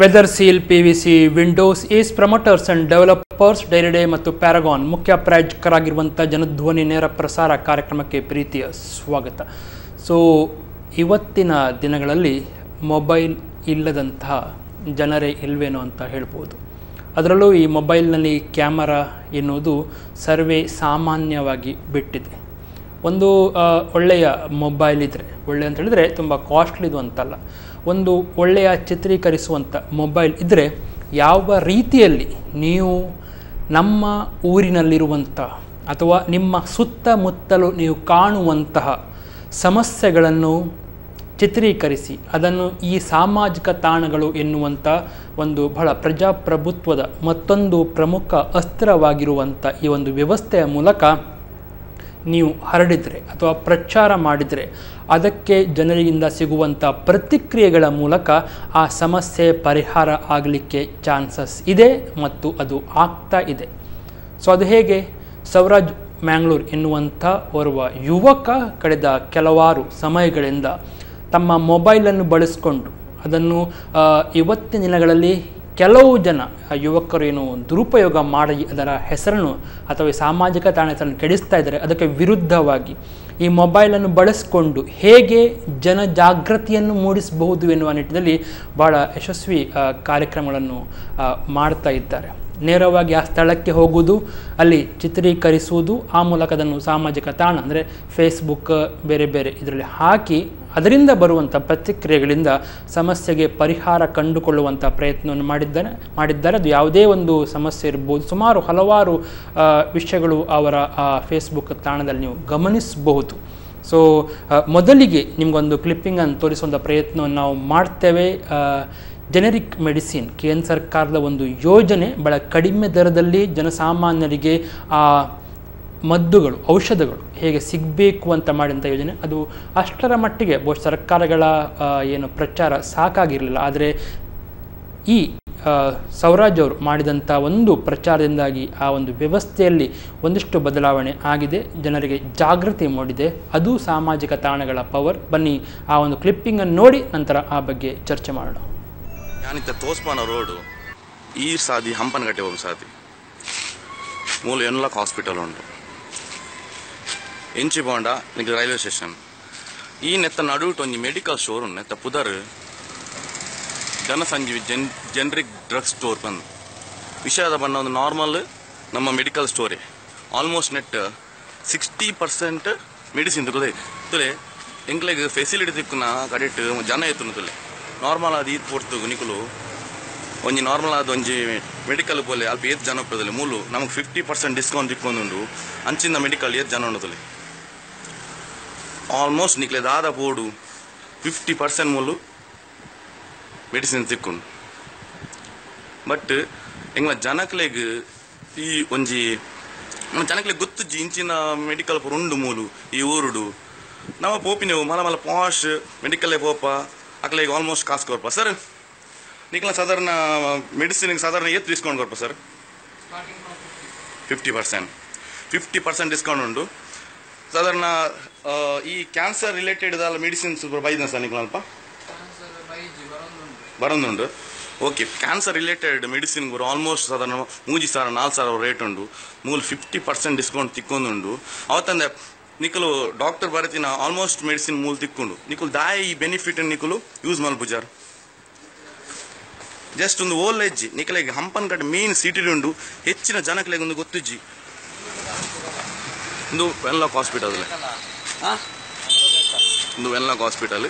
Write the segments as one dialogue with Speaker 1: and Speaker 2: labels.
Speaker 1: Weather Seal PVC Windows Ace Promoters and Developers Dairy Day ಮತ್ತು Paragon ಮುಖ್ಯ ಪ್ರಾಯೋಜಕರಾಗಿರುವಂಥ ಜನಧ್ವನಿ ನೇರ ಪ್ರಸಾರ ಕಾರ್ಯಕ್ರಮಕ್ಕೆ ಪ್ರೀತಿಯ ಸ್ವಾಗತ. ಸೊ ಇವತ್ತಿನ ದಿನಗಳಲ್ಲಿ ಮೊಬೈಲ್ ಇಲ್ಲದಂತಹ ಜನರೇ ಇಲ್ವೇನೋ ಅಂತ ಹೇಳ್ಬೋದು. ಅದರಲ್ಲೂ ಈ ಮೊಬೈಲ್ನಲ್ಲಿ ಕ್ಯಾಮರಾ ಎನ್ನುವುದು ಸರ್ವೇ ಸಾಮಾನ್ಯವಾಗಿ ಬಿಟ್ಟಿದೆ. ಒಂದು ಒಳ್ಳೆಯ ಮೊಬೈಲ್ ಇದ್ದರೆ, ಒಳ್ಳೆಯ ಅಂತ ಹೇಳಿದರೆ ತುಂಬ ಕಾಸ್ಟ್ಲಿದು ಅಂತಲ್ಲ, ಒಂದು ಒಳ್ಳೆಯ ಚಿತ್ರೀಕರಿಸುವಂಥ ಮೊಬೈಲ್ ಇದ್ದರೆ ಯಾವ ರೀತಿಯಲ್ಲಿ ನೀವು ನಮ್ಮ ಊರಿನಲ್ಲಿರುವಂಥ ಅಥವಾ ನಿಮ್ಮ ಸುತ್ತಮುತ್ತಲು ನೀವು ಕಾಣುವಂತಹ ಸಮಸ್ಯೆಗಳನ್ನು ಚಿತ್ರೀಕರಿಸಿ ಅದನ್ನು ಈ ಸಾಮಾಜಿಕ ತಾಣಗಳು ಎನ್ನುವಂಥ ಒಂದು ಬಹಳ ಪ್ರಜಾಪ್ರಭುತ್ವದ ಮತ್ತೊಂದು ಪ್ರಮುಖ ಅಸ್ತ್ರವಾಗಿರುವಂಥ ಈ ಒಂದು ವ್ಯವಸ್ಥೆಯ ಮೂಲಕ ನೀವು ಹರಡಿದರೆ ಅಥವಾ ಪ್ರಚಾರ ಮಾಡಿದರೆ ಅದಕ್ಕೆ ಜನರಿಂದ ಸಿಗುವಂಥ ಪ್ರತಿಕ್ರಿಯೆಗಳ ಮೂಲಕ ಆ ಸಮಸ್ಯೆ ಪರಿಹಾರ ಆಗಲಿಕ್ಕೆ ಚಾನ್ಸಸ್ ಇದೆ ಮತ್ತು ಅದು ಆಗ್ತಾ ಇದೆ. ಸೊ ಅದು ಹೇಗೆ? ಸೌರಾಜ್ ಮ್ಯಾಂಗ್ಳೂರ್ ಎನ್ನುವಂಥ ಓರ್ವ ಯುವಕ ಕಳೆದ ಕೆಲವಾರು ಸಮಯಗಳಿಂದ ತಮ್ಮ ಮೊಬೈಲನ್ನು ಬಳಸಿಕೊಂಡು ಅದನ್ನು ಇವತ್ತಿನ ದಿನಗಳಲ್ಲಿ ಕೆಲವು ಜನ ಯುವಕರು ಏನು ದುರುಪಯೋಗ ಮಾಡಿ ಅದರ ಹೆಸರನ್ನು ಅಥವಾ ಸಾಮಾಜಿಕ ತಾಣ ಹೆಸರನ್ನು ಕೆಡಿಸ್ತಾ ಇದ್ದಾರೆ. ಅದಕ್ಕೆ ವಿರುದ್ಧವಾಗಿ ಈ ಮೊಬೈಲನ್ನು ಬಳಸಿಕೊಂಡು ಹೇಗೆ ಜನಜಾಗೃತಿಯನ್ನು ಮೂಡಿಸಬಹುದು ಎನ್ನುವ ನಿಟ್ಟಿನಲ್ಲಿ ಭಾಳ ಯಶಸ್ವಿ ಕಾರ್ಯಕ್ರಮಗಳನ್ನು ಮಾಡ್ತಾ ಇದ್ದಾರೆ. ನೇರವಾಗಿ ಆ ಸ್ಥಳಕ್ಕೆ ಹೋಗುವುದು, ಅಲ್ಲಿ ಚಿತ್ರೀಕರಿಸುವುದು, ಆ ಮೂಲಕ ಅದನ್ನು ಸಾಮಾಜಿಕ ತಾಣ ಅಂದರೆ ಫೇಸ್ಬುಕ್ ಬೇರೆ ಬೇರೆ ಇದರಲ್ಲಿ ಹಾಕಿ ಅದರಿಂದ ಬರುವಂಥ ಪ್ರತಿಕ್ರಿಯೆಗಳಿಂದ ಸಮಸ್ಯೆಗೆ ಪರಿಹಾರ ಕಂಡುಕೊಳ್ಳುವಂಥ ಪ್ರಯತ್ನವನ್ನು ಮಾಡಿದ್ದಾರೆ. ಅದು ಯಾವುದೇ ಒಂದು ಸಮಸ್ಯೆ ಇರ್ಬೋದು, ಸುಮಾರು ಹಲವಾರು ವಿಷಯಗಳು ಅವರ ಆ ಫೇಸ್ಬುಕ್ ತಾಣದಲ್ಲಿ ನೀವು ಗಮನಿಸಬಹುದು. ಸೊ ಮೊದಲಿಗೆ ನಿಮಗೊಂದು ಕ್ಲಿಪ್ಪಿಂಗನ್ನು ತೋರಿಸುವಂಥ ಪ್ರಯತ್ನವನ್ನು ನಾವು ಮಾಡ್ತೇವೆ. ಜೆನೆರಿಕ್ ಮೆಡಿಸಿನ್ ಕೇಂದ್ರ ಸರ್ಕಾರದ ಒಂದು ಯೋಜನೆ, ಭಾಳ ಕಡಿಮೆ ದರದಲ್ಲಿ ಜನಸಾಮಾನ್ಯರಿಗೆ ಆ ಮದ್ದುಗಳು, ಔಷಧಗಳು ಹೇಗೆ ಸಿಗಬೇಕು ಅಂತ ಮಾಡಿದಂಥ ಯೋಜನೆ. ಅದು ಅಷ್ಟರ ಮಟ್ಟಿಗೆ ಬಹುಶಃ ಸರ್ಕಾರಗಳ ಏನು ಪ್ರಚಾರ ಸಾಕಾಗಿರಲಿಲ್ಲ. ಆದರೆ ಈ ಸೌರಾಜ್ ಅವರು ಮಾಡಿದಂಥ ಒಂದು ಪ್ರಚಾರದಿಂದಾಗಿ ಆ ಒಂದು ವ್ಯವಸ್ಥೆಯಲ್ಲಿ ಒಂದಿಷ್ಟು ಬದಲಾವಣೆ ಆಗಿದೆ, ಜನರಿಗೆ ಜಾಗೃತಿ ಮೂಡಿದೆ. ಅದು ಸಾಮಾಜಿಕ ತಾಣಗಳ ಪವರ್. ಬನ್ನಿ ಆ ಒಂದು ಕ್ಲಿಪ್ಪಿಂಗನ್ನು ನೋಡಿ ನಂತರ ಆ ಬಗ್ಗೆ ಚರ್ಚೆ ಮಾಡೋಣ.
Speaker 2: ಯಾನಿತ್ತ ತೋಸ್ಪಾನ ರೋಡು ಈ ಸಾದಿ ಹಂಪನಗಟ್ಟೆ ಒಂದು ಸಾದಿ ಮೂಲ ಎನ್ಲಾಕ್ ಹಾಸ್ಪಿಟಲ್ ಉಂಟು, ಎಂಚಿ ಬೋಂಡ ನಿಕ್ ರೈಲ್ವೆ ಸ್ಟೇಷನ್. ಈ ನೆತ್ತ ನಡುವಿಟ್ಟು ಒಂಜಿ ಮೆಡಿಕಲ್ ಸ್ಟೋರ್ ಉಂಡು, ನೆತ್ತ ಪುದರ್ ಜನಸಂಜೀವಿ ಜೆನ್ರಿಕ್ ಡ್ರಗ್ ಸ್ಟೋರ್ ಬಂದು ವಿಷಯದ ಬಣ್ಣ ಒಂದು ನಾರ್ಮಲ್ ನಮ್ಮ ಮೆಡಿಕಲ್ ಸ್ಟೋರೇ. ಆಲ್ಮೋಸ್ಟ್ ನೆಟ್ 60% ಮೆಡಿಸಿನ್ ತುಲೆ ತುಲೆ ಎಂಕ್ಲೆಗ್ ಫೆಸಿಲಿಟಿ ತಿಕ್ಕುನ ಕಡೆಟ್ ಜನ ಎತ್ತುನ ತುಲೆ ನಾರ್ಮಲ್ ಆದ ಈತ್ ಪೊರ್ತು ನಿಕುಲು ಒಂಜಿ ನಾರ್ಮಲ್ ಆದ ಒಂಜಿ ಮೆಡಿಕಲ್ ಪೋಲೆ ಅಲ್ಪ ಏತ್ ಜನ ಉಪ್ಪುದಿಲ್ಲ. ಮೂಲು ನಮಗೆ 50% ಡಿಸ್ಕೌಂಟ್ ತಿಕ್ಕೊಂದುಂಡು. ಅಂಚಿನ ಮೆಡಿಕಲ್ ಏತ್ ಜನ ಉಂಡುತ್ತಲೆ ಆಲ್ಮೋಸ್ಟ್ ನಿಕ್ಲೆ ದಾದ ಪೋಡು 50% ಮೂಲು ಮೆಡಿಸಿನ್ ತಿಕ್ಕೊಂಡು. ಬಟ್ ಎಂಗ್ಲ ಜನಕ್ಲೆಗ್ ಈ ಒಂಜಿ ನಮ್ಮ ಜನಕ್ಲೆಗ್ ಗೊತ್ತುಜ್ಜಿ ಇಂಚಿನ ಮೆಡಿಕಲ್ ಪೂರ ಉಂಡು ಮೂಲು ಈ ಊರುಡು. ನಮ್ಮ ಪೋಪಿನವು ಮಲ ಮಲ ಪಾಶ್ ಮೆಡಿಕಲ್ಲೇ ಪೋಪ ಅಕ್ಲೆಗ್ ಆಲ್ಮೋಸ್ಟ್ ಕಾಸು ಕೊರ್ಪ ಸರ್. ನಿಕ್ಲ ಸಾಧಾರಣ ಮೆಡಿಸಿನ್ ಸಾಧಾರಣ ಏತ್ ಡಿಸ್ಕೌಂಟ್ ಕೊರ್ಪ ಸರ್? 50% ಡಿಸ್ಕೌಂಟ್ ಉಂಟು ಸಾಧಾರಣ. ಈ ಕ್ಯಾನ್ಸರ್ ರಿಲೇಟೆಡ್ ಮೆಡಿಸಿನ್ಸ್ ಬೈದ ಸರ್ ನಿಕ್ಲ ಅಲ್ಪ ಬರೋದುಂಟು. Okay, cancer related medicine almost ಸಾಧಾರಣ 3,000 4,000 ರೇಟ್ ಉಂಟು. ಮೂಲು 50% ಡಿಸ್ಕೌಂಟ್ ತಿಕ್ಕೊಂದುಂಡು. ಅವತ್ತಂದೆ ನಿಕಲು ಡಾಕ್ಟರ್ ಬರತಿನ ಆಲ್ಮೋಸ್ಟ್ ಮೆಡಿಸಿನ್ ಮೂಲು ತಿಕ್ಕೊಂಡು ನಿಕುಲು ದಾಯ ಈ ಬೆನಿಫಿಟ್ ನಿಕುಲು ಯೂಸ್ ಮಲ್ಪುಜಾರ್. ಜಸ್ಟ್ ಒಂದು ಓಲ್ ಹೆಜ್ಜಿ ನಿಕಲೆಗೆ ಹಂಪನಕಟ್ಟೆ ಮೇನ್ ಸಿಟಿ ಉಂಡು, ಹೆಚ್ಚಿನ ಜನಕ್ಲೆಗ್ ಒಂದು ಗೊತ್ತುಜ್ಜಿ. ಒಂದು ವೆನ್ಲಾಕ್ ಹಾಸ್ಪಿಟಲ್, ಒಂದು ವೆನ್ಲಾಕ್ ಹಾಸ್ಪಿಟಲ್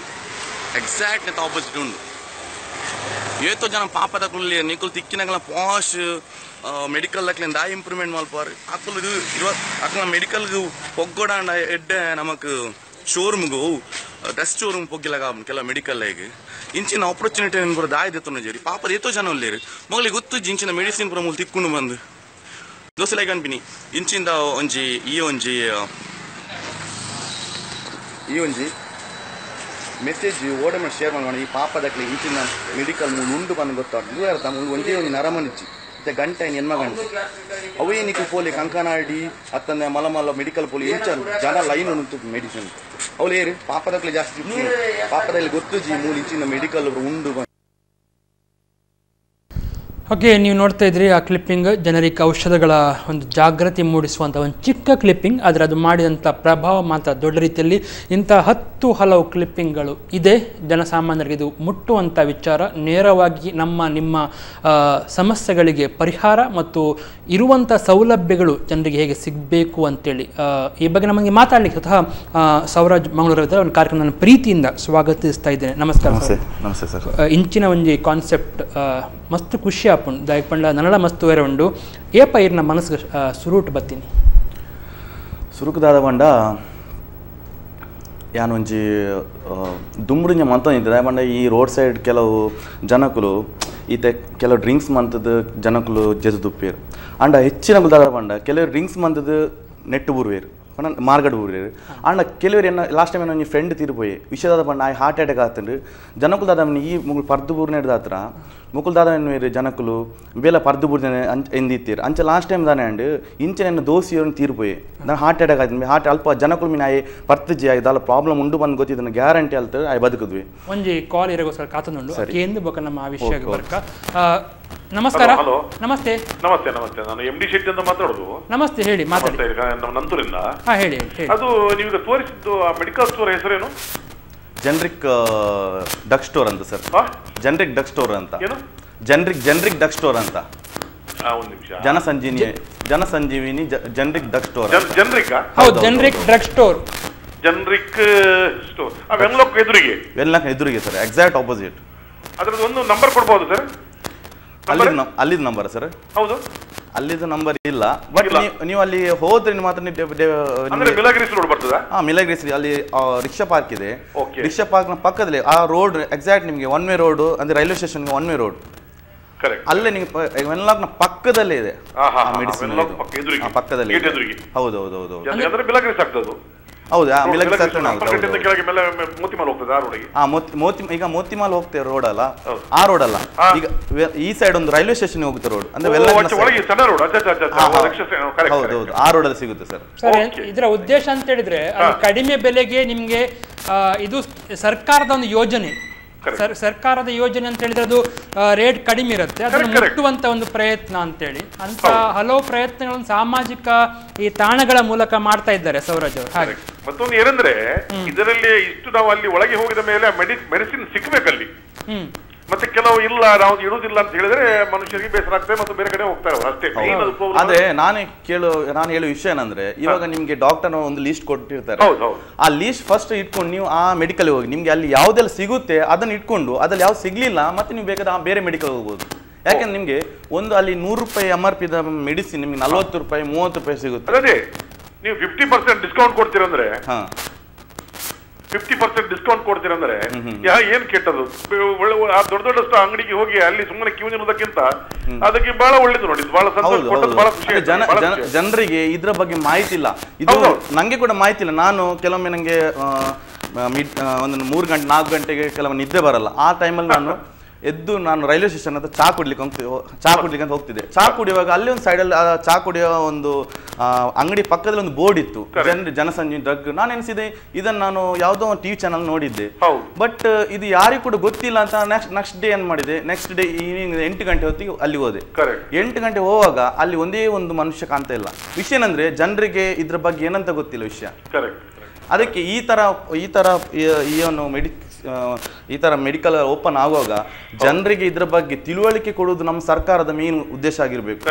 Speaker 2: ಎಕ್ಸಾಕ್ಟ್ ಆಪೋಸಿಟ್ ಉಂಡು. ಏತೋ ಜನ ಪಾಪದ ಕುಲ್ಲಿ ನಿಕುಲು ತಿಕ್ಕಿನಗಲ ಪಾಶ್ ಮೆಡಿಕಲ್ ಅಕ್ಲಿಂದ ದಾಯ ಇಂಪ್ರೂವ್ಮೆಂಟ್ ಮಲ್ಪಾರು ಅಕ್ಕಲು ಅಕ್ಲ ಮೆಡಿಕಲ್ ಪೊಗ್ಗೊಡಾಂಡ ಎಡ್ಡೆ ನಮಕ್ ಶೋರೂಮ್ಗು ಡ್ರೆಸ್ ಶೋರೂಮ್ ಪೊಗ್ಗಿಲಾಗ ಕೆಲ ಮೆಡಿಕಲ್ ಹೇಗೆ ಇಂಚಿನ ಆಪರ್ಚುನಿಟಿ ಪೂರ ದಾಯ ದೆತ್ತೊಂದು ಜೇರಿ ಪಾಪದ ಏತೋ ಜನ ಉಲ್ಲೇರು ಮೊಗಲಿಗೆ ಗೊತ್ತು ಇಂಚಿನ ಮೆಡಿಸಿನ್ ಪೂರ ಮೂಲು ತಿಕ್ಕೊಂಡು ಬಂದು ದೋಸೆಲಾಗ ಅನ್ಪಿನಿ. ಇಂಚಿಂದ ಒಂಜಿ ಈ ಒಂಜಿ ಈ ಒಂಜಿ ಮೆಸೇಜ್ ಓಡಮ ಶೇರ್ ಮಾಡೋಣ. ಈ ಪಾಪದಕ್ಲೆ ಇಂಚಿನ ಮೆಡಿಕಲ್ ಮೂಲು ಉಂಡು ಬಂದು ಗೊತ್ತಾಗ್ತದೆ. ಅರ್ಥ ಮೂಲು ಒಂಜೇ ಒಂಜಿ ನರಮನಿಚ್ಚಿ ಮತ್ತೆ ಗಂಟೆ ಎನ್ಮ ಗಂಟೆ ಅವೇ ನಿಕ್ಕು ಪೋಲಿ ಕಂಕನಾಡಿ ಅತ್ತಂದೆ ಮಲ ಮಲ ಮೆಡಿಕಲ್ ಪೋಲಿ ಎಂಚ ಜನ ಲೈನ್ ಉಂಟು ಮೆಡಿಸಿನ್ ಅವಳು ಏರು ಪಾಪದಕ್ಲೆ ಜಾಸ್ತಿ ಪಾಪದಲ್ಲಿ ಗೊತ್ತು ಜಿ ಮೂಲು ಇಂಚಿನ ಮೆಡಿಕಲ್ ಉಂಡು.
Speaker 1: Okay, ನೀವು ನೋಡ್ತಾ ಇದ್ರಿ ಆ ಕ್ಲಿಪ್ಪಿಂಗ್, ಜನರಿಕ್ ಔಷಧಗಳ ಒಂದು ಜಾಗೃತಿ ಮೂಡಿಸುವಂಥ ಒಂದು ಚಿಕ್ಕ ಕ್ಲಿಪ್ಪಿಂಗ್. ಆದರೆ ಅದು ಮಾಡಿದಂಥ ಪ್ರಭಾವ ಮಾತ್ರ ದೊಡ್ಡ ರೀತಿಯಲ್ಲಿ. ಇಂಥ 10 ಹಲವು ಕ್ಲಿಪ್ಪಿಂಗ್ಗಳು ಇದೆ. ಜನಸಾಮಾನ್ಯರಿಗೆ ಇದು ಮುಟ್ಟುವಂಥ ವಿಚಾರ, ನೇರವಾಗಿ ನಮ್ಮ ನಿಮ್ಮ ಸಮಸ್ಯೆಗಳಿಗೆ ಪರಿಹಾರ ಮತ್ತು ಇರುವಂಥ ಸೌಲಭ್ಯಗಳು ಜನರಿಗೆ ಹೇಗೆ ಸಿಗಬೇಕು ಅಂತೇಳಿ ಈ ಬಗ್ಗೆ ನಮಗೆ ಮಾತಾಡಲಿಕ್ಕೆ ಸ್ವತಃ ಸೌರಾಜ್ ಮಂಗಳೂರು ಒಂದು ಕಾರ್ಯಕ್ರಮ ನಾನು ಪ್ರೀತಿಯಿಂದ ಸ್ವಾಗತಿಸ್ತಾ ಇದ್ದೇನೆ. ನಮಸ್ಕಾರ.
Speaker 2: ನಮಸ್ತೆ ಸರ್.
Speaker 1: ಇಂಚಿನ ಒಂಜಿ ಕಾನ್ಸೆಪ್ಟ್ ಮಸ್ತ್ ಖುಷಿ ಆಪುಂಡು. ದಾಯಕ್ ಪಂಡ ನನಲ ಮಸ್ತ್ ಬೇರೆ ಉಂಡು. ಏಪ ಇರ್ನ ಮನಸ್ಸು ಸುರೂಟ್ ಬತ್ತೀನಿ
Speaker 2: ಸುರುಕುದಾದ ಪಂಡ ಯಾನ್ ಒಂಜಿ ದುಂಬುಡಿಂಜ ಮಂತೊಂದಿತ್ತೆ. ದಾಯ ಪಂಡ ಈ ರೋಡ್ ಸೈಡ್ ಕೆಲವು ಜನಕುಲು ಈತೆ ಕೆಲವು ಡ್ರಿಂಕ್ಸ್ ಮಂತದ ಜನಕುಲು ಜೆದು ತುಪ್ಪೇರು. ಅಂಡ ಹೆಚ್ಚಿನಕುಲು ದಾದ ಪಂಡ ಕೆಲವು ಡ್ರಿಂಕ್ಸ್ ಮಂತದ ನೆಟ್ಟು ಬೂರ್ವೇರು ಪಂಡ ಮಾರ್ಗಡ್ ಬೂರ್ವೇರು. ಅಂಡ ಕೆಲವರು ಎನ್ನ ಲಾಸ್ಟ್ ಟೈಮ್ ಒಂಜಿ ಫ್ರೆಂಡ್ ತೀರ್ಪೋಯೆ ವಿಷಯದಾದ ಪಂಡ ಆಯ್ ಹಾರ್ಟ್ ಅಟ್ಯಾಕ್ ಆತಂಡು. ಜನಕುಲು ದಾದ ಈ ಮುಗುಲು ಪರ್ದು ಬೂರ್ನೇಡ್ದ ಹತ್ರ ಮುಕುಲ್ ದಾದ ಎನ್ನುವೇರು ಜನಕುಲು ಬೇಲ ಪರ್ದು ಬೂರ್ಜನೆ ಅಂಚ ಎಂದಿತ್ತೀರು. ಅಂಚ ಲಾಸ್ಟ್ ಟೈಮ್ ದಾನೆ ಅಂಡ್ ಇಂಚೆ ನನ್ನ ದೋಸಿಯವ್ರನ್ನ ತೀರ್ಪೋಯೆ ನಾನು ಹಾರ್ಟ್ ಅಟ್ಯಾಕ್ ಆಯ್ತು. ಹಾರ್ಟ್ ಅಲ್ಪ ಜನಕುಲು ಮೀನು ಆಯ್ ಪರ್ತಜಿ ಆಯ್ ದಾಲ ಪ್ರಾಬ್ಲಮ್ ಉಂಡು ಬಂದು ಗೊತ್ತಿದ್ದನ್ನು ಗ್ಯಾರಂಟಿ ಅಲ್ತ ಆಯ್ ಬದುಕುದ್ವಿ.
Speaker 1: ಒಂಜಿ ಕಾಲ್ ಇರೋಗೋಸ್ಕರ ಕಾತುಂಡು ಕೇಂದ್ರ ಬೊಕ ನಮ್ಮ ಆ ವಿಷಯ ಬರ್ಕ. ನಮಸ್ಕಾರ. ನಮಸ್ತೆ.
Speaker 3: ನಮಸ್ತೆ. ನಮಸ್ತೆ, ನಾನು ಎಂ ಡಿ ಶೆಟ್ಟಿ ಅಂತ ಮಾತಾಡೋದು.
Speaker 1: ನಮಸ್ತೆ, ಹೇಳಿ ಮಾತಾಡಿ.
Speaker 3: ನಮ್ಮ ನಂತೂರಿಂದ.
Speaker 1: ಹಾ ಹೇಳಿ.
Speaker 3: ಅದು ನೀವೀಗ ತೋರಿಸಿದ್ದು ಆ ಮೆಡಿಕಲ್ ಸ್ಟೋರ್ ಹೆಸರೇನು?
Speaker 2: Generic drug store ಅಂತ sir. Generic drug store ಅಂತ. Generic generic drug store ಅಂತ.
Speaker 3: ಒಂದು ನಿಮಿಷ.
Speaker 2: Janasanjeevini Janasanjeevini generic drug store.
Speaker 3: Generic?
Speaker 1: ಹೌದು, generic drug store.
Speaker 3: Generic store Wenlock ಎದುರಿಗೆ.
Speaker 2: ವೆನ್ಲಾಕ್ ಎದುರಿಗೆ sir, exact opposite.
Speaker 3: ಅದರದ್ದು ಒಂದು ನಂಬರ್ ಕೊಡ್ಬೋದು ಸರ್?
Speaker 2: ಅಲ್ಲಿದ್ದು ನಂಬರ್ ಸರ್?
Speaker 3: ಹೌದು,
Speaker 2: ಅಲ್ಲಿದ್ದು ನಂಬರ್ ಇಲ್ಲ. ಬಟ್ ನೀವು ಅಲ್ಲಿ ಹೋದ್ರೆ ಮಾತ್ರ.
Speaker 3: ಮಿಲಾಗ್ರಿಸ್ ರೋಡ್ ಬರ್ತದಾ?
Speaker 2: ಹಾ, ಮಿಲಾಗ್ರಿಸ್ ಅಲ್ಲಿ ರಿಕ್ಷಾ ಪಾರ್ಕ್ ಇದೆ. ರಿಕ್ಷಾ ಪಾರ್ಕ್ ನ ಪಕ್ಕದಲ್ಲಿ ಆ ರೋಡ್ ಎಕ್ಸಾಕ್ಟ್ ನಿಮಗೆ one way road, ಅಂದ್ರೆ ರೈಲ್ವೆ ಸ್ಟೇಷನ್ಗೆ one way road. ಅಲ್ಲೇ ನಿಮಗೆ ವೆನ್ಲಾಕ್ ನ ಪಕ್ಕದಲ್ಲೇ ಇದೆ ಮೆಡಿಸಿನ್ ಪಕ್ಕದಲ್ಲಿ. ಹೌದು ಹೌದು ಹೌದು. ಹೌದು, ಈಗ ಮೋತಿಮಾಲ್ ಹೋಗ್ತೇವೆ ರೋಡ್ ಅಲ್ಲ, ಆ ರೋಡ್ ಅಲ್ಲ, ಈಗ ಈ ಸೈಡ್ ಒಂದು ರೈಲ್ವೆ ಸ್ಟೇಷನ್ ಹೋಗುತ್ತೆ ರೋಡ್, ಅಂದ್ರೆ ಹೌದೌದು, ಆ ರೋಡ್ ಅಲ್ಲಿ ಸಿಗುತ್ತೆ ಸರ್.
Speaker 1: ಇದರ ಉದ್ದೇಶ ಅಂತ ಹೇಳಿದ್ರೆ ಕಡಿಮೆ ಬೆಲೆಗೆ ನಿಮ್ಗೆ ಇದು ಸರ್ಕಾರದ ಒಂದು ಯೋಜನೆ. ಸರ್ಕಾರದ ಯೋಜನೆ ಅಂತ ಹೇಳಿದ್ರೆ ಅದು ರೇಟ್ ಕಡಿಮೆ ಇರುತ್ತೆ, ಅದನ್ನು ಮುಟ್ಟುವಂತ ಒಂದು ಪ್ರಯತ್ನ ಅಂತೇಳಿ ಅಂತ ಹಲವು ಪ್ರಯತ್ನಗಳನ್ನು ಸಾಮಾಜಿಕ ಈ ತಾಣಗಳ ಮೂಲಕ ಮಾಡ್ತಾ ಇದ್ದಾರೆ ಸೌರಾಜ್ ಅವರು. ಹಾಗೆ
Speaker 3: ಮತ್ತೊಂದು ಏನಂದ್ರೆ ಇದರಲ್ಲಿ ಇಷ್ಟು ನಾವು ಅಲ್ಲಿ ಒಳಗೆ ಹೋಗಿದ ಮೇಲೆ ಮೆಡಿಸಿನ್ ಸಿಗ್ಬೇಕಲ್ಲಿ. ಮತ್ತೆ ಕೆಲವು ಇಲ್ಲ ನಾವು ಇಡುವುದಿಲ್ಲ ಅಂತ ಹೇಳಿದ್ರೆ ಮನುಷ್ಯರಿಗೆ ಬೇಸರ ಆಗ್ತದೆ ಮತ್ತು ಬೇರೆ ಕಡೆ ಹೋಗ್ತಾರೆ ಅಷ್ಟೇ.
Speaker 2: ಅದೇ ನಾನು ಹೇಳುವ ವಿಷಯ ಏನಂದ್ರೆ, ಇವಾಗ ನಿಮ್ಗೆ ಡಾಕ್ಟರ್ ಒಂದು ಲಿಸ್ಟ್ ಕೊಟ್ಟಿರ್ತಾರೆ, ಆ ಲಿಸ್ಟ್ ಫಸ್ಟ್ ಇಟ್ಕೊಂಡು ನೀವು ಆ ಮೆಡಿಕಲ್ ಹೋಗಿ ನಿಮ್ಗೆ ಅಲ್ಲಿ ಯಾವ್ದೆಲ್ಲ ಸಿಗುತ್ತೆ ಅದನ್ನ ಇಟ್ಕೊಂಡು, ಅದ್ರಲ್ಲಿ ಯಾವ್ದು ಸಿಗ್ಲಿಲ್ಲ ಮತ್ತೆ ನೀವು ಬೇಕಾದ್ರೆ ಆ ಬೇರೆ ಮೆಡಿಕಲ್ ಹೋಗ್ಬೋದು. ಯಾಕಂದ್ರೆ ನಿಮ್ಗೆ ಒಂದು ಅಲ್ಲಿ 100 ರೂಪಾಯಿ M R P medicine ನಿಮ್ಗೆ 40 ರೂಪಾಯಿ 30 ರೂಪಾಯಿ ಸಿಗುತ್ತೆ.
Speaker 3: ಅದೇ ನೀವು 50% ಡಿಸ್ಕೌಂಟ್ ಕೊಡ್ತೀರಂದ್ರೆ, 50% ಡಿಸ್ಕೌಂಟ್ ಕೊಡ್ತೀರಂದ್ರೆ ಏನ್ ಕೆಟ್ಟದು? ದೊಡ್ಡ ದೊಡ್ಡ ಅಂಗಡಿಗೆ ಹೋಗಿ ಅಲ್ಲಿ ಸುಮ್ಮನೆ ಕ್ಯೂ ನಿಲ್ಲೋದಕ್ಕಿಂತ ಅದಕ್ಕೆ ಬಹಳ ಒಳ್ಳೇದು ನೋಡಿ. ಬಹಳ ಬಹಳ ಖುಷಿ.
Speaker 2: ಜನರಿಗೆ ಇದ್ರ ಬಗ್ಗೆ ಮಾಹಿತಿ ಇಲ್ಲ, ಇದು ನಂಗೆ ಕೂಡ ಮಾಹಿತಿ ಇಲ್ಲ. ನಾನು ಕೆಲವೊಮ್ಮೆ ನಂಗೆ ಒಂದು 3 ಗಂಟೆ 4 ಗಂಟೆಗೆ ಕೆಲವೊಮ್ಮೆ ನಿದ್ದೆ ಬರಲ್ಲ. ಆ ಟೈಮಲ್ಲಿ ನಾನು ಎದ್ದು ನಾನು ರೈಲ್ವೆ ಸ್ಟೇಷನ್ ಹತ್ರ ಚಾ ಕುಡ್ಲಿಕ್ಕೆ ಅಂತ ಹೋಗ್ತಿದ್ದೆ. ಚಾ ಕುಡಿಯುವಾಗ ಅಲ್ಲಿ ಒಂದು ಸೈಡಲ್ಲಿ ಚಾ ಕುಡಿಯೋ ಒಂದು ಅಂಗಡಿ ಪಕ್ಕದಲ್ಲಿ ಒಂದು ಬೋರ್ಡ್ ಇತ್ತು, ಜನಸಂಜೀವಿನಿ ಡ್ರಗ್. ನಾನು ಎನಿಸಿದೆ ಇದನ್ನು ನಾನು ಯಾವುದೋ ಒಂದು ಟಿವಿ ಚಾನಲ್ ನೋಡಿದ್ದೆ, ಬಟ್ ಇದು ಯಾರಿಗೂ ಕೂಡ ಗೊತ್ತಿಲ್ಲ ಅಂತ ನೆಕ್ಸ್ಟ್ ಡೇ ಏನು ಮಾಡಿದೆ, next day evening 8 ಗಂಟೆ ಹೊತ್ತಿಗೆ ಅಲ್ಲಿ ಹೋದೆ. 8 ಗಂಟೆ ಹೋಗುವಾಗ ಅಲ್ಲಿ ಒಂದೇ ಒಂದು ಮನುಷ್ಯ ಕಾಣ್ತಾ ಇಲ್ಲ. ವಿಷಯ ಏನಂದ್ರೆ ಜನರಿಗೆ ಇದ್ರ ಬಗ್ಗೆ ಏನಂತ ಗೊತ್ತಿಲ್ಲ ವಿಷಯ. ಅದಕ್ಕೆ ಈ ತರ ಈ ತರ ಮೆಡಿಕಲ್ ಓಪನ್ ಆಗುವಾಗ ಜನರಿಗೆ ಇದ್ರ ಬಗ್ಗೆ ತಿಳುವಳಿಕೆ ಕೊಡುವುದು ನಮ್ಮ ಸರ್ಕಾರದ ಮೇನ್ ಉದ್ದೇಶ ಆಗಿರ್ಬೇಕು.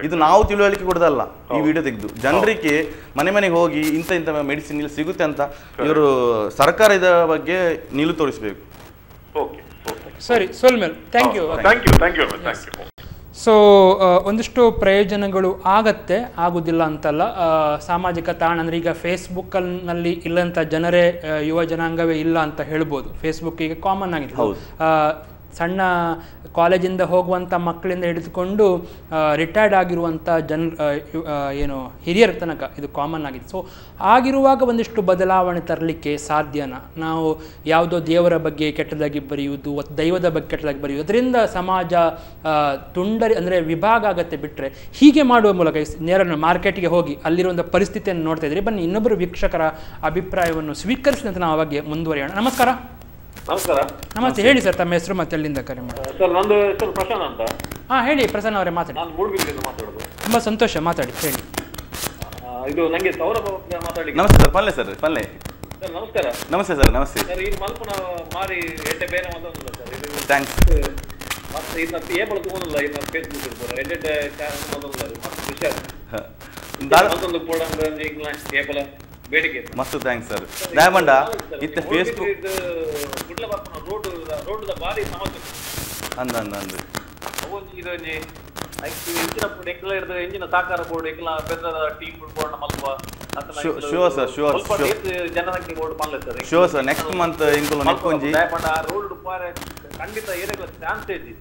Speaker 2: ಇದು ನಾವು ತಿಳುವಳಿಕೆ ಕೊಡೋದಲ್ಲ, ಈ ವಿಡಿಯೋ ತೆಗೆದು ಜನರಿಗೆ ಮನೆ ಮನೆಗೆ ಹೋಗಿ ಇಂಥ ಇಂಥ ಮೆಡಿಸಿನ್ ಇಲ್ಲಿ ಸಿಗುತ್ತೆ ಅಂತ ಇವರು ಸರ್ಕಾರ ಇದರ ಬಗ್ಗೆ ನಿಲುವು ತೋರಿಸಬೇಕು.
Speaker 1: ಸರಿ, ಸೋಲ್ಮೇಲ್, thank you. So ಒಂದಿಷ್ಟು ಪ್ರಯೋಜನಗಳು ಆಗತ್ತೆ, ಆಗೋದಿಲ್ಲ ಅಂತಲ್ಲ. ಸಾಮಾಜಿಕ ತಾಣ ಅಂದರೆ ಈಗ ಫೇಸ್ಬುಕ್ಕಲ್ಲಿ ಇಲ್ಲಂಥ ಜನರೇ ಯುವ ಜನಾಂಗವೇ ಇಲ್ಲ ಅಂತ ಹೇಳ್ಬೋದು. ಫೇಸ್ಬುಕ್ ಈಗ ಕಾಮನ್ ಆಗಿದೆ. ಸಣ್ಣ ಕಾಲೇಜಿಂದ ಹೋಗುವಂಥ ಮಕ್ಕಳಿಂದ ಹಿಡಿದುಕೊಂಡು ರಿಟೈರ್ಡ್ ಆಗಿರುವಂಥ ಏನು ಹಿರಿಯರ ತನಕ ಇದು ಕಾಮನ್ ಆಗಿದೆ. ಸೊ ಆಗಿರುವಾಗ ಒಂದಿಷ್ಟು ಬದಲಾವಣೆ ತರಲಿಕ್ಕೆ ಸಾಧ್ಯನಾ? ನಾವು ಯಾವುದೋ ದೇವರ ಬಗ್ಗೆ ಕೆಟ್ಟದಾಗಿ ಬರೆಯುವುದು ಅಥವಾ ದೈವದ ಬಗ್ಗೆ ಕೆಟ್ಟದಾಗಿ ಬರೆಯುವುದು, ಅದರಿಂದ ಸಮಾಜ ತುಂಡರಿ ಅಂದರೆ ವಿಭಾಗ ಆಗತ್ತೆ. ಬಿಟ್ಟರೆ ಹೀಗೆ ಮಾಡುವ ಮೂಲಕ ನೇರ ಮಾರ್ಕೆಟ್ಗೆ ಹೋಗಿ ಅಲ್ಲಿರುವಂಥ ಪರಿಸ್ಥಿತಿಯನ್ನು ನೋಡ್ತಾ ಇದ್ರಿ. ಬನ್ನಿ, ಇನ್ನೊಬ್ಬರು ವೀಕ್ಷಕರ ಅಭಿಪ್ರಾಯವನ್ನು ಸ್ವೀಕರಿಸಿದಂತೆ ನಾವು ಅವಾಗೆ ಮುಂದುವರಿಯೋಣ. ನಮಸ್ಕಾರ.
Speaker 4: ನಮಸ್ಕಾರ.
Speaker 1: ನಮಸ್ತೆ, ಹೇಳಿ ಸರ್, ತಮ್ಮ ಹೆಸರು ಮತ್ತೆ ಎಲ್ಲಿಂದ ಕರೆ ಮಾಡಿ?
Speaker 4: ಸರ್, ನಂದು ಹೆಸರು ಪ್ರಶಾಂತ್ ಅಂತ.
Speaker 1: ಹಾಂ ಹೇಳಿ ಪ್ರಸನ್ನ ಅವರೇ ಮಾತಾಡಿ.
Speaker 4: ನಾನು ಮೂಡುಬಿದ್ರೆಯಿಂದ ಮಾತಾಡೋದು.
Speaker 1: ತುಂಬ ಸಂತೋಷ, ಮಾತಾಡಿ ಹೇಳಿ.
Speaker 4: ಇದು ನನಗೆ ಸೌರಭ ಮಾತಾಡಿ.
Speaker 2: ನಮಸ್ತೆ ಸರ್, ಪಲ್ಲೆ ಸರ್, ಪಲ್ಲೆ
Speaker 4: ಸರ್. ನಮಸ್ಕಾರ.
Speaker 2: ನಮಸ್ತೆ ಸರ್. ನಮಸ್ತೆ
Speaker 4: ಸರ್. ಈ ಮಲ್ಪನ ಮಾರಿ ಎಡ್ಡೆ ಬೇರೆ ಮಾತಾಡೋದಿಲ್ಲ ಸರ್ ಇದು.
Speaker 2: Thanks.
Speaker 4: ಮತ್ತೆ ಇನ್ನು ಏಪಲ ತಗೊಂಡಿಲ್ಲ, ಇನ್ನು ಫೇಸ್ಬುಕ್ ಇರ್ಬೋದು ಎಡ್ಡೆ ಚಾನಲ್ ಮಾತಾಡೋದಿಲ್ಲ. ಮತ್ತೆ ಹುಷಾರ್ ಮತ್ತೊಂದು ಕೂಡ ಏಪಲ ಬೇಡಿಕೆ.
Speaker 2: ಮಸ್ತ್ thanks sir. ದಯಮಂಡ ಇತ್ತ ಫೇಸ್ಬುಕ್
Speaker 4: ಕುಡ್ಲ ಬರ್ಪುನ ರೋಡ್ ರೋಡ್ ಭಾರಿ ಸಮಸ್ಯೆ
Speaker 2: ಅಂದ ಅಂದ ಅಂದ
Speaker 4: ಇದೊಂಜಿ ಇಂಚಿನ ಎಂಕ್ಲ ಹಿಡಿದು ಎಂಜಿನ ಸಹಕಾರ ಬೋರ್ಡ್ ಎಂಕ್ಲ ಬೆದರ ಟೀಮ್ ಬೋರ್ಡ್ ಮಲ್ಪ.
Speaker 2: Sure sir, sure.
Speaker 4: ಜನಸಂಖ್ಯೆ ಬೋರ್ಡ್ ಮಲ್ಲ sir.
Speaker 2: Sure sir, next month ಎಂಕುಲು ನೆಕ್ಕೊಂಜಿ
Speaker 4: ದಯಮಂಡ ರೋಡ್ ಪಾರೆ ಖಂಡಿತ ಏರೆಗ್ಲ ಚಾನ್ಸ್ ಇಜ್ಜಿ.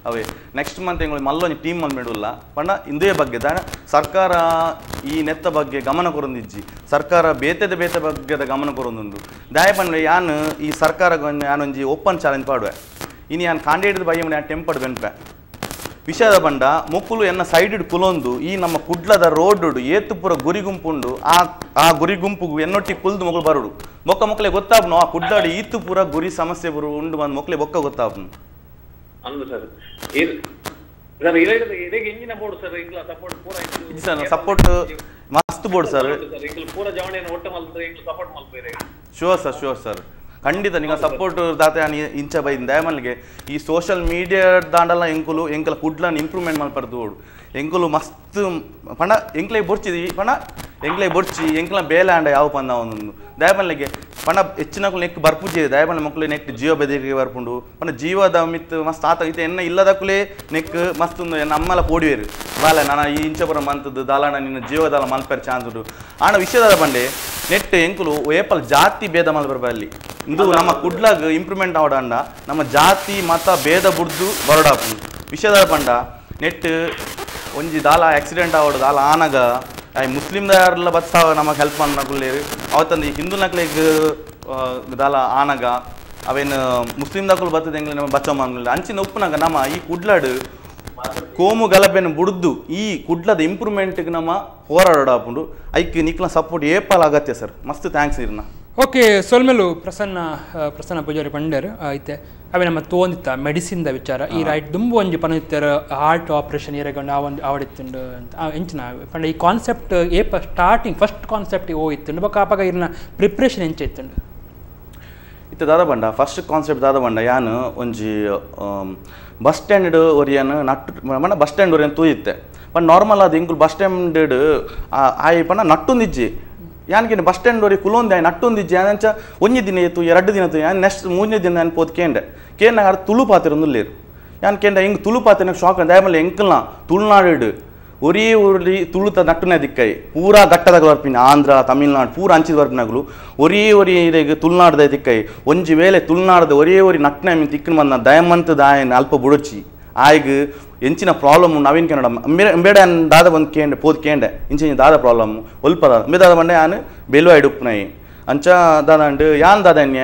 Speaker 2: ಅವೇ ನೆಕ್ಸ್ಟ್ ಮಂತ್ ಎಂಗಳು ಮಲ್ಲೊಂಜಿ ಟೀಮ್ ಮಲ್ಮಿಡುಲ್ಲ ಪಂಡ ಇಂದೇ ಬಗ್ಗೆ ದಾನ ಸರ್ಕಾರ ಈ ನೆತ್ತ ಬಗ್ಗೆ ಗಮನ ಕೊರೊಂದಿಜ್ಜಿ. ಸರ್ಕಾರ ಬೇತೆದ ಬೇತೆ ಬಗ್ಗೆದ ಗಮನ ಕೊರೊಂದುಂಡು. ದಾಯ ಪಂಡ ಯಾನ್ ಈ ಸರ್ಕಾರ ಯಾನೊಂಜಿ ಓಪನ್ ಚಾಲೆಂಜ್ ಪಾಡುವೆ. ಇನಿ ಯಾನ್ ಕಾಂಡೇಡ್ದ ಬಯ್ಯ ಯಾನ್ ಟೆಂಪಡ್ ಬೆನ್ಪೆ ವಿಷಯದ ಬಂಡ ಮೊಕ್ಕುಲು ಎನ್ನ ಸೈಡ್ ಕುಲೊಂದು ಈ ನಮ್ಮ ಕುಡ್ಲದ ರೋಡ್ ಏತುಪುರ ಗುರಿ ಗುಂಪುಂಡು. ಆ ಆ ಗುರಿ ಗುಂಪುಗು ಎನ್ನೊಟ್ಟಿ ಕುಲ್ದು ಮೊಗಲು ಬರುಡು ಮೊಕ್ಕ ಮೊಕ್ಕಲೆ ಗೊತ್ತಾಪ್ನು ಆ ಕುಡ್ಲಾಡು ಈತುಪುರ ಗುರಿ ಸಮಸ್ಯೆ ಬರು ಉಂಡು ಬಂದು ಮೊಕ್ಕಲೆ ಬೊಕ್ಕ ಗೊತ್ತಾಪ್ನು.
Speaker 4: ಅಂದು sir
Speaker 2: sir support ಮಸ್ತ್ ಬೋರ್ಡ್ ಸರ್.
Speaker 4: ಪೂರ
Speaker 2: sure sir, sure sir, ಖಂಡಿತ ನಿಂಗೆ ಸಪೋರ್ಟ್ ದಾತ ಇಂಚ ಬೈದ ದಯಮಲ್ಗೆ ಈ ಸೋಷಿಯಲ್ ಮೀಡಿಯಾ ದಾಂಡಲ ಎಂಕುಲು ಎಂಕಲ ಕುಡ್ಲನ್ ಇಂಪ್ರೂವ್ಮೆಂಟ್ ಮಲ್ಪರ್ದು ಓಡು ಎಂಕುಲು ಮಸ್ತ್ ಪಂಡ ಎಂಕ್ಲೆ ಬೊರ್ಚಿದಿ ಪಂಡ ಎಂಕ್ಲೆ ಬೊರ್ಚಿ ಎಂಕ್ಲ ಬೇಲೆ ಅಂಡ ಯಾವ ಪಂದ ಒಂದೊಂದು ದಯಮಲ್ಗೆ ಪಂಡ ಹೆಚ್ಚಿನಕುಲು ನೆಕ್ ಬರ್ಪುಜಿ ದಯಮಲ್ ಮಕ್ಕಳು ನೆಕ್ ಜೀವ ಬೆದರಿಕೆ ಬರ್ಪುಂಡು ಪಂಡ ಜೀವದ ಮಿತ್ ಮಸ್ತ್ ಆತ ಇತ್ತೆ ಎನ್ನ ಇಲ್ಲದಕ್ಕುಲೇ ನೆಕ್ ಮಸ್ತ್ ಒಂದು ಎನ್ನ ಅಮ್ಮಲ ಪೋಡಿವೇರು ಬಾಲ ನಾನು ಈ ಇಂಚಪುರ ಮಂತದ್ದು ದಾಲಾಣ ನಿನ್ನ ಜೀವದಾಲ ಮಲ್ಪೆರ್ ಚಾನ್ಸ್ ಉಂಡು ಆಣ ವಿಷಯದ ಬಂಡೆ ನೆಟ್ ಎಂಕುಲು ಏಪಲ್ ಜಾತಿ ಭೇದ ಮಲ್ಪರ್ ಅಲ್ಲಿ ಇಂದು ನಮ್ಮ ಕುಡ್ಲಾಗ್ ಇಂಪ್ರೂವ್ಮೆಂಟ್ ಆವಡಂಡ ನಮ್ಮ ಜಾತಿ ಮತ ಭೇದ ಬುಡ್ದು ಬರೋಡಾಪು ವಿಷಯದ ಪಂಡ ನೆಟ್ ಒಂಜಿ ದಾಲ ಆಕ್ಸಿಡೆಂಟ್ ಆವಡು ದಾಲ ಆನಗ ಮುಸ್ಲಿಂ ದಾರೆಲ್ಲ ಬತ್ಸಾವ ನಮಗೆ ಹೆಲ್ಪ್ ಮಾಡಲೇರು ಅವತ್ತಂದು ಈ ಹಿಂದೂ ನಕ್ಲೆಗ್ ದಾಲ ಆನಗ ಅವೇನು ಮುಸ್ಲಿಂ ದಾಕುಲು ಬರ್ತದೆ ಎಂಗ್ಲೆ ನಮ್ಮ ಬಚ್ಚ ಮಾಡಲಿಲ್ಲ ಅಂಚಿನ ಉಪ್ಪುನಾಗ ನಮ್ಮ ಈ ಕುಡ್ಲಾಡು ಕೋಮು ಗಲಭೆಯನ್ನು ಬುಡ್ದು ಈ ಕುಡ್ಲದ ಇಂಪ್ರೂವ್ಮೆಂಟ್ಗೆ ನಮ್ಮ ಹೋರಾಡಾಪುಂಡು ಐಕ್ ನಿಕ್ಲ ಸಪೋರ್ಟ್ ಏಪಾಲ್ ಅಗತ್ಯ ಸರ್. ಮಸ್ತ್ thanks ಇರ್ನ.
Speaker 1: ಓಕೆ ಸೊಲ್ಮೆಲು ಪ್ರಸನ್ನ ಪ್ರಸನ್ನ ಪೂಜಾರಿ ಪಂಡರ್ ಐತೆ ಅವೇ ನಮ್ಮ ತೋಂದಿತ್ತ ಮೆಡಿಸಿನ್ದ ವಿಚಾರ ಈ ರೈಟ್ ದುಂಬು ಒಂಜಿ ಪನೊಂದಿತ್ತರ ಹಾರ್ಟ್ ಆಪರೇಷನ್ ಏರೆಗೊಂಡು ಆ ಒಂದು ಆವಡಿತ್ತುಂಡು ಅಂತ ಎಂಚಿನ ಪಂಡ ಈ ಕಾನ್ಸೆಪ್ಟ್ ಏಪ starting first concept ಓ ಇತ್ತುಂಡು ಬೊಕ್ಕ ಆಪಗ ಇರ್ನ ಪ್ರಿಪ್ರೇಷನ್ ಎಂಚ ಇತ್ತುಂಡು
Speaker 2: ಇತ್ತ ದಾದ ಬಂಡ ಫಸ್ಟ್ ಕಾನ್ಸೆಪ್ಟ್ ದಾದ ಬಂಡ ಯಾನು ಒಂಜಿ ಬಸ್ ಸ್ಟ್ಯಾಂಡ್ ಒರಿಯನ್ ನಟ್ಟು ಮಣ್ಣ ಬಸ್ ಸ್ಟ್ಯಾಂಡ್ ಒರಿಯನ್ ತೂಯಿತ್ತೆ ಬಟ್ ನಾರ್ಮಲ್ ಅದು ಇಂಕುಲು ಬಸ್ ಸ್ಟ್ಯಾಂಡ್ ಆಯ್ ಪಂಡ ನಟ್ಟೊಂದಿಜ್ಜಿ ಯಾನ್ಕೇನೆ ಬಸ್ ಸ್ಟ್ಯಾಂಡ್ ವರೆಗೆ ಕುಲೊಂದು ಆಯ್ ನಟ್ಟೊಂದಿಜ್ಜಿ ಅಂಚ ಒಂಜಿ ದಿನ ಏತು ಎರಡು ದಿನ ತು ಯಾನ್ ನೆಕ್ಸ್ಟ್ ಮೂರನೇ ದಿನ ನಾನು ಪೋದು ಕೇಂಡೆ ಕೇಂಡ ಅದು ತುಳು ಪಾತಿರೊಂದುಲ್ಲೇರು ಯಾನ್ ಕೇಂಡ ಹಿಂಗೆ ತುಳು ಪಾತಿನ ಶಾಕ್ ಅಂದ ಆಮೇಲೆ ಎಂಕಲ್ನ ತುಳುನಾಡು ಒರೇ ಊರಲ್ಲಿ ತುಳುತ ನಟ್ಟುನ ದಿಕ್ಕೈ ಪೂರಾ ಘಟ್ಟದಾಗ ಬರ್ಪಿನ ಆಂಧ್ರ ತಮಿಳ್ನಾಡು ಪೂರ ಅಂಚಿದ ಬರ್ಪಿನಾಗಲು ಒರೇ ಒರಿ ಇರೆಗ್ ತುಳುನಾಡ್ದ ದಿಕ್ಕೈ ಒಂಜಿ ವೇಳೆ ತುಳುನಾಡ್ದ ಒರೇ ಒರಿ ನಟ್ಟುನ ಮೀನ್ ತಿಕ್ಕನ ಬಂದ ದಯಮಂತದ ಆಯನ್ ಅಲ್ಪ ಬುಡಚಿ ಆಯ್ಗ್ ಎಂಚಿನ ಪ್ರಾಬ್ಲಮ್ ನವೀನ್ ಕನ್ನಡ ಬೇಡ ದಾದ ಬಂದು ಕೇಂಡೆ ಪೋದು ಕೇಂಡೆ ಇಂಚಿನ ದಾದ ಪ್ರಾಬ್ಲಮ್ ಒಲ್ಪ ದಾದ ಅಂಬೆ ದಾದ ಬಂಡೆ ಯಾನ್ ಬೆಲ್ವಾಯ್ಡ್ ಉಪ್ಪುನೈ ಅಂಚ ದಾದ ಅಂಡ್ ಯಾನ್ ದಾದನ್ಯ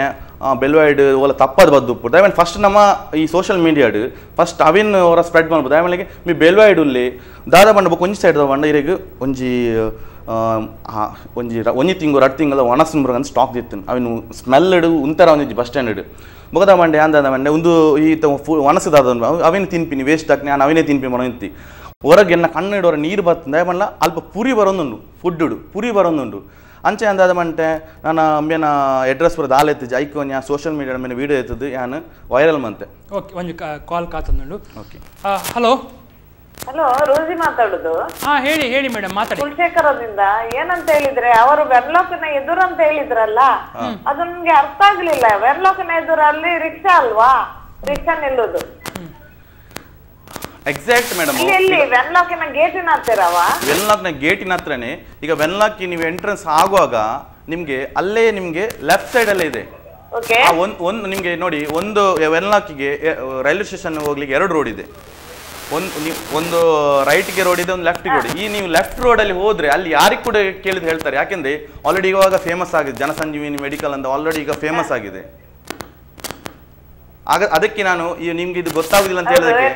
Speaker 2: ಬೆಲ್ವಾಯ್ಡ್ ಓಲ ತಪ್ಪದ ಬದ್ದು ಉಪ್ಪು ದಯಮಾಡಿ ಫಸ್ಟ್ ನಮ್ಮ ಈ ಸೋಷಿಯಲ್ ಮೀಡಿಯಾಡ್ ಫಸ್ಟ್ ಅವಿನ್ ಅವರ ಸ್ಪ್ರೆಡ್ ಮಾಡ್ಬೋದು ದಯಮಾಡಿ ಮೀ ಬೆಲ್ವಾಯ್ಡ್ ಉಲ್ಲಿ ದಾದ ಬಂಡ ಬೊಕ್ಕ ಒಂಜಿ ಸೈಡ್ ಬಂಡ ಇರೆಗ್ ಒಂಜಿ ಒಂಜಿ ಒಂಜಿ ತಿಂಗು ರಡ್ ತಿಂಗಳ ಒಣಸಿನ ಮುರುಗನ್ ಸ್ಟಾಕ್ ದಿತ್ತು ಅವಿನ ಸ್ಮೆಲ್ ಇಡು ಉಂತರ ಒಂಜಿ ಬಸ್ ಸ್ಟ್ಯಾಂಡ್ ಇಡು ಬೊಕದ ಮಂಡೆ ಅಂದ ಮಂಡೆ ಒಂದು ಈ ಒಣಸದಾದ ಅವೇನು ತಿನ್ಪಿನಿ ವೇಸ್ಟ್ ಹಾಕಿ ನಾನು ಅವೇನೇ ತಿನ್ಪಿ ಮಾಡೋ ಹೊರಗೆ ಎನ್ನ ಕಣ್ಣು ಇಡೋರ ನೀರು ಬರ್ತದೆ ಮಲ್ಲ ಅಲ್ಪ ಪುರಿ ಬರೋದುಂಡು ಫುಡ್ ಪುರಿ ಬರೋದುಂಡು ಅಂಚೆ ಅಂದಾದ ಮಂಟೆ ನಾನು ಅಂಬೇನ ಅಡ್ರೆಸ್ ಬರೋದು ಆಲ್ ಎತ್ತಿಜ್ ಐಕೋನ್ ಯಾ ಸೋಷಿಯಲ್ ಮೀಡಿಯಾ ಮೇಲೆ ವೀಡಿಯೋ ಎತ್ತದು ಯಾನು ವೈರಲ್ ಮಂತೆ.
Speaker 1: ಓಕೆ ಒಂದು ಕಾಲ್ ಕಾತಂದುಂಡು. Okay hello
Speaker 5: hello ರೋಜಿ ಮಾತಾಡುದು.
Speaker 1: ಹಾ ಹೇಳಿ ಹೇಳಿ ಮೇಡಮ್ ಮಾತಾಡಿ.
Speaker 5: ಕುಲಶೇಖರದಿಂದ ಏನಂತ ಹೇಳಿದ್ರೆ ಅವರು ವೆನ್ಲಾಕ್ನ ಎದುರು ಅಂತ ಹೇಳಿದ್ರಲ್ಲ, ಅದು ನನ್ಗೆ ಅರ್ಥ ಆಗ್ಲಿಲ್ಲ. ವೆನ್ಲಾಕ್ನ ಎದುರಲ್ಲಿ ರಿಕ್ಷಾ ಅಲ್ವಾ, ರಿಕ್ಷಾ ನಿಲ್ಲುದು
Speaker 2: ಎಕ್ಸಾಕ್ಟ್ ಮೇಡಮ್.
Speaker 5: ಎಲ್ಲಿ ವೆನ್ಲಾಕಿನ ಗೇಟಿನ ಹತ್ತಿರವಾ?
Speaker 2: ವೆನ್ಲಾಕ್ನ ಗೇಟಿನ ಹತ್ರನೇ. ಈಗ ವೆನ್ಲಾಕ್ ನೀವು ಎಂಟ್ರೆನ್ಸ್ ಆಗುವಾಗ ನಿಮ್ಗೆ ಅಲ್ಲೇ ನಿಮ್ಗೆ ಲೆಫ್ಟ್ ಸೈಡ್ ಅಲ್ಲೇ ಇದೆ. ಒಂದು ನಿಮ್ಗೆ ನೋಡಿ, ಒಂದು ವೆನ್ಲಾಕಿಗೆ ರೈಲ್ವೆ ಸ್ಟೇಷನ್ ಹೋಗ್ಲಿಕ್ಕೆ ಎರಡು ರೋಡ್ ಇದೆ. ಒಂದು ರೈಟ್ಗೆ ರೋಡ್ ಇದೆ, ಒಂದು ಲೆಫ್ಟ್ ರೋಡ್. ಈ ನೀವು ಲೆಫ್ಟ್ ರೋಡಲ್ಲಿ ಹೋದ್ರೆ ಅಲ್ಲಿ ಯಾರಿಗೆ ಕೂಡ ಕೇಳಿದ್ರೆ ಹೇಳ್ತಾರೆ, ಯಾಕೆಂದ್ರೆ ಆಲ್ರೆಡಿ ಇವಾಗ ಫೇಮಸ್ ಆಗಿದೆ ಜನಸಂಜೀವಿನಿ ಮೆಡಿಕಲ್ ಅಂತ ಆಲ್ರೆಡಿ ಈಗ ಫೇಮಸ್ ಆಗಿದೆ. ಆಗ ಅದಕ್ಕೆ ನಾನು ನಿಮ್ಗೆ ಇದು ಗೊತ್ತಾಗುದಿಲ್ಲ ಅಂತ ಹೇಳಿದಕ್ಕೆ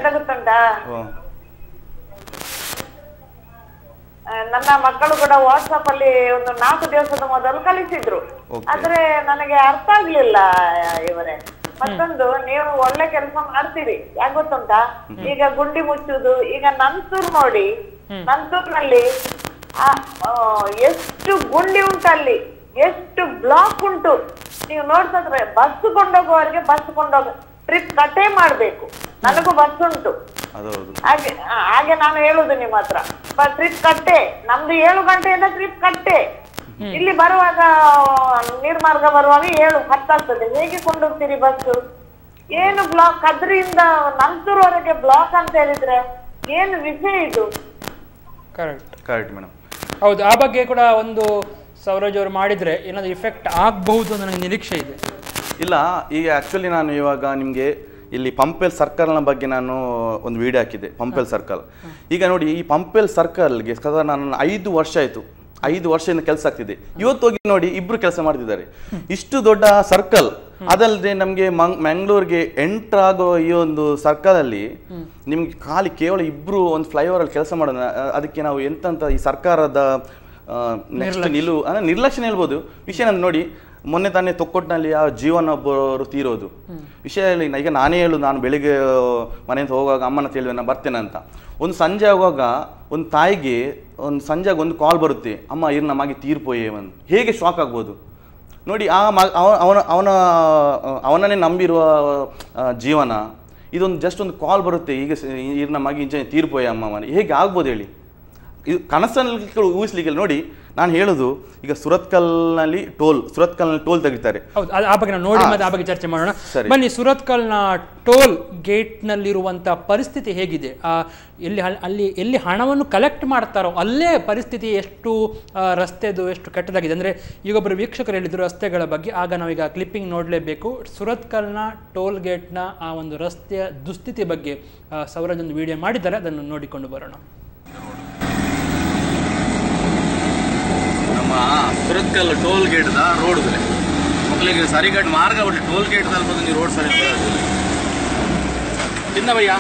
Speaker 5: ನನ್ನ ಮಕ್ಕಳು ಕೂಡ ವಾಟ್ಸ್ಆಪ್ ಅಲ್ಲಿ ಒಂದು 4 ದಿವಸದ ಮೊದಲು ಕಳಿಸಿದ್ರು, ಆದ್ರೆ ನನಗೆ ಅರ್ಥ ಆಗ್ಲಿಲ್ಲ ಇವರೇ. ಮತ್ತೊಂದು, ನೀವು ಒಳ್ಳೆ ಕೆಲಸ ಮಾಡ್ತೀರಿ, ಯಾಕೆ ಗೊತ್ತುಂಟಾ? ಈಗ ಗುಂಡಿ ಮುಚ್ಚುದು, ಈಗ ನಂತೂರ್ ನೋಡಿ, ನಂತೂರ್ನಲ್ಲಿ ಎಷ್ಟು ಗುಂಡಿ ಉಂಟು, ಅಲ್ಲಿ ಎಷ್ಟು ಬ್ಲಾಕ್ ಉಂಟು. ನೀವು ನೋಡ್ತಿದ್ರೆ ಬಸ್ ಕೊಂಡೋಗುವವರಿಗೆ ಬಸ್ ಕೊಂಡೋಗ ಟ್ರಿಪ್ ಕಟ್ಟೇ ಮಾಡ್ಬೇಕು. ನನಗೂ ಬಸ್ ಉಂಟು, ಹಾಗೆ ಹಾಗೆ ನಾನು ಹೇಳುದು ನಿಮ್ಮ ಹತ್ರ. ಟ್ರಿಪ್ ಕಟ್ಟೆ, ನಮ್ದು 7 ಗಂಟೆಯಿಂದ ಟ್ರಿಪ್ ಕಟ್ಟೆ. ಇಲ್ಲಿ ಬರುವಾಗ ನೀರ್ಮಾರ್ಗ ಬರುವಾಗ 7:10 ಆಗ್ತದೆ. ಹೇಗೆ ಕೊಂಡೋಗ್ತೀರಿ ಬಸ್? ಏನು ಬ್ಲಾಕ್, ಕದ್ರಿಯಿಂದ ನಂತೂರ್ವರೆಗೆ ಬ್ಲಾಕ್ ಅಂತ ಹೇಳಿದ್ರೆ ಏನು ವಿಷಯ ಇದು?
Speaker 1: Correct
Speaker 2: correct madam.
Speaker 1: ಹೌದು, ಆ ಬಗ್ಗೆ ಕೂಡ ಒಂದು ಸೌರಜ್ ಅವರು ಮಾಡಿದ್ರೆ ಏನಾದ್ರು ಇಫೆಕ್ಟ್ ಆಗಬಹುದು ಅಂತ ನನಗೆ ನಿರೀಕ್ಷೆ ಇದೆ.
Speaker 2: ಇಲ್ಲ, ಈಗ ಆ್ಯಕ್ಚುಲಿ ನಾನು ಇವಾಗ ನಿಮಗೆ ಇಲ್ಲಿ ಪಂಪೆಲ್ ಸರ್ಕಲ್ನ ಬಗ್ಗೆ ನಾನು ಒಂದು ವಿಡಿಯೋ ಹಾಕಿದ್ದೆ, ಪಂಪೆಲ್ ಸರ್ಕಲ್. ಈಗ ನೋಡಿ, ಈ ಪಂಪೆಲ್ ಸರ್ಕಲ್ಗೆ ಸಾಧಾರಣ ನಾನು 5 ವರ್ಷ ಆಯಿತು, 5 ವರ್ಷದಿಂದ ಕೆಲಸ ಆಗ್ತಿದೆ. ಇವತ್ತು ಹೋಗಿ ನೋಡಿ, ಇಬ್ರು ಕೆಲಸ ಮಾಡ್ತಿದ್ದಾರೆ. ಇಷ್ಟು ದೊಡ್ಡ ಸರ್ಕಲ್, ಅದಲ್ಲದೆ ನಮಗೆ ಮಂಗಳೂರಿಗೆ ಎಂಟರ್ ಆಗೋ ಈ ಒಂದು ಸರ್ಕಲಲ್ಲಿ ನಿಮ್ಗೆ ಖಾಲಿ ಕೇವಲ ಇಬ್ರು ಒಂದು ಫ್ಲೈಓವರ್ ಅಲ್ಲಿ ಕೆಲಸ ಮಾಡೋಣ, ಅದಕ್ಕೆ ನಾವು ಎಂತಂತ ಈ ಸರ್ಕಾರದ ನೆಕ್ಸ್ಟ್ ನಿಲುವು ಅಂದ್ರೆ ನಿರ್ಲಕ್ಷ್ಯ ಹೇಳ್ಬೋದು. ವಿಷಯ ನಾನು ನೋಡಿ, ಮೊನ್ನೆ ತಾನೇ ತೊಕ್ಕೊಟ್ಟಿನಲ್ಲಿ ಆ ಜೀವನ ಒಬ್ಬರು ತೀರೋದು ವಿಷಯ ಹೇಳಿ. ಈಗ ನಾನೇ ಹೇಳು, ನಾನು ಬೆಳಿಗ್ಗೆ ಮನೆಯಿಂದ ಹೋಗುವಾಗ ಅಮ್ಮನ ತಿಳಿವೆ ನಾನು ಬರ್ತೇನೆ ಅಂತ. ಒಂದು ಸಂಜೆ ಆಗುವಾಗ ಒಂದು ತಾಯಿಗೆ ಒಂದು ಸಂಜೆಗೆ ಒಂದು ಕಾಲ್ ಬರುತ್ತೆ, ಅಮ್ಮ ಇರ್ ನಮಗೆ ತೀರ್ಪೋಯೇ ಒಂದು. ಹೇಗೆ ಶಾಕ್ ಆಗ್ಬೋದು ನೋಡಿ. ಆ ಅವನ ಅವನ ಅವನನ್ನೇ ನಂಬಿರುವ ಜೀವನ ಇದೊಂದು ಜಸ್ಟ್ ಒಂದು ಕಾಲ್ ಬರುತ್ತೆ, ಈಗ ಇರ್ ನಮಗೆ ಇಂಚೆ ತೀರ್ಪೋಯೆ ಅಮ್ಮ ಮನೆ, ಹೇಗೆ ಆಗ್ಬೋದು ಹೇಳಿ? ಇದು ಕನಸಲ್ಲಿ ಊಹಿಸ್ಲಿಕ್ಕಿಲ್ಲ ನೋಡಿ. ನಾನು ಹೇಳುದು, ಈಗ ಸುರತ್ಕಲ್ನಲ್ಲಿ ಟೋಲ್, ಸುರತ್ಕಲ್ನಲ್ಲಿ ಟೋಲ್ ತೆಗಿತಾರೆ.
Speaker 1: ಹೌದು, ಆ ಬಗ್ಗೆ ನಾವು ನೋಡಿ ಮತ್ತೆ ಆ ಬಗ್ಗೆ ಚರ್ಚೆ ಮಾಡೋಣ. ಬನ್ನಿ, ಸುರತ್ಕಲ್ನ ಟೋಲ್ ಗೇಟ್ನಲ್ಲಿರುವಂಥ ಪರಿಸ್ಥಿತಿ ಹೇಗಿದೆ, ಎಲ್ಲಿ ಅಲ್ಲಿ ಎಲ್ಲಿ ಹಣವನ್ನು ಕಲೆಕ್ಟ್ ಮಾಡ್ತಾರೋ ಅಲ್ಲೇ ಪರಿಸ್ಥಿತಿ ಎಷ್ಟು, ರಸ್ತೆದು ಎಷ್ಟು ಕೆಟ್ಟದಾಗಿದೆ ಅಂದರೆ, ಈಗೊಬ್ಬರು ವೀಕ್ಷಕರು ಹೇಳಿದರು ರಸ್ತೆಗಳ ಬಗ್ಗೆ. ಆಗ ನಾವೀಗ ಕ್ಲಿಪ್ಪಿಂಗ್ ನೋಡಲೇಬೇಕು. ಸುರತ್ಕಲ್ನ ಟೋಲ್ ಗೇಟ್ನ ಆ ಒಂದು ರಸ್ತೆಯ ದುಸ್ಥಿತಿ ಬಗ್ಗೆ ಸೌರಜ್ ಒಂದು ವಿಡಿಯೋ ಮಾಡಿದ್ದಾರೆ, ಅದನ್ನು ನೋಡಿಕೊಂಡು ಬರೋಣ.
Speaker 2: ನಮ್ಮ Surathkal toll gate the road ಮಕ್ಕಳಿಗೆ ಸರಿಗಟ್ಟು ಮಾರ್ಗ ಬಿಟ್ಟು ಟೋಲ್ ಗೇಟ್ ಬಂದು ನೀವು ರೋಡ್ ಸರಿ ತಿನ್ನ ಭಯ್ಯ.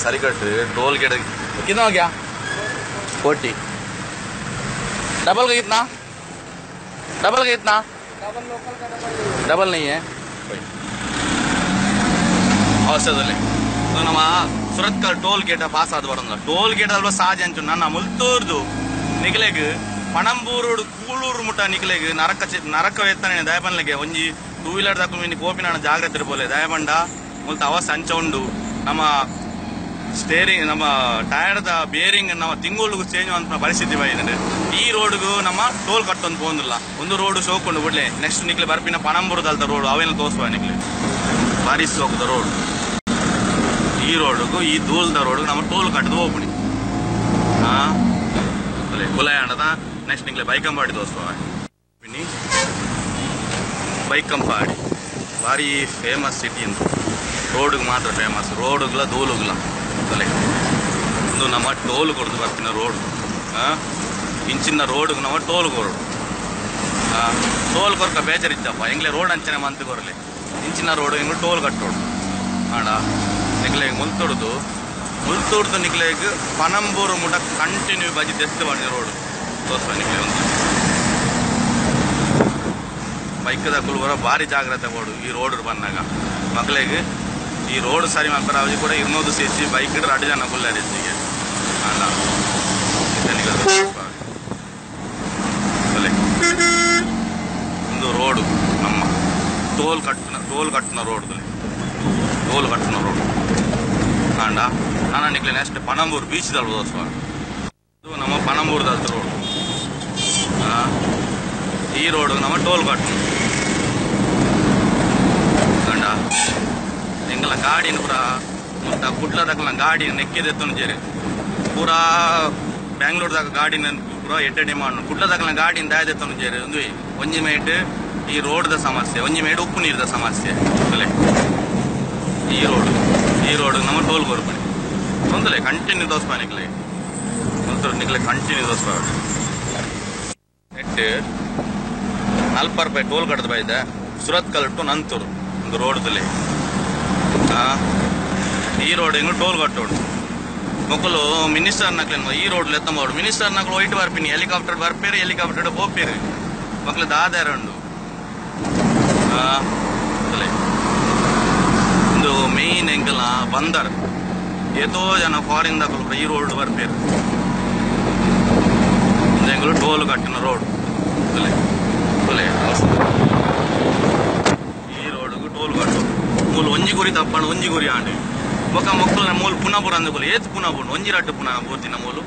Speaker 2: ಸರಿಗಟ್ಟು ಟೋಲ್ ಗೇಟ್ ಕಿನ್ನ ಹೋಗ್ಯಾ 40 डबल का कितना? डबल का कितना? ಡಬಲ್ नहीं है ಅವಶ್ಯದಲ್ಲಿ. ಸೊ ನಮ್ಮ ಸುರತ್ಕಲ್ ಟೋಲ್ ಗೇಟ್ ಪಾಸ್ ಆದ ಬರೋಲ್ಲ. ಟೋಲ್ ಗೇಟ್ ಅಲ್ವಾ ಸಾಜ ಅಂಚು ನನ್ನ ಮುಲ್ತೂರ್ದು ನಿಗಲೆಗ್ ಪಣಂಬೂರು ಕೂಳೂರು ಮುಟ್ಟ ನಿಗಲೆಗ್ ನರಕ ನರಕ ಎತ್ತನೆ ದಯಬನ್ಲೆಗೆ ಒಂಜಿ ಟೂ ವೀಲರ್ ದಾಕು ಮಿನಿ ಕೋಪಿನ ಜಾಗ್ರತೆ ಇರ್ಬೋಲೆ ದಯಬಂಡ ಮುಲ್ತ ಅವಸ್ ಅಂಚ ಉಂಡು. ನಮ್ಮ ಸ್ಟೇರಿಂಗ್ ನಮ್ಮ ಟೈರ್ದ ಬೇರಿಂಗ್ ನಮ್ಮ ತಿಂಗಳಿಗೆ ಚೇಂಜ್ ಅಂತ ಪರಿಸ್ಥಿತಿ ಬೈದಂಡೆ. ಈ ರೋಡ್ಗೂ ನಮ್ಮ ಟೋಲ್ ಕಟ್ಟೊಂದು ಪೋಂದಿಲ್ಲ. ಒಂದು ರೋಡ್ ಸೋಕೊಂಡು ಬಿಡ್ಲೆ ನೆಕ್ಸ್ಟ್ ನಿಕ್ಲೆ ಬರ್ಪಿನ ಪಣಂಬೂರದಲ್ದ ರೋಡ್ ಅವೇನು ತೋರಿಸುವ ನಿಕ್ಲೆ ಬಾರಿ ಸೋಕದ ರೋಡ್. ಈ ರೋಡ್ಗೂ ಈ ದೂಲ್ದ ರೋಡ್ಗೂ ನಮ್ಮ ಟೋಲ್ ಕಟ್ಟದು ಹೋಗ್ಬಿಡಿ. ಹಾಂ ಕುಲಾಯಣದ ನೆಕ್ಸ್ಟ್ ನಿಕ್ಲೆ ಬೈಕಂಪಾಡಿ ತೋರಿಸುವ. ಬೈಕಂಪಾಡಿ ಭಾರಿ ಫೇಮಸ್ ಸಿಟಿ ಅಂತ, ರೋಡ್ಗೆ ಮಾತ್ರ ಫೇಮಸ್, ರೋಡ್ಗಳ ದೂಲುಗಳ ಒಂದು ನಮ್ಮ ಟೋಲ್ ಕೊಡ್ದು ಬರ್ತೀನಿ ರೋಡ್. ಇಂಚಿನ ರೋಡ್ಗೆ ನಮ್ಮ ಟೋಲ್ ಕೊರಡು ಟೋಲ್ ಕೊರ್ಕ ಬೇಜಾರಿತ್ತಪ್ಪ. ಎಂಗ್ಲೆ ರೋಡ್ ಅಂಚನೆ ಮಂತ್ ಕೊರಲಿ ಇಂಚಿನ ರೋಡ್ ಹೆಂಗ್ ಟೋಲ್ ಕಟ್ಟೋಡು ಆಡ ನಿಕ್ಲೆ ಮುಲ್ತೊಡ್ದು ಮುಲ್ತೊಡ್ದು ನಿಕ್ಲೆಗ್ ಪನಂಬೂರು ಮುಟ ಕಂಟಿನ್ಯೂ ಬಜಿ ದೆಸ್ತು ಬಂದ ರೋಡ್ ತೋರ್ಸ ನಿಕ್ಲೆ. ಒಂದು ಬೈಕ್ದ ಕುಲ್ಬರ ಭಾರಿ ಜಾಗ್ರತೆ ಬೋಡು ಈ ರೋಡ್ ಬಂದಾಗ ಮಕ್ಕಳಿಗೆ. ಈ ರೋಡ್ ಸರಿ ಮಾಡ್ತಾರೆ ಅవి ಕೂಡ 200 cc bike ಇಡ್ರೆ 2 ಜನ ಕುಲ್ಲಾರಿಗೆ ಅಲ್ಲ. ಒಂದು ರೋಡು ನಮ್ಮ ಟೋಲ್ ಕಟ್ಟುನ ರೋಡ್, ಟೋಲ್ ಕಟ್ಟುನ ರೋಡ್ ಆಂಡ. ನಾನು ನಿಕ್ಲೆ ನೆಕ್ಸ್ಟ್ ಪಣಂಬೂರು ಬೀಚ್ ದೋಸ್ವ. ಇದು ನಮ್ಮ ಪಣಂಬೂರ್ದಲ್ತ ರೋಡ್. ಈ ರೋಡ್ ನಮ್ಮ ಟೋಲ್ ಕಟ್ಟು ಕಂಡ. ಎಂಗಲ ಗಾಡಿನ ಪೂರ ಮುಟ್ಟ ಕುಡ್ಲದಕ್ಕಲ ಗಾಡಿ ನೆಕ್ಕಿದೆತ್ತೊಂದು ಜೇರಿ ಪೂರಾ ಬೆಂಗಳೂರ್ದಾಗ ಗಾಡಿನ ಪೂರ ಎಡ್ಡೆ ಮಾಡು ಕುಡ್ಲದಕ್ಕಲ ಗಾಡಿನ ದಾಯದೆತ್ತೊಂದು ಜೇರಿ. ಒಂದು ಒಂಜಿ ಮೇಟ್ ಈ ರೋಡ್ದ ಸಮಸ್ಯೆ, ಒಂಜಿ ಮೇಟ್ ಉಪ್ಪು ನೀರ್ದ ಸಮಸ್ಯೆ. ಈ ರೋಡ್ ಈ ರೋಡ್ ನಮ್ಮ ಟೋಲ್ ಕೊರ್ಪಣಿ ತೊಂದರೆ ಕಂಟಿನ್ಯೂ ದೋಸ್ಪ ನಿಕ್ಲೆ ನಿಕ್ಲೆ ಕಂಟಿನ್ಯೂ ದೋಸ್ಪ. ಎಟ್ಟು 40 ರೂಪಾಯಿ ಟೋಲ್ ಕಟ್ಟದ ಬೈದೆ ಸುರತ್ಕಲ್ ಟು ನಂತೂರು ಒಂದು ರೋಡ್ದಲ್ಲಿ. ಈ ರೋಡ್ ಹೆಂಗು ಟೋಲ್ ಕಟ್ಟೋಡು ಮೊಕ್ಕಲು ಮಿನಿಸ್ಟರ್ ನಕ್ಲೇನು ಈ ರೋಡ್ ಲೆತ್ತ ಮಾಡು ಮಿನಿಸ್ಟರ್ ನಕ್ಲು ವೈಟ್ ಬರ್ಪಿನಿ ಹೆಲಿಕಾಪ್ಟರ್ ಬರ್ಪೇರು ಹೆಲಿಕಾಪ್ಟರ್ ಪೋಪೇರು ಮಕ್ಳು ದಾದಾರ ಉಂಡು ಒಂದು ಮೇನ್ ಎಂಕಲ ಬಂದರ್ ಏತೋ ಜನ ಫಾರಿನ್ ದಕ್ಕಲು ಈ ರೋಡ್ ಬರ್ಪೇರು ಎಂಕಲು ಟೋಲ್ ಕಟ್ಟಿನ ರೋಡ್ ಈ ರೋಡ್ಗೂ ಟೋಲ್ ಕಟ್ಟು ಮೂಲು ಒಂಜಿ ಗುರಿ ತಪ್ಪಣ ಒಂಜಿ ಗುರಿ ಆಂಡು ಬೊಕ ಮೊಕ್ಕಲ ಮೂಲು ಪುನಪುರ ಅಂದುಕೊಲು ಏತ್ ಪುನಪುಂಡು ಒಂಜಿ ರಡ್ಡು ಪುನ ಬೂರ್ದಿನ ಮೂಲು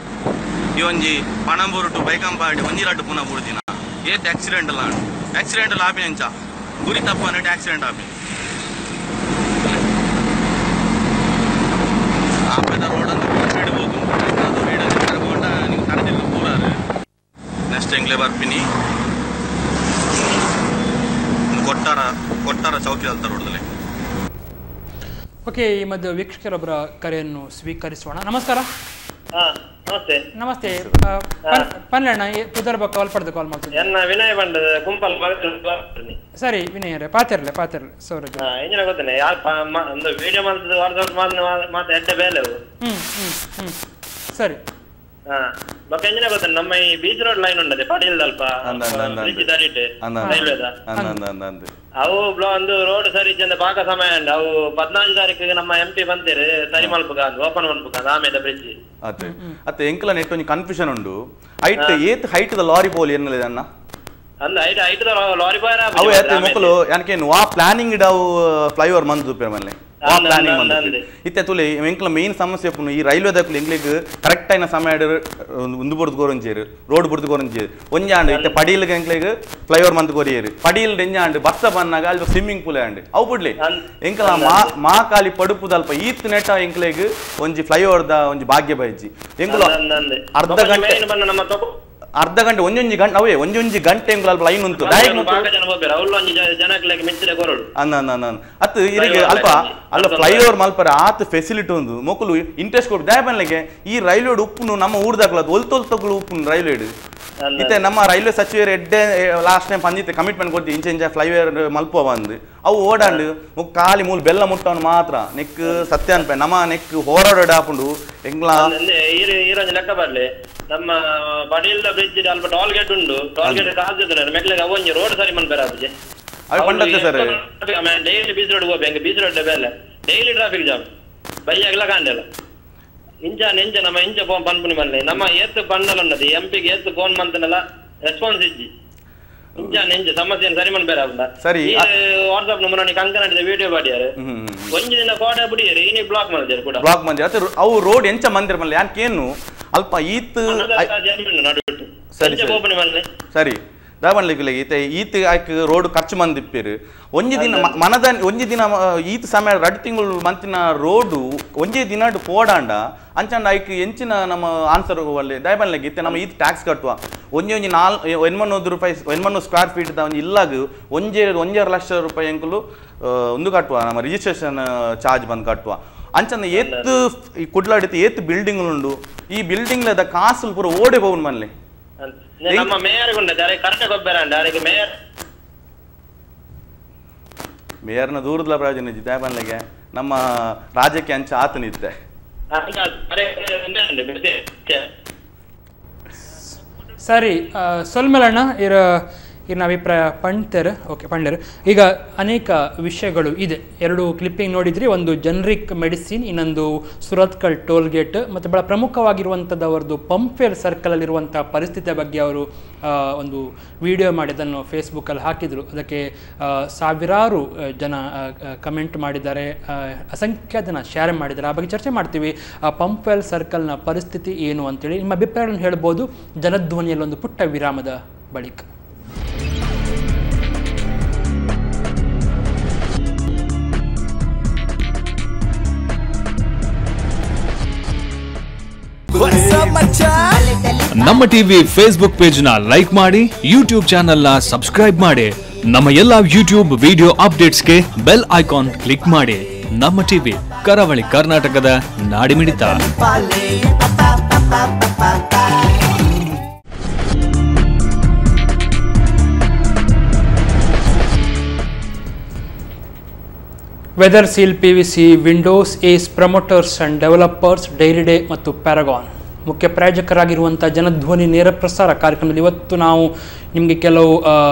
Speaker 2: ಈ ಒಂಜಿ ಪಣಂಬೂರು ಟು ಬೈಕಂಪಾಡಿ ಒಂಜಿ ರಡ್ಡು ಪುನ ಬೂರ್ದಿನ ಏತ್ ಆಕ್ಸಿಡೆಂಟ್ ಅಲ್ಲ ಆಂಡು ಆಕ್ಸಿಡೆಂಟ್ ಆಪಿನ ಎಂಚ ಗುರಿ ತಪ್ಪನಿಟ್ಟು ಆಕ್ಸಿಡೆಂಟ್ ಆಪಿನ ಆಪದ ರೋಡ್ ಅಂತ ಸ್ಪೀಡ್ ಹೋಗು ರೋಡ್ ನೀವು ತಡೆದಿಲ್ಲ ಪೂರಾರು ನೆಕ್ಸ್ಟ್ ಎಂಗ್ಲೆ ಬರ್ಪಿನಿ ಕೊಟ್ಟಾರ ಕೊಟ್ಟಾರ ಚೌಕಿ ಅಲ್ತ ರೋಡಲ್ಲಿ.
Speaker 1: ಓಕೆ, ಈ ಮಧ್ಯೆ ವೀಕ್ಷಕರೊಬ್ಬರ ಕರೆಯನ್ನು ಸ್ವೀಕರಿಸೋಣ. ನಮಸ್ಕಾರ.
Speaker 4: ನಮಸ್ತೆ.
Speaker 1: ನಮಸ್ತೆ ಪನ್ಲಣ್ಣ, ಪುದರ್ಬ ಕಾಲ್ ಪಡೆದು ಕಾಲ್ ಮಾಡ್ತೀನಿ.
Speaker 4: ಎನ್ನ ವಿನಯ್ ಬಂಡದ ಗುಂಪಲ್.
Speaker 1: ಸರಿ ವಿನಯ್ ರೇ, ಪಾತಿರ್ಲೆ ಪಾತಿರ್ಲೆ ಸೌರಜ್.
Speaker 4: ಇಂಜಿನ ಗೊತ್ತೇನೆ ಯಾರು ಒಂದು ವಿಡಿಯೋ ಮಾಡ್ತದೆ ವಾಟ್ಸಪ್ ಮಾತು ಎಡ್ಡೆ ಬೇಲೆ.
Speaker 1: ಹ್ಮ್ ಹ್ಮ್ ಹ್ಮ್ ಸರಿ.
Speaker 4: ಬೊಕ್ಕ ಎಂಜಿನ ಗೊತ್ತೇನೆ ನಮ್ಮ ಈ ಬೀಚ್ ರೋಡ್ ಲೈನ್ ಉಂಡದೆ ಪಡೀಲ್ದಲ್ಪ ರೈಲ್ವೇದ ಅವು ಒಂದು ರೋಡ್ ಸರಿ ಇಜ್ಜಂದೆ ಪಾಕ ಸಮಯ ಉಂಡು. ಅವು 14 ತಾರೀಕಿಗೆ ನಮ್ಮ ಎಂ ಪಿ ಬಂತೀರಿ ಸರಿ ಮಲ್ಪುಗ ಓಪನ್ ಮಲ್ಪುಗ ಆಮೇಲೆ ಬ್ರಿಡ್ಜ್.
Speaker 2: ಅತ್ತೆ ಅತ್ತೆ ಎಂಕಲ ನೆಟ್ ಒಂಜಿ ಕನ್ಫ್ಯೂಷನ್ ಉಂಡು. ಹೈಟ್ ಏತ್ ಹೈಟ್ the lorry pole ಎನ್ನಲೆ ಅಣ್ಣ
Speaker 4: ಅಂದ ಹೈಟ್ ಹೈಟ್ the lorry ಪೋಯರ
Speaker 2: ಅವು ಏತ್ ಮೊಕಲು ಯಾನಕೇನು ಆ ಪ್ಲಾನಿಂಗ್ ಡಾವು ಫ್ಲೈಓವರ್ ಮಂದು ಪೇರ್ ಮಲ್ಲೆ ಆ ಪ್ಲಾನಿಂಗ್ ಮಂದು ಇತ್ತೆ ತುಲೆ ಎಂಕಲ ಮೇನ್ ಸಮಸ್ಯೆ ಪುನು ಈ ರೈಲ್ವೆ ದಕುಲು ಎಂಕ್ಲೆಗ್ ಕರೆಕ್ಟ್ ಆಯಿನ ಸಮಯ ಉಂದು ಬುರ್ದು ಕೋರಂಜೇರು ರೋಡ್ ಬುರ್ದು ಕೋರಂಜೇರು ಒಂಜಾಂಡ್ ಇತ್ತೆ ಪಡೀಲ್ಗೆ ಎಂಕ್ಲೆಗ್ ಫ್ಲೈಓವರ್ ಮಂದು ಕೊರಿಯೇರು ಪಡೀಲ್ ಎಂಜಾಂಡ್ ಬಸ್ಸ ಬನ್ನಾಗ ಅಲ್ಲಿ ಸ್ವಿಮ್ಮಿಂಗ್ ಪೂಲ್ ಆಂಡ್ ಅವು ಬುಡ್ಲೆ ಎಂಕಲ ಮಾ ಕಾಲಿ ಪಡುಪುದಲ್ಪ ಈತ್ ನೆಟ ಎಂಕ್ಲೆಗ್ ಒಂಜಿ ಫ್ಲೈಓವರ್ the ಒಂಜಿ ಭಾಗ್ಯ ಬೈಜಿ ಎಂಕಲ ಅರ್ಧ ಗಂಟೆ ಅರ್ಧ ಗಂಟೆ ಒಂಜೊಂಜಿ ಗಂಟೆ ಅವೇ ಒಂಜೊಂಜಿ ಗಂಟೆ ಎಂಕುಲು ಅಲ್ಪ ಲೈನ್ ಉಂಟು ಅತ್ತು ಇರಿಗೆ ಅಲ್ಪ ಅಲ್ಲ ಫ್ಲೈಓವರ್ ಮಲ್ಪರ ಆತ ಫೆಸಿಲಿಟಿ ಉಂದು ಮೊಕಲು ಇಂಟ್ರೆಸ್ಟ್ ಕೊಟ್ಟು ದಯಬನ್ಲಿಗೆ ಈ ರೈಲ್ವೆ ಉಪ್ಪುನು ನಮ್ಮ ಊರ್ದಾಗ್ಲ ಒಲ್ತೊಲ್ತೊಗ್ಲು ಉಪ್ಪುನು ರೈಲ್ವೆ ಇತ್ತೆ ನಮ್ಮ ರೈಲ್ವೆ ಸಚಿವರು ಎಡ್ಡೆ ಲಾಸ್ಟ್ ಟೈಮ್ ಪಂಜಿತ್ತೆ ಕಮಿಟ್ಮೆಂಟ್ ಕೊಡ್ತಿ ಇಂಚೆ ಇಂಚೆ ಫ್ಲೈಓವರ್ ಮಲ್ಪುವ ಬಂದು ಅವು ಓಡಾಂಡು ಖಾಲಿ ಮೂಲು ಬೆಲ್ಲ ಮುಟ್ಟವನು ಮಾತ್ರ ನೆಕ್ ಸತ್ಯ ಅನ್ಪೆ ನಮ್ಮ ನೆಕ್ ಹೋರಾಡ ಹಾಪುಂಡು ಎಂಗ್ಲಾ
Speaker 4: ಲೆಕ್ಕ ಬರ್ಲಿ ನಮ್ಮ ಪಡೀಲ್ದ ಬ್ರಿಡ್ಜ್ ಅಲ್ಪ ಟೋಲ್ ಗೇಟ್ ಉಂಡು ಟೋಲ್ ಗೇಟ್ ಕಾಸು ಮೆಕ್ಲೆಗ್ ಅವೊಂಜಿ ರೋಡ್ ಸರಿ ಮನ್ಪೆರ ಆಪುಜಿ
Speaker 2: ಅವೆ ಪಂಡತ್ತೆ ಸರ್
Speaker 4: ಡೈಲಿ ಬೀಚ್ ರೋಡ್ ಹೋಗ್ಬೇಕು ಬೀಚ್ ರೋಡ್ ಬೇಲೆ ಡೈಲಿ ಟ್ರಾಫಿಕ್ ಜಾಮ್ ಬೈಯಾಗ್ಲ ಕಾಂಡೆಲ್ಲ ಇಂಚ ನೆಂಚ ನಮ್ಮ ಇಂಚ ಫೋನ್ ಪನ್ಪುನಿ ಮಲ್ಲೆ ನಮ್ಮ ಏತ್ ಪಂಡಲ ಉಂಡದು ಎಂ ಪಿಗೆ ಏತ್ ಫೋನ್ ಮಂತನೆಲ್ಲ ರೆಸ್ಪಾನ್ಸ್ ಇಜ್ಜಿ ಇಂಚ ನೆಂಚ ಸಮಸ್ಯೆ ಸರಿ ಮನ್ಪೆರ ಆಪುಂಡ
Speaker 2: ಸರಿ
Speaker 4: ವಾಟ್ಸ್ಆಪ್ ನಂಬರ್ ನನಗೆ ಕಂಕನಾಡಿದ ವಿಡಿಯೋ ಬಾಡಿಯಾರು ಒಂಜಿ ದಿನ ಫೋಟೋ ಬಿಡಿಯರು ಇನಿ ಬ್ಲಾಕ್ ಮಾಡಿದ್ದಾರೆ ಕೂಡ
Speaker 2: ಬ್ಲಾಕ್ ಮಂದಿರ ಅವು ರೋಡ್ ಎಂಚ ಮಂದಿರ ಮಲ್ಲೆ ಯಾಕೇನು ಅಲ್ಪ ಈತ್ ಸರಿ ಸರಿ ದಾವಣಲಿಗೆ ಈತ ಈತ್ ಆಯ್ಕೆ ರೋಡ್ ಖರ್ಚು ಮಂದಿಪ್ಪೇರು ಒಂಜಿ ದಿನ ಮನದ ಒಂಜಿ ದಿನ ಈತ್ ಸಮಯ ರಡ್ ತಿಂಗಳು ಮಂತಿನ ರೋಡು ಒಂಜೇ ದಿನ ಪೋಡಾಂಡ ಅಂಚಾಂಡ ಆಯ್ಕೆ ಎಂಚಿನ ನಮ್ಮ ಆನ್ಸರ್ ಒಳ್ಳೆ ದಯಬನ್ಲಿಗೆ ಇತ್ತೆ ನಮ್ಮ ಈತ್ ಟ್ಯಾಕ್ಸ್ ಕಟ್ಟುವ ಒಂಜಿ ಒಂಜಿ 4 ರೂಪಾಯಿ 800 ಸ್ಕ್ವೇರ್ ಫೀಟ್ ಒಂಜಿ ಇಲ್ಲಾಗ ಒಂಜೇ 1.5 ಲಕ್ಷ ರೂಪಾಯಿ ಎಂಕುಲು ಒಂದು ಕಟ್ಟುವ ನಮ್ಮ ರಿಜಿಸ್ಟ್ರೇಷನ್ ಚಾರ್ಜ್ ಬಂದು ಕಟ್ಟುವ ಅಂಚಂದ ಏತ್ ಈ ಕುಡ್ಲಾಡಿತ್ತು ಏತ್ ಬಿಲ್ಡಿಂಗ್ ಉಂಡು ಈ ಬಿಲ್ಡಿಂಗ್ ದ ಕಾಸು ಪೂರ ಓಡೆ ಹೋಗುನ್ ಮನ್ಲೆ
Speaker 4: ನಮ್ಮ ಮೇಯರ್ ಕರೆಕ್ಟ್ ಗೊಬ್ಬರ ಮೇಯರ್
Speaker 2: ಮೇಯರ್ನ ದೂರದಲ ಪ್ರಯೋಜನ ಇದ್ದೆ ಬನ್ಲಿಗೆ ನಮ್ಮ ರಾಜ್ಯಕ್ಕೆ ಅಂಚ ಆತನಿದ್ದೆ
Speaker 1: ಸರಿ ಸೊಲ್ಮೆಲಣ್ಣ ಇರ ಇನ್ನು ಅಭಿಪ್ರಾಯ ಪಂಡ್ತಾರೆ. ಓಕೆ ಪಂಡ್ಯರು, ಈಗ ಅನೇಕ ವಿಷಯಗಳು ಇದೆ. ಎರಡು ಕ್ಲಿಪ್ಪಿಂಗ್ ನೋಡಿದ್ರಿ, ಒಂದು ಜನರಿಕ್ ಮೆಡಿಸಿನ್, ಇನ್ನೊಂದು ಸುರತ್ಕಲ್ ಟೋಲ್ ಗೇಟ್, ಮತ್ತು ಭಾಳ ಪ್ರಮುಖವಾಗಿರುವಂಥದ್ದು ಅವರದ್ದು ಪಂಪ್ವೇಲ್ ಸರ್ಕಲಲ್ಲಿರುವಂಥ ಪರಿಸ್ಥಿತಿಯ ಬಗ್ಗೆ ಅವರು ಒಂದು ವಿಡಿಯೋ ಮಾಡಿ ಅದನ್ನು ಫೇಸ್ಬುಕ್ಕಲ್ಲಿ ಹಾಕಿದರು. ಅದಕ್ಕೆ ಸಾವಿರಾರು ಜನ ಕಮೆಂಟ್ ಮಾಡಿದ್ದಾರೆ, ಅಸಂಖ್ಯ ಜನ ಶೇರ್ ಮಾಡಿದ್ದಾರೆ. ಆ ಬಗ್ಗೆ ಚರ್ಚೆ ಮಾಡ್ತೀವಿ. ಆ ಪಂಪ್ವೇಲ್ ಸರ್ಕಲ್ನ ಪರಿಸ್ಥಿತಿ ಏನು ಅಂತೇಳಿ ನಿಮ್ಮ ಅಭಿಪ್ರಾಯಗಳನ್ನು ಹೇಳ್ಬೋದು ಜನಧ್ವನಿಯಲ್ಲಿ ಒಂದು ಪುಟ್ಟ ವಿರಾಮದ ಬಳಿಕ.
Speaker 6: ನಮ್ಮ ಟಿವಿ ಫೇಸ್ಬುಕ್ ಪೇಜ್ ನ ಲೈಕ್ ಮಾಡಿ, ಯೂಟ್ಯೂಬ್ ಚಾನೆಲ್ ನ ಸಬ್ಸ್ಕ್ರೈಬ್ ಮಾಡಿ, ನಮ್ಮ ಎಲ್ಲಾ ಯೂಟ್ಯೂಬ್ ವಿಡಿಯೋ ಅಪ್ಡೇಟ್ಸ್ಗೆ ಬೆಲ್ ಐಕಾನ್ ಕ್ಲಿಕ್ ಮಾಡಿ. ನಮ್ಮ ಟಿವಿ ಕರಾವಳಿ ಕರ್ನಾಟಕದ ನಾಡಿಮಿಡಿತ.
Speaker 1: Weather Seal P V C Windows Ace Promoters and Developers Dairy Day ಮತ್ತು Paragon ಮುಖ್ಯ ಪ್ರಾಯೋಜಕರಾಗಿರುವಂಥ ಜನಧ್ವನಿ ನೇರ ಪ್ರಸಾರ ಕಾರ್ಯಕ್ರಮದಲ್ಲಿ ಇವತ್ತು ನಾವು ನಿಮಗೆ ಕೆಲವು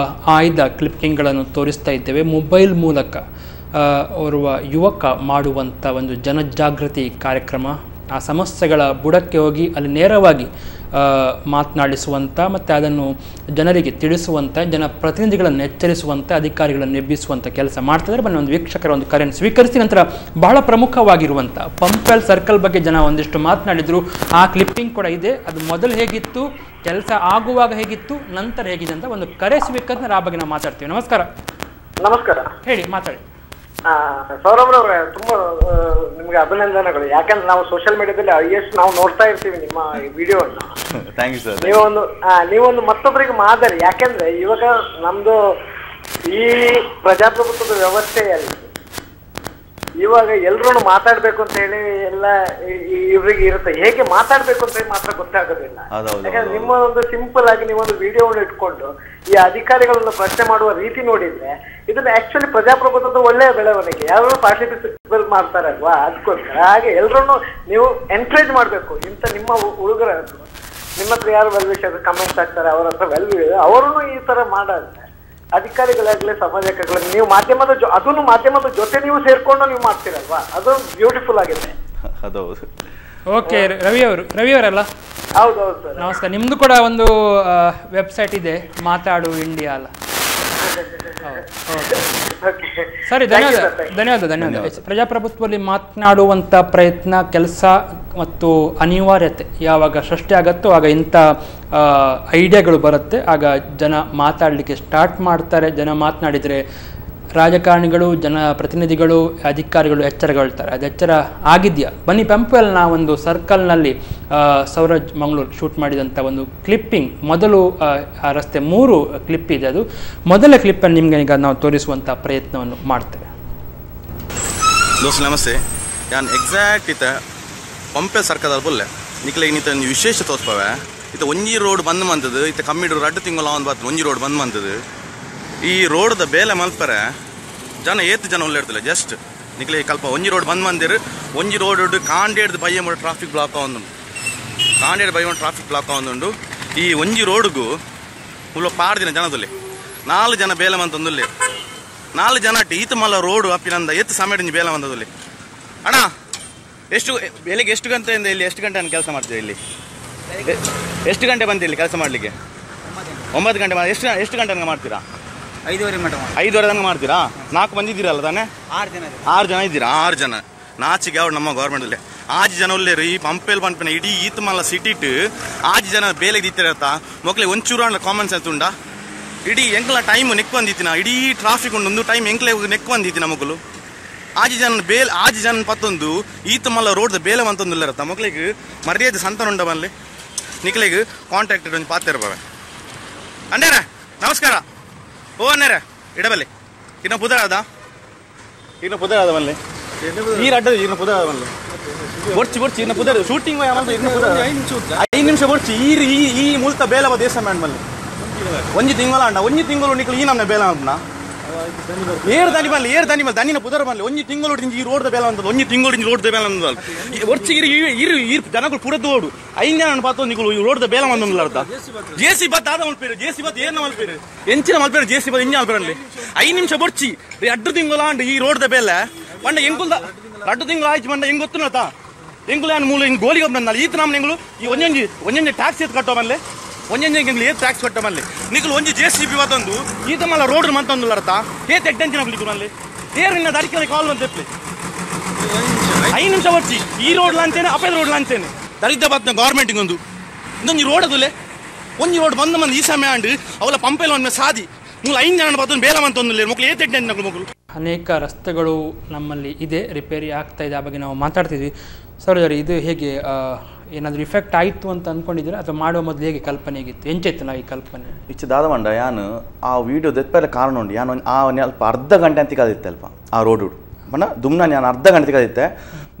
Speaker 1: ಆಯ್ದ ಕ್ಲಿಪ್ಪಿಂಗ್ಗಳನ್ನು ತೋರಿಸ್ತಾ ಇದ್ದೇವೆ. ಮೊಬೈಲ್ ಮೂಲಕ ಓರ್ವ ಯುವಕ ಮಾಡುವಂಥ ಒಂದು ಜನಜಾಗೃತಿ ಕಾರ್ಯಕ್ರಮ, ಆ ಸಮಸ್ಯೆಗಳ ಬುಡಕ್ಕೆ ಹೋಗಿ ಅಲ್ಲಿ ನೇರವಾಗಿ ಮಾತನಾಡಿಸುವಂಥ ಮತ್ತು ಅದನ್ನು ಜನರಿಗೆ ತಿಳಿಸುವಂಥ, ಜನಪ್ರತಿನಿಧಿಗಳನ್ನು ಎಚ್ಚರಿಸುವಂಥ, ಅಧಿಕಾರಿಗಳನ್ನು ಎಬ್ಬಿಸುವಂಥ ಕೆಲಸ ಮಾಡ್ತಿದ್ದಾರೆ. ಬನ್ನಿ, ಒಂದು ವೀಕ್ಷಕರ ಒಂದು ಕರೆಯನ್ನು ಸ್ವೀಕರಿಸಿ ನಂತರ ಬಹಳ ಪ್ರಮುಖವಾಗಿರುವಂಥ ಪಂಪೆಲ್ ಸರ್ಕಲ್ ಬಗ್ಗೆ ಜನ ಒಂದಿಷ್ಟು ಮಾತನಾಡಿದರು. ಆ ಕ್ಲಿಪ್ಪಿಂಗ್ ಕೂಡ ಇದೆ. ಅದು ಮೊದಲು ಹೇಗಿತ್ತು, ಕೆಲಸ ಆಗುವಾಗ ಹೇಗಿತ್ತು, ನಂತರ ಹೇಗಿದೆ ಅಂತ ಒಂದು ಕರೆ ಸ್ವೀಕರಿಸಿ ಆ ಬಗ್ಗೆ ನಾವು ಮಾತಾಡ್ತೀವಿ. ನಮಸ್ಕಾರ.
Speaker 7: ನಮಸ್ಕಾರ,
Speaker 1: ಹೇಳಿ, ಮಾತಾಡಿ.
Speaker 7: ಸೌರಭ್ರವ್ರೆ, ತುಂಬಾ ನಿಮ್ಗೆ ಅಭಿನಂದನೆಗಳು. ಯಾಕಂದ್ರೆ ನಾವು ಸೋಷಿಯಲ್ ಮೀಡಿಯಾದಲ್ಲಿ ಹೈಯೆಸ್ಟ್ ನಾವು ನೋಡ್ತಾ ಇರ್ತೀವಿ ನಿಮ್ಮ ವಿಡಿಯೋನ.
Speaker 2: Thank you sir.
Speaker 7: ನೀವೊಂದು ಮತ್ತೊಬ್ಬರಿಗೆ ಮಾದರಿ. ಯಾಕೆಂದ್ರೆ ಇವಾಗ ನಮ್ದು ಈ ಪ್ರಜಾಪ್ರಭುತ್ವದ ವ್ಯವಸ್ಥೆಯಲ್ಲಿ ಇವಾಗ ಎಲ್ರೂ ಮಾತಾಡ್ಬೇಕು ಅಂತ ಹೇಳಿ ಎಲ್ಲ ಇವ್ರಿಗೆ ಇರುತ್ತೆ. ಹೇಗೆ ಮಾತಾಡ್ಬೇಕು ಅಂತ ಹೇಳಿ ಮಾತ್ರ ಗೊತ್ತಾಗೋದಿಲ್ಲ. ಯಾಕಂದ್ರೆ ನಿಮ್ಮ ಒಂದು ಸಿಂಪಲ್ ಆಗಿ ನೀವೊಂದು ವಿಡಿಯೋವನ್ನು ಇಟ್ಕೊಂಡು ಈ ಅಧಿಕಾರಿಗಳನ್ನು ಪ್ರಶ್ನೆ ಮಾಡುವ ರೀತಿ ನೋಡಿದ್ರೆ ಇದನ್ನ ಆಕ್ಚುಲಿ ಪ್ರಜಾಪ್ರಭುತ್ವದ ಒಳ್ಳೆಯ ಬೆಳವಣಿಗೆ. ಯಾರು ಪಾರ್ಟಿಸಿಪೇಟ್ ಮಾಡ್ತಾರಲ್ವಾ, ಅದಕ್ಕೋಸ್ಕರ ಹಾಗೆ ಎಲ್ರನ್ನೂ ನೀವು ಎನ್ಕರೇಜ್ ಮಾಡ್ಬೇಕು. ಇಂಥ ನಿಮ್ಮ ಹುಡುಗರ ನಿಮ್ಮ ಹತ್ರ ಯಾರು well wisher comments ಹಾಕ್ತಾರೆ ಅವ್ರ ಹತ್ರ ವೆಲ್ ಅವರೂ ಈ ತರ ಮಾಡೋದ್ರೆ ಅಧಿಕಾರಿಗಳಾಗ್ಲಿ ಸಮಾಜಕ್ಕಾಗ್ಲಿ ನೀವು ಮಾಧ್ಯಮದ ಅದನ್ನು ಮಾಧ್ಯಮದ ಜೊತೆ ನೀವು ಸೇರ್ಕೊಂಡು ನೀವು ಮಾಡ್ತೀರಲ್ವಾ, ಅದು ಬ್ಯೂಟಿಫುಲ್ ಆಗಿದೆ.
Speaker 2: ಹೌದು.
Speaker 1: ಓಕೆ, ರವಿ ಅವರು, ರವಿ ಅವರಲ್ಲ?
Speaker 7: ಹೌದೌದು ಸರ್.
Speaker 1: ನಮಸ್ಕಾರ. ನಿಮ್ದು ಕೂಡ ಒಂದು ವೆಬ್ಸೈಟ್ ಇದೆ, ಮಾತಾಡು ಇಂಡಿಯಾ ಅಲ್ಲ? ಸರಿ, ಧನ್ಯವಾದ ಧನ್ಯವಾದ ಧನ್ಯವಾದ. ಪ್ರಜಾಪ್ರಭುತ್ವದಲ್ಲಿ ಮಾತನಾಡುವಂಥ ಪ್ರಯತ್ನ, ಕೆಲಸ ಮತ್ತು ಅನಿವಾರ್ಯತೆ ಯಾವಾಗ ಸೃಷ್ಟಿ ಆಗತ್ತೋ ಆಗ ಇಂಥ ಐಡಿಯಾಗಳು ಬರುತ್ತೆ. ಆಗ ಜನ ಮಾತಾಡಲಿಕ್ಕೆ ಸ್ಟಾರ್ಟ್ ಮಾಡ್ತಾರೆ. ಜನ ಮಾತನಾಡಿದರೆ ರಾಜಕಾರಣಿಗಳು, ಜನಪ್ರತಿನಿಧಿಗಳು, ಅಧಿಕಾರಿಗಳು ಎಚ್ಚರಗೊಳ್ತಾರೆ. ಅದು ಎಚ್ಚರ ಆಗಿದೆಯಾ? ಬನ್ನಿ, ಪಂಪ್ವೆಲ್ನ ಒಂದು ಸರ್ಕಲ್ನಲ್ಲಿ ಸೌರಜ್ ಮಂಗಳೂರು ಶೂಟ್ ಮಾಡಿದಂಥ ಒಂದು ಕ್ಲಿಪ್ಪಿಂಗ್, ಮೊದಲು ಆ ರಸ್ತೆ 3 ಕ್ಲಿಪ್ ಇದೆ. ಅದು ಮೊದಲ ಕ್ಲಿಪ್ಪನ್ನು ನಿಮಗೆ ಈಗ ನಾವು ತೋರಿಸುವಂಥ ಪ್ರಯತ್ನವನ್ನು ಮಾಡ್ತೇವೆ.
Speaker 2: ದೋಸ್ತ ನಮಸ್ತೆ. ನಾನು ಎಕ್ಸಾಕ್ಟ್ ಇತ್ತ ಪಂಪೆ ಸರ್ಕಲ್ ಬಲ್ಲೆ ನಿಕ್ಲೆ ಇನ್ನಿತ ಒಂದು ವಿಶೇಷ ತೋರಿಸ್ಪವೆ. ಇತ್ತ ಒಂಜಿ ರೋಡ್ ಬಂದ್ ಮಂತದ್ದು, ಇತ್ತ ಕಮ್ಮಿಡು 2 ತಿಂಗಳು ಒಂದು ಬಾತ್ ಒಂಜಿ ರೋಡ್ ಬಂದ್ ಮಂತದ್ದು. ಈ ರೋಡ್ದ ಬೇಲೆ ಮಲ್ಪರೆ ಜನ ಏತ್ ಜನ ಉಳ್ಳಿಡ್ತಿಲ್ಲ. ಜಸ್ಟ್ ನಿಕ್ಲೆ ಕಲ್ಪ ಒಂಜಿ ರೋಡ್ ಬಂದ್ ಮಂದಿರು, ಒಂಜಿ ರೋಡ್ ಕಾಂಡೇಡ್ದು ಬಯ್ಯ ಟ್ರಾಫಿಕ್ ಬ್ಲಾಕ್ ಆವೊಂದುಂಡು, ಕಾಂಡೇಡ್ ಬಯ್ಯ ಟ್ರಾಫಿಕ್ ಬ್ಲಾಕ್ ಆವೊಂದುಂಡು. ಈ ಒಂಜಿ ರೋಡ್ಗೂ ಮುಲ್ಲ ಪಾಡ್ದಿನ ಜನದಲ್ಲಿ 4 ಜನ ಬೇಲೆ ಮಂತೊಂದುಲ್ಲೆ, 4 ಜನ ಈತ ಮಲ್ಲ ರೋಡು ಅಪ್ಪಿನಂದ ಎತ್ತು ಸಮಯದಿಂದ ಬೇಲೆ ಮಂದದಲ್ಲಿ. ಅಣ್ಣ, ಎಷ್ಟು ಬೆಳಿಗ್ಗೆ ಎಷ್ಟು ಗಂಟೆಯಿಂದ ಇಲ್ಲಿ ಎಷ್ಟು ಗಂಟೆ ಕೆಲಸ ಮಾಡ್ತೀವಿ ಇಲ್ಲಿ? ಎಷ್ಟು ಗಂಟೆ ಬಂತ ಇಲ್ಲಿ ಕೆಲಸ ಮಾಡಲಿಕ್ಕೆ? 9 ಗಂಟೆ. ಎಷ್ಟು ಎಷ್ಟು ಗಂಟೆ ತನಕ ಮಾಡ್ತೀರಾ?
Speaker 8: 5:30 ಮಟ್ಟ.
Speaker 2: 5:30 ತನಕ ಮಾಡ್ತೀರಾ? 4 ಮಂದಿ ಇದ್ದೀರಲ್ಲ ತಾನೆ?
Speaker 8: 6 ಜನ.
Speaker 2: 6 ಜನ ಇದ್ದೀರಾ? 6 ಜನ ನಾಚಿಗೆ ಅವ್ರು ನಮ್ಮ ಗೌರ್ಮೆಂಟ್ ಆಜಿ ಜನ ಉಲ್ಲೇರು. ಈ ಪಂಪೆಲ್ ಪಂಪಿನ ಇಡೀ ಈತ ಮಲ್ಲ ಸಿಟಿಟ್ ಆಜಿ ಜನ ಬೇಲೆಗೆ ದಿತ್ತಿರತ್ತ ಮೊಕ್ಲೆ ಒಂಚೂರು ಅಣ್ಣ ಕಾಮನ್ ಸೆನ್ಸ್ ಉಂಡಾ? ಇಡೀ ಎಂಕ್ಲ ಟೈಮ್ ನೆಕ್ ಬಂದಿತ್ತಿನ, ಇಡೀ ಟ್ರಾಫಿಕ್ ಉಂಡು ಒಂದು ಟೈಮ್ ಎಂಕ್ಲೆ ನೆಕ್ ಬಂದಿತ್ತಿನ ಮಕ್ಕಳು. ಆಜಿ ಜನ ಬೇಲ್ ಆಜಿ ಜನ ಪತ್ತೊಂದು ಈತ ಮಲ್ಲ ರೋಡ್ದ ಬೇಲೆ ಮಂತೊಂದು ಇಲ್ಲರತ್ತ ಮಕ್ಳಿಗೆ ಮರ್ಯಾದೆ ಸಂತಾನ ಉಂಡ ಬನ್ಲಿ ನಿಕ್ಲೆಗ್ ಕಾಂಟ್ಯಾಕ್ಟ್ ಒಂದು ಪಾತ್ರ ಇರ್ಬವೆ. ಅಣ್ಣೇರ ನಮಸ್ಕಾರ. ಓ ಅಣ್ಣೇರ ಇಡಬಲ್ಲಿ ಇನ್ನು ಪುದರಾದ, ಇನ್ನು ಪುದರಾದ ಬನ್ಲಿ ನೀರು ಅಡ್ಡ, ಇನ್ನು ಪುದರಾದ ಬನ್ಲಿ ಬೊಡ್ಚಿ ಬೊಡ್ಚಿ ಇನ್ನು ಪುದರ್ ಶೂಟಿಂಗ್ ಇನ್ನು 5 ನಿಮಿಷ ಬೊಡ್ಚಿ. ಈ ಈ ಮುಲ್ತ ಬೇಲವ ದೇಶ ಮ್ಯಾನ್ ಬನ್ಲಿ ಒಂಜಿ ತಿಂಗಳ ಅಣ್ಣ, ಒಂಜಿ ತಿಂಗಳು ನಿಕ್ಲು ಈ ನಮ್ಮನೆ ಬೇಲ ಅಣ್ಣ ಏರ್ ದನಿ ಬನ್ಲಿ, ಏರ್ ದನಿ ಬನ್ಲಿ ದನಿನ ಪುದರ ಬನ್ಲಿ. ಒಂಜಿ ತಿಂಗಳು ಈ ರೋಡ್ದ ಬೇಲ ಅಂತ, ಒಂಜಿ ತಿಂಗಳು ರೋಡ್ದ ಬೇಲ ಅಂತ ಒರ್ಚಿಗಿರಿ ಇರು ಇರು ಜನಗಳು ಪುರದ್ದು ಓಡು 5 ಜನ ಪಾತ್ರ ನಿಗಳು ಈ ರೋಡ್ದ ಬೇಲ ಬಂದೊಂದು ಅರ್ಧ ಜೆ ಸಿ ಬತ್ ಆದ ಮಲ್ಪೇರು, ಜೆ ಸಿ ಬತ್ ಏನ ಮಲ್ಪೇರು ಎಂಚಿನ ಮಲ್ಪೇರು, ಜೆ ಸಿ ಬತ್ ಎಂಜ ಮಲ್ಪೇರಲ್ಲಿ 5 ನಿಮಿಷ ಬೊರ್ಚಿ 2 ತಿಂಗಳು ಆಂಡ್ ಈ ರೋಡ್ದ ಬೇಲೆ ಪಂಡ ಎಂಕುಲ್ದ 2 ತಿಂಗಳು ಆಯ್ತು ಪಂಡ ಹೆಂಗ್ ಗೊತ್ತುನತಾ ಎಂಕುಲು ಏನು ಮೂಲ ಹಿಂಗೆ ಗೋಲಿಗೆ ಒಬ್ಬ ಈತ ನಮ್ಮ ಎಂಗಳು ಈ ಒಂಜೊಂಜಿ ಒಂಜೊಂಜಿ ಟ್ಯಾಕ್ಸ್ ಎತ್ತು ಕಟ್ಟೋ ಮಲ್ಲೆ, ಒಂಜೊಂಜಿ ಎಂಗ್ಲು ಏತ್ ಟ್ಯಾಕ್ಸ್ ಕಟ್ಟೋ ಮಲ್ಲೆ ನಿಕಲು ಒಂಜಿ J C B ಬತ್ತೊಂದು ಈತ ಮಲ್ಲ ರೋಡ್ ಮಂತೊಂದು ಅರ್ಥ ಏತ್ ಎಡ್ಡೆಂಚಿನ ಮಲ್ಲೆ ಏರು ನಿನ್ನ ದಡಿಕೆ ಕಾಲ್ ಅಂತ ಎಪ್ಲಿ 5 ನಿಮಿಷ ಬರ್ಚಿ ಈ ರೋಡ್ ಲಾಂತೇನೆ ಅಪೇದ ರೋಡ್ ಲಾಂತೇನೆ ದರಿದ್ರ ಬತ್ನ ಗೌರ್ಮೆಂಟಿಗೆ ಒಂದು ಇನ್ನೊಂದು ರೋಡ್ ಅದುಲೆ ಒಂಜಿ ರೋಡ್ ಬಂದ ಮಂದಿ ಈ ಸಮಯ ಅಂಡ್ ಅವಲ ಪಂಪೆಲ್ಲ ಒಂದು ಸಾದಿ ಮೂಲ 5 ಜನ ಬತ್ತೊಂದು ಬೇಲ ಮಂತೊಂದು ಮಕ್ಕಳು ಏತ್ ಎಡ್ಡೆಂಚಿನ ಮಕ್ಕಳು.
Speaker 1: ಅನೇಕ ರಸ್ತೆಗಳು ನಮ್ಮಲ್ಲಿ ಇದೆ, ರಿಪೇರಿ ಆಗ್ತಾ ಇದೆ, ಆ ಬಗ್ಗೆ ನಾವು ಮಾತಾಡ್ತಿದ್ವಿ. ಸರ್ ಇದು ಹೇಗೆ ಏನಾದರೂ ಇಫೆಕ್ಟ್ ಆಯಿತು ಅಂತ ಅಂದ್ಕೊಂಡಿದ್ದೀರಾ ಅಥವಾ ಮಾಡುವ ಮೊದಲು ಹೇಗೆ ಕಲ್ಪನೆ ಹೇಗಿತ್ತು, ಎಂಚೈತು ನಾವು ಈ ಕಲ್ಪನೆ?
Speaker 2: ಇಚ್ಚ ದಾದವಂಡ ಯಾನು ಆ ವಿಡಿಯೋ ದೆಪ್ಪೆಲ್ಲ ಕಾರಣ ಉಂಡು. ಯಾನು ಆ ಅಲ್ಪ ಅರ್ಧ ಗಂಟೆ ಅಂತ ಕದಿತ್ತೆ ಅಲ್ಪ ಆ ರೋಡು ಬಣ್ಣ ದುಮ್ನ ನಾನು ಅರ್ಧ ಗಂಟೆ ಕದಿತ್ತೆ.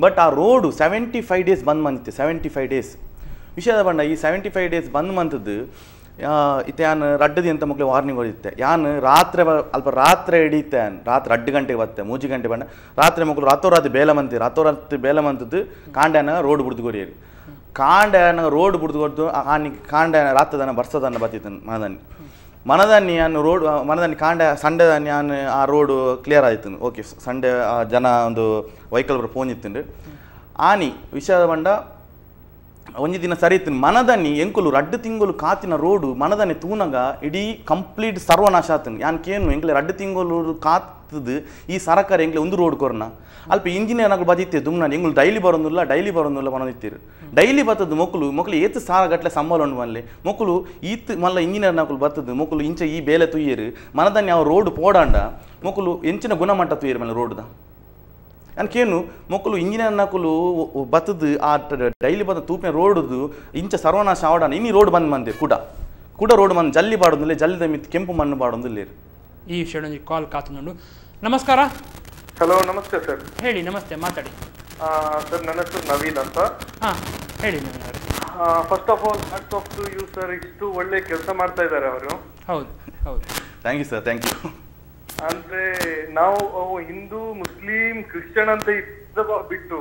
Speaker 2: ಬಟ್ ಆ ರೋಡು 75 ಡೇಸ್ ಬಂದ್ ಮಂತಿತ್ತು. 75 ಡೇಸ್ ವಿಷಯದ ಬಣ್ಣ ಈ 75 ಡೇಸ್ ಬಂದ್ ಮಂತದ್ದು ಇತ್ತೆ ಯಾನ್ ರಡ್ಡದಿ ಅಂತ ಮಕ್ಕಳು ವಾರ್ನಿಂಗ್ ಹೊಡಿತ್ತೆ ಯಾನ್ ರಾತ್ರಿ ಅಲ್ಪ ರಾತ್ರಿ ಹಿಡಿತೆ ರಾತ್ರಿ 2 ಗಂಟೆಗೆ ಬತ್ತೆ 3 ಗಂಟೆ ಬಂದ ರಾತ್ರಿ ಮಕ್ಕಳು ರಾತ್ರೋರಾತ್ರಿ ಬೇಲೆ ಮಂತಿ ರಾತ್ರೋರಾತ್ರಿ ಬೇಲೆ ಮಂತದ್ದು ಕಾಂಡ್ಯಾನ ರೋಡ್ ಬಿಡ್ದು ಕೊರಿಯರು ಕಾಂಡ್ಯಾನ ರೋಡ್ ಬಿಡ್ದು ಕೊಡ್ದು ಆನಿ ಕಾಂಡ್ಯಾನ ರಾತ್ರಿದಾನ ಬರ್ಸದನ್ನ ಬತ್ತಿತ್ತು ಮನದಾನಿ ಮನದಾನಿ ಯಾನು ರೋಡ್ ಮನದಾನಿ ಕಾಂಡ ಸಂಡೇದಾನಿ ಯಾನ್ ಆ ರೋಡು ಕ್ಲಿಯರ್ ಆಯ್ತು ಓಕೆ ಸಂಡೇ ಆ ಜನ ಒಂದು ವೆಹಿಕಲ್ ಬರೋ ಫೋನ್ ಇತ್ತು ಆನಿ ವಿಷಯದ ಬಂಡ ಒಂಜಿ ದಿನ ಸರಿ ಇತ್ತು ಮನದನಿ ಎಂಕುಲು ರಡ್ಡು ತಿಂಗಳು ಕಾತಿನ ರೋಡು ಮನದನಿ ತೂನಗ ಇಡೀ ಕಂಪ್ಲೀಟ್ ಸರ್ವನಾಶ ಆತನು ಯಾನ್ ಕೇನು ಎಂಕ್ಲೆ ರಡ್ಡು ತಿಂಗಳು ಕಾತದು ಈ ಸರಕಾರ ಎಂಕ್ಲೆ ಒಂದು ರೋಡ್ ಕೊರ್ನ ಅಲ್ಪ ಇಂಜಿನಿಯರ್ ನಗಳು ಬದಿತ್ತೆ ದುಮ್ನ ಎಂಗುಲು ಡೈಲಿ ಬರೋದಿಲ್ಲ ಡೈಲಿ ಬರೋದಿಲ್ಲ ಬರೋದಿತ್ತೀರು ಡೈಲಿ ಬತ್ತದು ಮೊಕ್ಕಲು ಮೊಕ್ಕಲು ಏತು ಸಾರ ಗಟ್ಟಲೆ ಸಂಬಳ ಉಂಡು ಮಲ್ಲೆ ಮೊಕ್ಕಲು ಈತ್ ಮಲ್ಲ ಇಂಜಿನಿಯರ್ ನಕಲು ಬತ್ತದು ಮೊಕ್ಕಲು ಇಂಚ ಈ ಬೇಲೆ ತುಯ್ಯರು ಮನದನಿ ಅವ ರೋಡ್ ಪೋಡಾಂಡ ಮೊಕ್ಕಲು ಎಂಚಿನ ಗುಣಮಟ್ಟ ತುಯ್ಯರು ಮಲ್ಲ ರೋಡ್ದ ಅನ್ಕೇನು ಮೊಕ್ಕಲು ಇಂಜಿನಿಯರ್ ನಕಲು ಬತ್ತದು ಆ ಡೈಲಿ ಬತ್ತ ತೂಪಿನ ರೋಡುದು ಇಂಚ ಸರ್ವನಾಶ ಆವಡಾನ ಇನ್ನಿ ರೋಡ್ ಬಂದ್ ಮಂದಿರ್ ಕೂಡ ಕೂಡ ರೋಡ್ ಬಂದು ಜಲ್ಲಿ ಬಾಡೊಂದಿಲ್ಲ ಜಲ್ಲಿದ ಮಿತ್ ಕೆಂಪು ಮಣ್ಣು ಬಾಡೊಂದಿಲ್ಲ.
Speaker 1: ಈ ವಿಷಯ ಕಾಲ್ ಕಾತುಂಡು. ನಮಸ್ಕಾರ.
Speaker 8: Hello namaste sir.
Speaker 1: ಹೇಳಿ. ನಮಸ್ತೆ, ಮಾತಾಡಿ
Speaker 8: ಸರ್. ನನ್ನ ಹೆಸರು ನವೀನ್ ಅಂತ.
Speaker 1: ಹಾಂ ಹೇಳಿ.
Speaker 8: First of all hats off to you sir, ಇಷ್ಟು ಒಳ್ಳೆ ಕೆಲಸ ಮಾಡ್ತಾ ಇದ್ದಾರೆ ಅವರು.
Speaker 1: ಹೌದು ಹೌದು,
Speaker 2: thank you sir, thank you.
Speaker 8: ಅಂದ್ರೆ ನಾವು ಹಿಂದೂ ಮುಸ್ಲಿಂ ಕ್ರಿಶ್ಚಿಯನ್ ಅಂತ ಬಿಟ್ಟು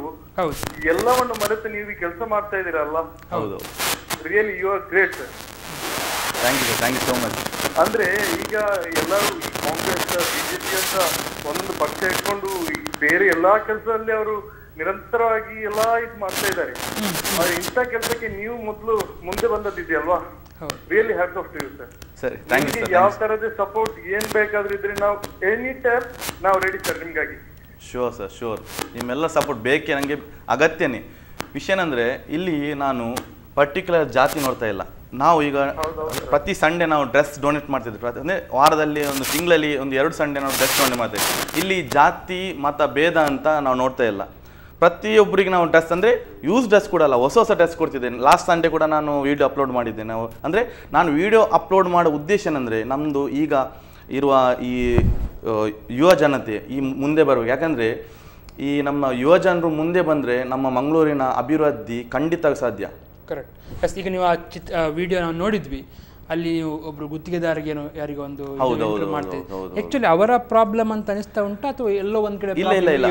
Speaker 8: ಎಲ್ಲವನ್ನು ಮರೆತು ನೀವು ಕೆಲಸ ಮಾಡ್ತಾ ಇದ್ದೀರಲ್ಲ,
Speaker 2: ಹೌದು,
Speaker 8: really you are great sir.
Speaker 2: Thank you sir, thank you so much.
Speaker 8: ಅಂದ್ರೆ ಈಗ ಎಲ್ಲರೂ ಕಾಂಗ್ರೆಸ್ ಬಿಜೆಪಿ ಅಂತ ಒಂದೊಂದು ಪಕ್ಷ ಇಟ್ಕೊಂಡು ಬೇರೆ ಎಲ್ಲಾ ಕೆಲಸದಲ್ಲಿ ಅವರು ನಿರಂತರವಾಗಿ ಎಲ್ಲಾ ಇದು ಮಾಡ್ತಾ ಇದ್ದಾರೆ. ಆದ್ರೆ ಇಂಥ ಕೆಲಸಕ್ಕೆ ನೀವು ಮೊದಲು ಮುಂದೆ ಬಂದದ್ದಿದೆಯಲ್ವಾ, really hats off to you sir.
Speaker 2: ಸರಿ, thank you sir.
Speaker 8: ಯಾವ ತರದ ಸಪೋರ್ಟ್ ಏನ್ ಬೇಕಾದ್ರೂ ಇದ್ರೆ ನಾವು ಎನಿ ಟೈಮ್ ನಾವು ರೆಡಿ ಸರ್ ನಿಮ್ಗಾಗಿ.
Speaker 2: Sure sir, sure, ನಿಮ್ಮೆಲ್ಲ ಸಪೋರ್ಟ್ ಬೇಕೇ ನನಗೆ, ಅಗತ್ಯನೇ. ವಿಷಯ ಏನಂದರೆ ಇಲ್ಲಿ ನಾನು ಪರ್ಟಿಕ್ಯುಲರ್ ಜಾತಿ ನೋಡ್ತಾ ಇಲ್ಲ. ನಾವು ಈಗ ಪ್ರತಿ ಸಂಡೇ ನಾವು ಡ್ರೆಸ್ ಡೊನೇಟ್ ಮಾಡ್ತಿದ್ವಿ, ಅಂದರೆ ವಾರದಲ್ಲಿ ಒಂದು ತಿಂಗಳಲ್ಲಿ ಒಂದು 2 ಸಂಡೇ ನಾವು ಡ್ರೆಸ್ ಡೊನೇಟ್ ಮಾಡ್ತೀವಿ. ಇಲ್ಲಿ ಜಾತಿ ಮತ ಭೇದ ಅಂತ ನಾವು ನೋಡ್ತಾ ಇಲ್ಲ. ಪ್ರತಿಯೊಬ್ಬರಿಗೆ ನಾವು ಡ್ರೆಸ್ ಅಂದರೆ ಯೂಸ್ ಡ್ರೆಸ್ ಕೂಡ ಅಲ್ಲ, ಹೊಸ ಹೊಸ ಡ್ರೆಸ್ ಕೊಡ್ತಿದ್ದೇನೆ. ಲಾಸ್ಟ್ ಸಂಡೇ ಕೂಡ ನಾನು ವೀಡಿಯೋ ಅಪ್ಲೋಡ್ ಮಾಡಿದ್ದೆ. ನಾವು ಅಂದರೆ ನಾನು ವೀಡಿಯೋ ಅಪ್ಲೋಡ್ ಮಾಡೋ ಉದ್ದೇಶ ಏನಂದರೆ ನಮ್ಮದು ಈಗ ಇರುವ ಈ ಯುವ ಜನತೆ ಈ ಮುಂದೆ ಬರಬೇಕು. ಯಾಕಂದರೆ ಈ ನಮ್ಮ ಯುವ ಜನರು ಮುಂದೆ ಬಂದರೆ ನಮ್ಮ ಮಂಗಳೂರಿನ ಅಭಿವೃದ್ಧಿ ಖಂಡಿತ ಸಾಧ್ಯ.
Speaker 1: ಕರೆಕ್ಟ್. ಎಸ್, ಈಗ ನೀವು ಆ ವಿಡಿಯೋ ನಾವು ನೋಡಿದ್ವಿ, ಅಲ್ಲಿ ನೀವು ಒಬ್ರು ಗುತ್ತಿಗೆದಾರರಿಗೆ ಯಾರಿಗೋ ಒಂದು ಮಾಡ್ತಾ ಆಕ್ಚುಲಿ ಅವರ ಪ್ರಾಬ್ಲಮ್ ಅಂತ ಅನಿಸ್ತಾ ಉಂಟಾ ಅಥವಾ ಎಲ್ಲೋ ಒಂದ್ ಕಡೆ?
Speaker 2: ಇಲ್ಲ ಇಲ್ಲ ಇಲ್ಲ,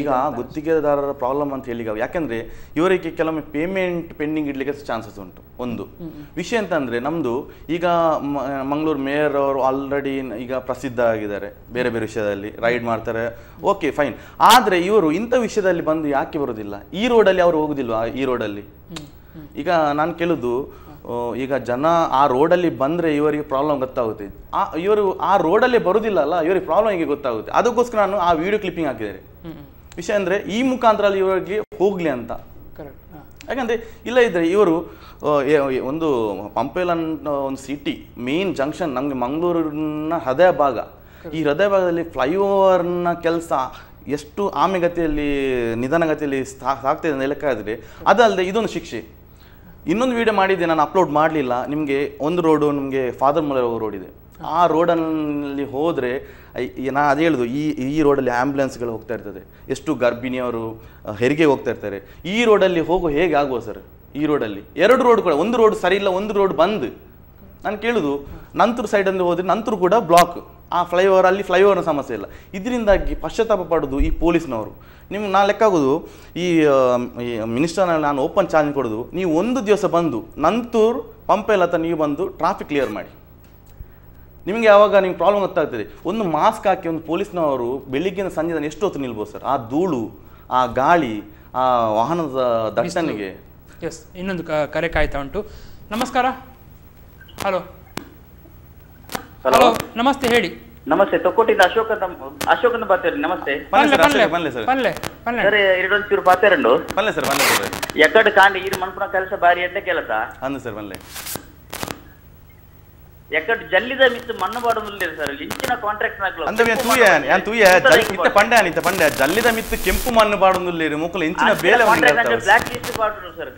Speaker 2: ಈಗ ಗುತ್ತಿಗೆದಾರರ ಪ್ರಾಬ್ಲಮ್ ಅಂತ ಹೇಳಿ, ಯಾಕಂದ್ರೆ ಇವರಿಗೆ ಕೆಲವೊಮ್ಮೆ ಪೇಮೆಂಟ್ ಪೆಂಡಿಂಗ್ ಇಡ್ಲಿಕ್ಕೆ ಚಾನ್ಸಸ್ ಉಂಟು. ಒಂದು ವಿಷಯ ಅಂತಂದ್ರೆ ನಮ್ದು ಈಗ ಮಂಗಳೂರು ಮೇಯರ್ ಅವರು ಆಲ್ರೆಡಿ ಈಗ ಪ್ರಸಿದ್ಧ ಆಗಿದ್ದಾರೆ ಬೇರೆ ಬೇರೆ ವಿಷಯದಲ್ಲಿ, ರೈಡ್ ಮಾಡ್ತಾರೆ, ಓಕೆ ಫೈನ್. ಆದ್ರೆ ಇವರು ಇಂಥ ವಿಷಯದಲ್ಲಿ ಬಂದು ಯಾಕೆ ಬರೋದಿಲ್ಲ? ಈ ರೋಡಲ್ಲಿ ಅವರು ಹೋಗುದಿಲ್ವಾ? ಈ ರೋಡಲ್ಲಿ ಈಗ ನಾನು ಕೇಳುದು, ಈಗ ಜನ ಆ ರೋಡಲ್ಲಿ ಬಂದರೆ ಇವರಿಗೆ ಪ್ರಾಬ್ಲಮ್ ಗೊತ್ತಾಗುತ್ತೆ. ಆ ಇವರು ಆ ರೋಡಲ್ಲೇ ಬರೋದಿಲ್ಲ ಅಲ್ಲ, ಇವರಿಗೆ ಪ್ರಾಬ್ಲಮ್ ಹೇಗೆ ಗೊತ್ತಾಗುತ್ತೆ? ಅದಕ್ಕೋಸ್ಕರ ನಾನು ಆ ವಿಡಿಯೋ ಕ್ಲಿಪ್ಪಿಂಗ್ ಹಾಕಿದ್ದಾರೆ. ವಿಷಯ ಅಂದರೆ ಈ ಮುಖಾಂತರ ಅಲ್ಲಿ ಇವರಿಗೆ ಹೋಗಲಿ ಅಂತ. ಯಾಕಂದರೆ ಇಲ್ಲ ಇದ್ದರೆ ಇವರು ಒಂದು ಪಂಪೇಲ್ ಅನ್ನೋ ಒಂದು city main junction, ನಮಗೆ ಮಂಗಳೂರಿನ ಹೃದಯ ಭಾಗ. ಈ ಹೃದಯ ಭಾಗದಲ್ಲಿ ಫ್ಲೈಓವರ್ನ ಕೆಲಸ ಎಷ್ಟು ಆಮೆಗತಿಯಲ್ಲಿ ನಿಧಾನಗತಿಯಲ್ಲಿ ಸಾಗ್ತಾಯಿದೆ ಅಂತ ಲೆಕ್ಕ ಆದರೆ, ಅದಲ್ಲದೆ ಇದೊಂದು ಶಿಕ್ಷೆ. ಇನ್ನೊಂದು ವೀಡಿಯೋ ಮಾಡಿದ್ದೆ ನಾನು, ಅಪ್ಲೋಡ್ ಮಾಡಲಿಲ್ಲ. ನಿಮಗೆ ಒಂದು ರೋಡು ನಿಮಗೆ ಫಾದರ್ ಮುಲ್ಲರ್ ರೋಡ್ ಇದೆ, ಆ ರೋಡಲ್ಲಿ ಹೋದರೆ ನಾನು ಅದೇ ಹೇಳೋದು, ಈ ರೋಡಲ್ಲಿ ಆ್ಯಂಬುಲೆನ್ಸ್ಗಳು ಹೋಗ್ತಾ ಇರ್ತದೆ, ಎಷ್ಟು ಗರ್ಭಿಣಿಯವರು ಹೆರಿಗೆ ಹೋಗ್ತಾ ಇರ್ತಾರೆ. ಈ ರೋಡಲ್ಲಿ ಹೋಗೋ ಹೇಗೆ ಆಗುವ ಸರ್? ಈ ರೋಡಲ್ಲಿ 2 ರೋಡ್ ಕೂಡ, ಒಂದು ರೋಡ್ ಸರಿ ಇಲ್ಲ, ಒಂದು ರೋಡ್ ಬಂದ್. ನಾನು ಕೇಳೋದು ನಂತರ ಸೈಡಲ್ಲಿ ಹೋದರೆ ನಂತರ ಕೂಡ ಬ್ಲಾಕ್, ಆ ಫ್ಲೈಓವರ್ ಅಲ್ಲಿ ಫ್ಲೈಓವರ್ನ ಸಮಸ್ಯೆ ಇಲ್ಲ. ಇದರಿಂದಾಗಿ ಪಶ್ಚಾತ್ತಾಪ ಪಡೋದು ಈ ಪೊಲೀಸ್ನವರು. ನಿಮ್ಗೆ ನಾನು ಲೆಕ್ಕಾಗೋದು ಈ ಮಿನಿಸ್ಟರ್ನ ನಾನು ಓಪನ್ ಚಾಲೆಂಜ್ ಕೊಡೋದು, ನೀವು ಒಂದು ದಿವಸ ಬಂದು ನಂತೂರು ಪಂಪೆಲ್ ಹತ್ರ ನೀವು ಬಂದು ಟ್ರಾಫಿಕ್ ಕ್ಲಿಯರ್ ಮಾಡಿ. ನಿಮಗೆ ಯಾವಾಗ ನಿಮ್ಗೆ ಪ್ರಾಬ್ಲಮ್ ಗೊತ್ತಾಗ್ತದೆ. ಒಂದು ಮಾಸ್ಕ್ ಹಾಕಿ ಒಂದು ಪೊಲೀಸ್ನವರು ಬೆಳಿಗ್ಗಿನ ಸಂಜೆ ಎಷ್ಟು ಹೊತ್ತು ನಿಲ್ಬೋದು ಸರ್? ಆ ಧೂಳು, ಆ ಗಾಳಿ, ಆ ವಾಹನದ ದಟ್ಟಣೆಗೆ.
Speaker 1: ಎಸ್, ಇನ್ನೊಂದು ಕರೆ ಕಾಯ್ತಾ ಉಂಟು. ನಮಸ್ಕಾರ. ಹಲೋ ಹಲೋ, ನಮಸ್ತೆ, ಹೇಳಿ.
Speaker 9: ನಮಸ್ತೆ, ತೊಕ್ಕೋಟಿಂದ ಅಶೋಕ್ ಅಂತ, ಅಶೋಕ್ ಅಂತ ಬಾತೇರಿ. ನಮಸ್ತೆ. ಸರ್, ಎರಡೊಂಚೂರು ಪಾತೇರಂಡು. ಎಕಡೆ ಕಾಂಡ ಈರು ಮನ್ಪುನ ಕೆಲಸ ಬಾರಿ ಅಂತ ಕೆಲಸ ಎಕಡೆ ಜಲ್ಲಿದ ಮಿತ್ತು ಮಣ್ಣು ಬಾಡೊಂದಿಲ್ಲ ಸರ್. ಇಂಚಿನ ಕಾಂಟ್ರಾಕ್ಟ್
Speaker 2: ಪಂಡೆ ಜಲ್ಲಿದ ಮಿತ್ತು ಕೆಂಪು ಮಣ್ಣು ಬಾಡೊಂದಿಲ್ಲ ಮುಕ್ಕಲು ಇಂಚಿನ ಬೇಲೆ
Speaker 9: ಬ್ಲಾಕ್ ಲಿಸ್ಟ್ ಬಾಡ್ರು ಸರ್.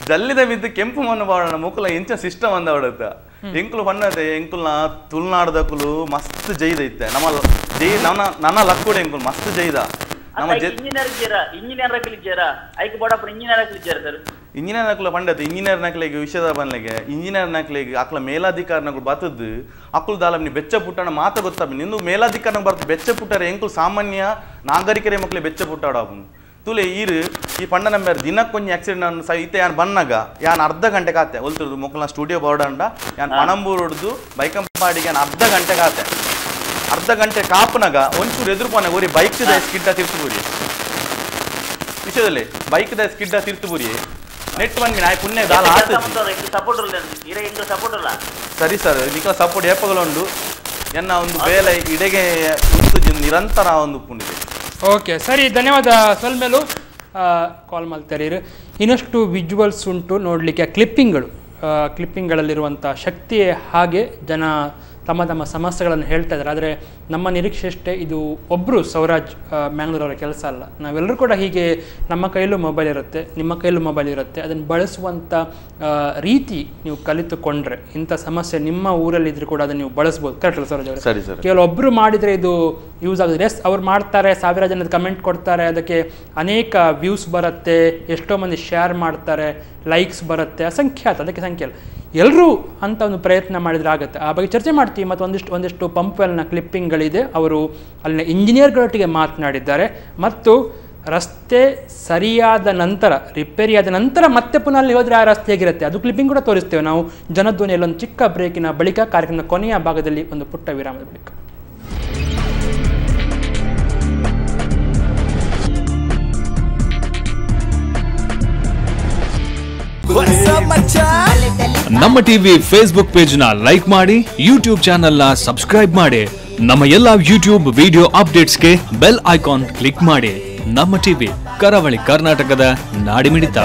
Speaker 2: ಜಲ್ಲಿದ ಮಿತ್ತು ಕೆಂಪು ಮಣ್ಣು ಬಾಡೋಣ ಮುಕ್ಕಲ ಇಂಚಿನ ಸಿಸ್ಟಮ್ ಅಂದ ಹೊಡತ್ತ. ಎಂಕುಲು ಪಣ್ಣತೆ ಎಂಕುಲ್ನ ತುಳುನಾಡದಕುಲು ಮಸ್ತ್ ಜೈದ ಇತ್ತೆ ನಮ್ಮ ಜೈ ನನ್ನ ನನ್ನ ಲಕ್ಕುಡೆ ಎಂಕುಲು ಮಸ್ತ್ ಜೈದ.
Speaker 9: ಇಂಜಿನಿಯರ್ ಜೇರಾ ಇಂಜಿನಿಯರ್ ಅಕಲಿ ಜೇರಾ ಐಕ್ ಬೋಡಪ್ಪ ಇಂಜಿನಿಯರ್ ಅಕಲಿ ಜೇರಾ ಸರ್
Speaker 2: ಇಂಜಿನಿಯರ್ ನಕಲ ಪಂಡತ್ ಇಂಜಿನಿಯರ್ ನಕಲೆಗೆ ವಿಷಯದ ಬನ್ಲೆಗೆ ಇಂಜಿನಿಯರ್ ನಕಲೆಗೆ ಅಕ್ಲ ಮೇಲಾಧಿಕಾರಿ ನಕಲು ಬತ್ತದ್ದು ಅಕ್ಕಲು ದಾಲಮ್ನಿ ಬೆಚ್ಚ ಪುಟ್ಟಣ ಮಾತ ಗೊತ್ತಾಪ ನಿಂದು ಮೇಲಾಧಿಕಾರಿ ಬರ್ತು ಬೆಚ್ಚ ಪುಟ್ಟರೆ ಎಂಕುಲು ಸಾಮಾನ್ಯ ನಾಗರಿಕರೇ ಮಕ್ಕಳು ಬೆಚ್ಚ ಪುಟ್ಟಾಡ ತುಲೆ ಈರು ಈ ಪಂಡ ನಂಬರ್ ದಿನಕ್ಕೊಂಜಿ ಆಕ್ಸಿಡೆಂಟ್ ಸಹಿತ ಯಾನ್ ಬನ್ನಾಗ ಯಾನ್ ಅರ್ಧ ಗಂಟೆ ಕಾತೆ ಒಲ್ತಿರ್ದು ಮೊಕ್ಕಲ ಸ್ಟುಡಿಯೋ ಬೋರ್ಡಂಡ ಯಾನ್ ಪಣಂಬೂರು ಹೊಡ್ದು ಬೈಕಂಪಾಡಿಗೆ ಯಾನ್ ಅರ್ಧ ಗಂಟೆ ಕಾತೆ ಅರ್ಧ ಗಂಟೆ ಕಾಪುನಾಗ ಒಂಚೂರು ಎದುರುಪೋನಾಗ ಒರಿ ಬೈಕ್ ಸ್ಕಿಡ್ಡ ತಿರ್ತುಬೂರಿ ವಿಷಯದಲ್ಲಿ ಬೈಕ್ the ಸ್ಕಿಡ್ಡ ತಿರ್ತುಬೂರಿ ನೆಟ್ ಬಂದ್ವಿ ನಾಯಿ ಪುಣ್ಯ ದಾಲ ಸರಿ ಸರ್ ನಿಖಲ ಸಪೋರ್ಟ್ ಏಪಗಲುಂಡು ಎನ್ನ ಒಂದು ಬೇಲೆ ಇಡೆಗೆ ಉಂಟು ನಿರಂತರ ಒಂದು ಪುಣ್ಯ.
Speaker 1: ಓಕೆ ಸರಿ ಧನ್ಯವಾದ ಸೊಲ್ಮೇಲು ಕಾಲ್ ಮಾಡ್ತಾರೆ. ಇನ್ನಷ್ಟು ವಿಜುವಲ್ಸ್ ಉಂಟು ನೋಡಲಿಕ್ಕೆ, ಕ್ಲಿಪ್ಪಿಂಗ್ಗಳು ಕ್ಲಿಪ್ಪಿಂಗ್ಗಳಲ್ಲಿರುವಂಥ ಶಕ್ತಿಯೇ ಹಾಗೆ ಜನ ತಮ್ಮ ತಮ್ಮ ಸಮಸ್ಯೆಗಳನ್ನು ಹೇಳ್ತಾ ಇದ್ದಾರೆ. ಆದರೆ ನಮ್ಮ ನಿರೀಕ್ಷೆ ಅಷ್ಟೇ, ಇದು ಒಬ್ಬರು ಸೌರಾಜ್ ಮ್ಯಾಂಗ್ಳೂರವರ ಕೆಲಸ ಅಲ್ಲ, ನಾವೆಲ್ಲರೂ ಕೂಡ ಹೀಗೆ ನಮ್ಮ ಕೈಯಲ್ಲೂ ಮೊಬೈಲ್ ಇರುತ್ತೆ, ನಿಮ್ಮ ಕೈಯಲ್ಲೂ ಮೊಬೈಲ್ ಇರುತ್ತೆ, ಅದನ್ನು ಬಳಸುವಂಥ ರೀತಿ ನೀವು ಕಲಿತುಕೊಂಡ್ರೆ ಇಂಥ ಸಮಸ್ಯೆ ನಿಮ್ಮ ಊರಲ್ಲಿದ್ದರೂ ಕೂಡ ಅದನ್ನು ನೀವು ಬಳಸ್ಬೋದು. ಕರೆಕ್ಟ್ ಅಲ್ಲ ಸೌರಾಜ್ ಅವರೇ?
Speaker 2: ಸರಿ ಸರ್.
Speaker 1: ಕೇವಲ ಒಬ್ಬರು ಮಾಡಿದರೆ ಇದು ಯೂಸ್ ಆಗೋದಿಲ್ಲ. ಎಸ್ ಅವ್ರು ಮಾಡ್ತಾರೆ, ಸಾವಿರ ಜನದ ಕಮೆಂಟ್ ಕೊಡ್ತಾರೆ, ಅದಕ್ಕೆ ಅನೇಕ ವ್ಯೂಸ್ ಬರುತ್ತೆ, ಎಷ್ಟೋ ಮಂದಿ ಶೇರ್ ಮಾಡ್ತಾರೆ, ಲೈಕ್ಸ್ ಬರುತ್ತೆ, ಅಸಂಖ್ಯಾತ, ಅದಕ್ಕೆ ಸಂಖ್ಯೆ ಅಲ್ಲ. ಎಲ್ಲರೂ ಅಂತ ಒಂದು ಪ್ರಯತ್ನ ಮಾಡಿದರೆ ಆಗುತ್ತೆ. ಆ ಬಗ್ಗೆ ಚರ್ಚೆ ಮಾಡ್ತೀವಿ. ಮತ್ತು ಒಂದಿಷ್ಟು ಪಂಪ್ವೆಲ್ನ ಕ್ಲಿಪ್ಪಿಂಗ್ಗಳಿದೆ, ಅವರು ಅಲ್ಲಿನ ಇಂಜಿನಿಯರ್ಗಳೊಟ್ಟಿಗೆ ಮಾತನಾಡಿದ್ದಾರೆ. ಮತ್ತು ರಸ್ತೆ ಸರಿಯಾದ ನಂತರ, ರಿಪೇರಿಯಾದ ನಂತರ ಮತ್ತೆ ಪುನಃ ಅಲ್ಲಿ ಹೋದರೆ ಆ ರಸ್ತೆ ಹೇಗಿರುತ್ತೆ ಅದು ಕ್ಲಿಪ್ಪಿಂಗ್ ಕೂಡ ತೋರಿಸ್ತೇವೆ ನಾವು ಜನಧ್ವನಿಯಲ್ಲಿ. ಒಂದು ಚಿಕ್ಕ ಬ್ರೇಕಿನ ಬಳಿಕ ಕಾರ್ಯಕ್ರಮದ ಕೊನೆಯ ಭಾಗದಲ್ಲಿ ಒಂದು ಪುಟ್ಟ ವಿರಾಮದ ಬಳಿಕ.
Speaker 6: ನಮ್ಮ ಟಿವಿ ಫೇಸ್ಬುಕ್ ಪೇಜ್ ನ ಲೈಕ್ ಮಾಡಿ, ಯೂಟ್ಯೂಬ್ ಚಾನೆಲ್ ನ ಸಬ್ಸ್ಕ್ರೈಬ್ ಮಾಡಿ, ನಮ್ಮ ಎಲ್ಲಾ ಯೂಟ್ಯೂಬ್ ವಿಡಿಯೋ ಅಪ್ಡೇಟ್ಸ್ಗೆ ಬೆಲ್ ಐಕಾನ್ ಕ್ಲಿಕ್ ಮಾಡಿ. ನಮ್ಮ ಟಿವಿ ಕರಾವಳಿ ಕರ್ನಾಟಕದ ನಾಡಿಮಿಡಿತ.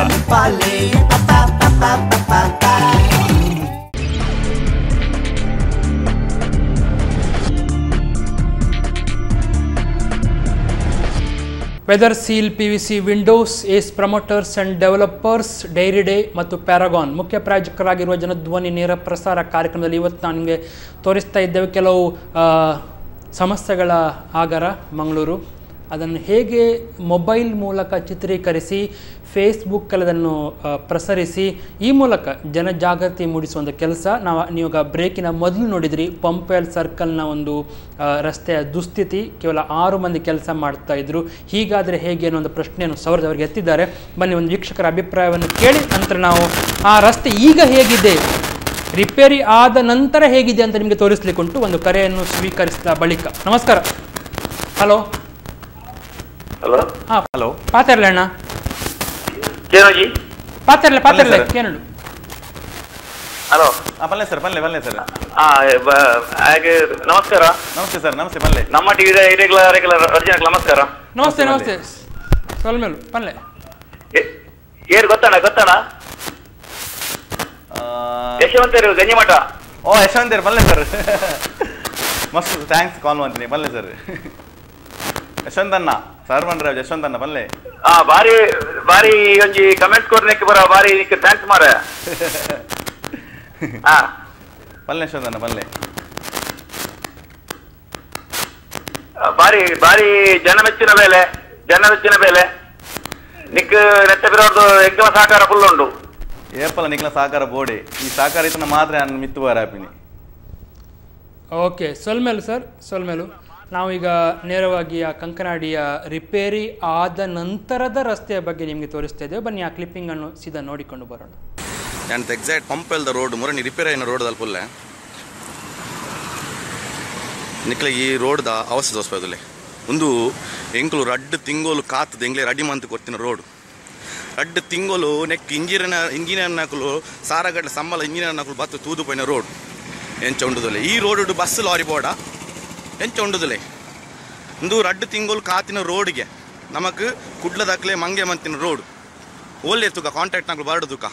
Speaker 1: Weather seal PVC windows, Ace promoters and developers, dairy day ಮತ್ತು ಪ್ಯಾರಾಗಾನ್ ಮುಖ್ಯ ಪ್ರಾಯೋಜಕರಾಗಿರುವ ಜನಧ್ವನಿ ನೇರ ಪ್ರಸಾರ ಕಾರ್ಯಕ್ರಮದಲ್ಲಿ ಇವತ್ತು ನಾನು ನಿಮಗೆ ತೋರಿಸ್ತಾ ಇದ್ದೇವೆ ಕೆಲವು ಸಮಸ್ಯೆಗಳ ಆಗರ ಮಂಗಳೂರು. ಅದನ್ನು ಹೇಗೆ ಮೊಬೈಲ್ ಮೂಲಕ ಚಿತ್ರೀಕರಿಸಿ ಫೇಸ್ಬುಕ್ಕಲ್ಲಿ ಅದನ್ನು ಪ್ರಸರಿಸಿ ಈ ಮೂಲಕ ಜನಜಾಗೃತಿ ಮೂಡಿಸುವಂಥ ಕೆಲಸ ನಾವು ನೀವಾಗ ಬ್ರೇಕಿನ ಮೊದಲು ನೋಡಿದ್ರಿ. ಪಂಪ್ವೆಲ್ ಸರ್ಕಲ್ನ ಒಂದು ರಸ್ತೆಯ ದುಸ್ಥಿತಿ, ಕೇವಲ 6 ಮಂದಿ ಕೆಲಸ ಮಾಡ್ತಾಯಿದ್ರು, ಹೀಗಾದರೆ ಹೇಗೆ ಅನ್ನೋ ಒಂದು ಪ್ರಶ್ನೆಯನ್ನು ಸೌರಜ್ ಅವರಿಗೆ ಎತ್ತಿದ್ದಾರೆ. ಬನ್ನಿ ಒಂದು ವೀಕ್ಷಕರ ಅಭಿಪ್ರಾಯವನ್ನು ಕೇಳಿ ನಂತರ ನಾವು ಆ ರಸ್ತೆ ಈಗ ಹೇಗಿದೆ, ರಿಪೇರಿ ಆದ ನಂತರ ಹೇಗಿದೆ ಅಂತ ನಿಮಗೆ ತೋರಿಸಲಿಕ್ಕುಂಟು. ಒಂದು ಕರೆಯನ್ನು ಸ್ವೀಕರಿಸಿದ ಬಳಿಕ. ನಮಸ್ಕಾರ. ಹಲೋ
Speaker 4: ಹಲೋ
Speaker 1: ಹಾಂ ಹಲೋ ಪಾತಿರ್ಲೆ ಅಣ್ಣ? ಪಾತಿರ್ಲೆ ಪಾತಿರ್ಲೆ ಕೇನಡು.
Speaker 4: ಹಲೋ
Speaker 2: ಬಲ್ಲೆ ಸರ್, ಬಲ್ಲೆ ಬಲ್ಲೆ ಸರ್.
Speaker 4: ಹಾಗೆ ನಮಸ್ಕಾರ.
Speaker 2: ನಮಸ್ತೆ ಸರ್, ನಮಸ್ತೆ ಬಲ್ಲೆ.
Speaker 4: ನಮ್ಮ ಟಿವಿ ರೆಗ್ಯುಲರ್ ಅರ್ಜುನಕ್ಕೆ ನಮಸ್ಕಾರ.
Speaker 1: ನಮಸ್ತೆ ನಮಸ್ತೆ ಸೊಲ್ಮೇಲು ಪಲ್ಲೆ.
Speaker 4: ಏರು ಗೊತ್ತಣ್ಣ ಗೊತ್ತಣ್ಣ? ಯಶವಂತರು ಗಂಜಿಮಠ.
Speaker 2: ಓ ಯಶವಂತರು ಬಲ್ಲೆ ಸರ್, ಮಸ್ತ್ thanks ಕಾಲ್ ಮಾಡ್ತೀನಿ ಬಲ್ಲೆ ಸರ್. ಯಶವಂತಣ್ಣ ಸರ್ ಬಂದ್ರೆ ಯಶವಂತಣ್ಣ ಬಲ್ಲೆ.
Speaker 4: ಬಾರಿ ಬಾರಿ ಒಂಜಿ ಕಮೆಂಟ್ ಕೊಡ್ಲಿಕ್ಕೆ ಬರ ಬಾರಿ thanks ಮಾರ.
Speaker 2: ಬಲ್ಲೆ ಯಶವಂತಣ್ಣ ಬಲ್ಲೆ.
Speaker 4: ಬಾರಿ ಬಾರಿ ಜನಮೆಚ್ಚಿನ ಬೇಲೆ, ಜನಮೆಚ್ಚಿನ ಬೇಲೆ. ನಿಕ್ ನೆತ್ತ ಬಿರೋದು ಎಂಕಲ ಸಹಕಾರ ಫುಲ್ ಉಂಟು.
Speaker 2: ಏಪಲ ನಿಕ್ಲ ಸಹಕಾರ ಬೋಡಿ ಈ ಸಹಕಾರ ಇತನ ಮಾತ್ರ ನಾನು ಮಿತ್ತು ಬಾರಾಪಿನಿ.
Speaker 1: Okay ಸೊಲ್ಮೇಲು sir, ಸೊಲ್ಮೇಲು. ನಾವೀಗ ನೇರವಾಗಿ ಆ ಕಂಕನಾಡಿಯ ರಿಪೇರಿ ಆದ ನಂತರದ ರಸ್ತೆಯ ಬಗ್ಗೆ ನಿಮಗೆ ತೋರಿಸ್ತಾ ಇದ್ದೇವೆ. ಬನ್ನಿ ಆ ಕ್ಲಿಪ್ಪಿಂಗನ್ನು ಸೀದಾ ನೋಡಿಕೊಂಡು ಬರೋಣ.
Speaker 2: ನಾನು ಎಕ್ಸಾಕ್ಟ್ ಪಂಪೆಲ್ದ ರೋಡ್ ಮುರಣಿ ರಿಪೇರಿ అయిన ರೋಡ್ ದಲ್ಪುಲ್ಲೆ ನಿಕ್ಲೆ ಈ ರೋಡ್ದ ಅವಸ್ಥೆ ತೋರಿಸ್ಬೋದಿಲ್ಲ. ಒಂದು ಎಂಕುಲು ರಡ್ಡು ತಿಂಗೋಲು ಕಾತದ ಎಂಗ್ಲೆ ರೆಡಿ ಮಂತ್ ಕೊಡ್ತಿನ ರೋಡ್. ರಡ್ಡು ತಿಂಗೋಲು ನೆಕ್ ಇಂಜಿನಿಯರ್ ನಕಲು ಸಾರಗಡ್ಲೆ ಸಂಬಳ ಇಂಜಿನಿಯರ್ ನಕಲು ಬತ್ತು ತೂದು ಪೋಯಿನ ರೋಡ್ ಎಂಚ ಉಂಡುದಲ್ಲ. ಈ ರೋಡ್ ಬಸ್ ಲಾರಿ ಬೋಡ ಎಂಚ ಉಂಡುದಲೆ. ಒಂದು ರಡ್ಡು ತಿಂಗೋಲು ಕಾತಿನ ರೋಡ್ಗೆ ನಮಕ್ ಕುಡ್ಲದಾಕ್ಲೆ ಮಂಗೆ ಮಂತಿನ ರೋಡ್ ಓಲ್ಲೆ ತುಕ ಕಾಂಟ್ಯಾಕ್ಟ್ ನಕಲು ಬರಡು ತುಕ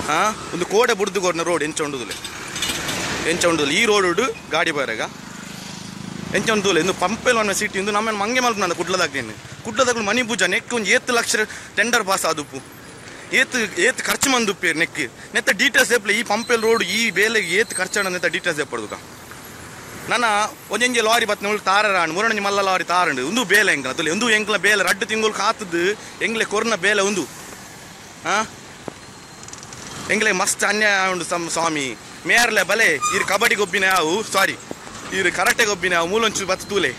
Speaker 2: ಹಾಂ ಒಂದು ಕೋಡೆ ಬುಡ್ದು ಕೊಡ್ನ ರೋಡ್ ಎಂಚ ಉಂಡುದಲೆ ಎಂಚ ಉಂಡುದಲ್ಲ. ಈ ರೋಡ್ ಗಾಡಿ ಬರಗ ಎಂಚ ಉಂಡುದಲ್ಲ. ಇಂದು ಪಂಪೆಲ್ ಒನ್ ಸಿಟಿ ಇಂದು ನಮ್ಮ ಮಂಗೆ ಮಲ್ಪನ ಕುಡ್ಲದಾಗ್ತೇನೆ. ಕುಡ್ಲದಾಗ್ಲು ಮನಿ ಪೂಜಾ ನೆಕ್ ಒಂದು 8 ಲಕ್ಷ ಟೆಂಡರ್ ಪಾಸ್ ಆದುಪ್ಪು ಏತ್ ಏತ್ ಖರ್ಚು ಮಂದುಪ್ಪೇರು ನೆಕ್ ನೆತ್ತ ಡೀಟೇಲ್ಸ್ ಎಪ್ಲೆ ಈ ಪಂಪೆಲ್ ರೋಡ್ ಈ ಬೇಲೆಗೆ ಏತ್ ಖರ್ಚು ನೆತ್ತ ಡೀಟೇಲ್ಸ್ ಎಪ್ಪಡ್ದುಕ. ನನ್ನ ಒಂಜೊಂಜಿ ಲಾರಿ ಬತ್ತಿನ ಉಳ್ಳು ತಾರರಾಣ್ ಮುರಣಂಜಿ ಮಲ್ಲ ಲಾರಿ ತಾರಂಡು ಒಂದು ಬೇಲೆ ಎಂಕಲ ತುಲೆ ಒಂದು ಎಂಕಲ ಬೇಲೆ ರಡ್ಡು ತಿಂಗಳು ಕಾತದ್ದು ಎಂಗ್ಲೆ ಕೊರ್ನ ಬೇಲೆ ಒಂದು ಹಾಂ ಎಂಗ್ಲೆ ಮಸ್ತ್ ಅನ್ಯಾಯ ಉಂಡು ಸ್ವಾಮಿ ಮೇರ್ಲೆ ಬಲೆ ಇರು ಕಬಡ್ಡಿ ಗೊಬ್ಬಿನ ಯಾವು ಸಾರಿ ಇರು ಕರಾಟೆ ಗೊಬ್ಬಿನ ಯಾವು ಮೂಲೊಂಚು ಬತ್ತು ತೂಲೆ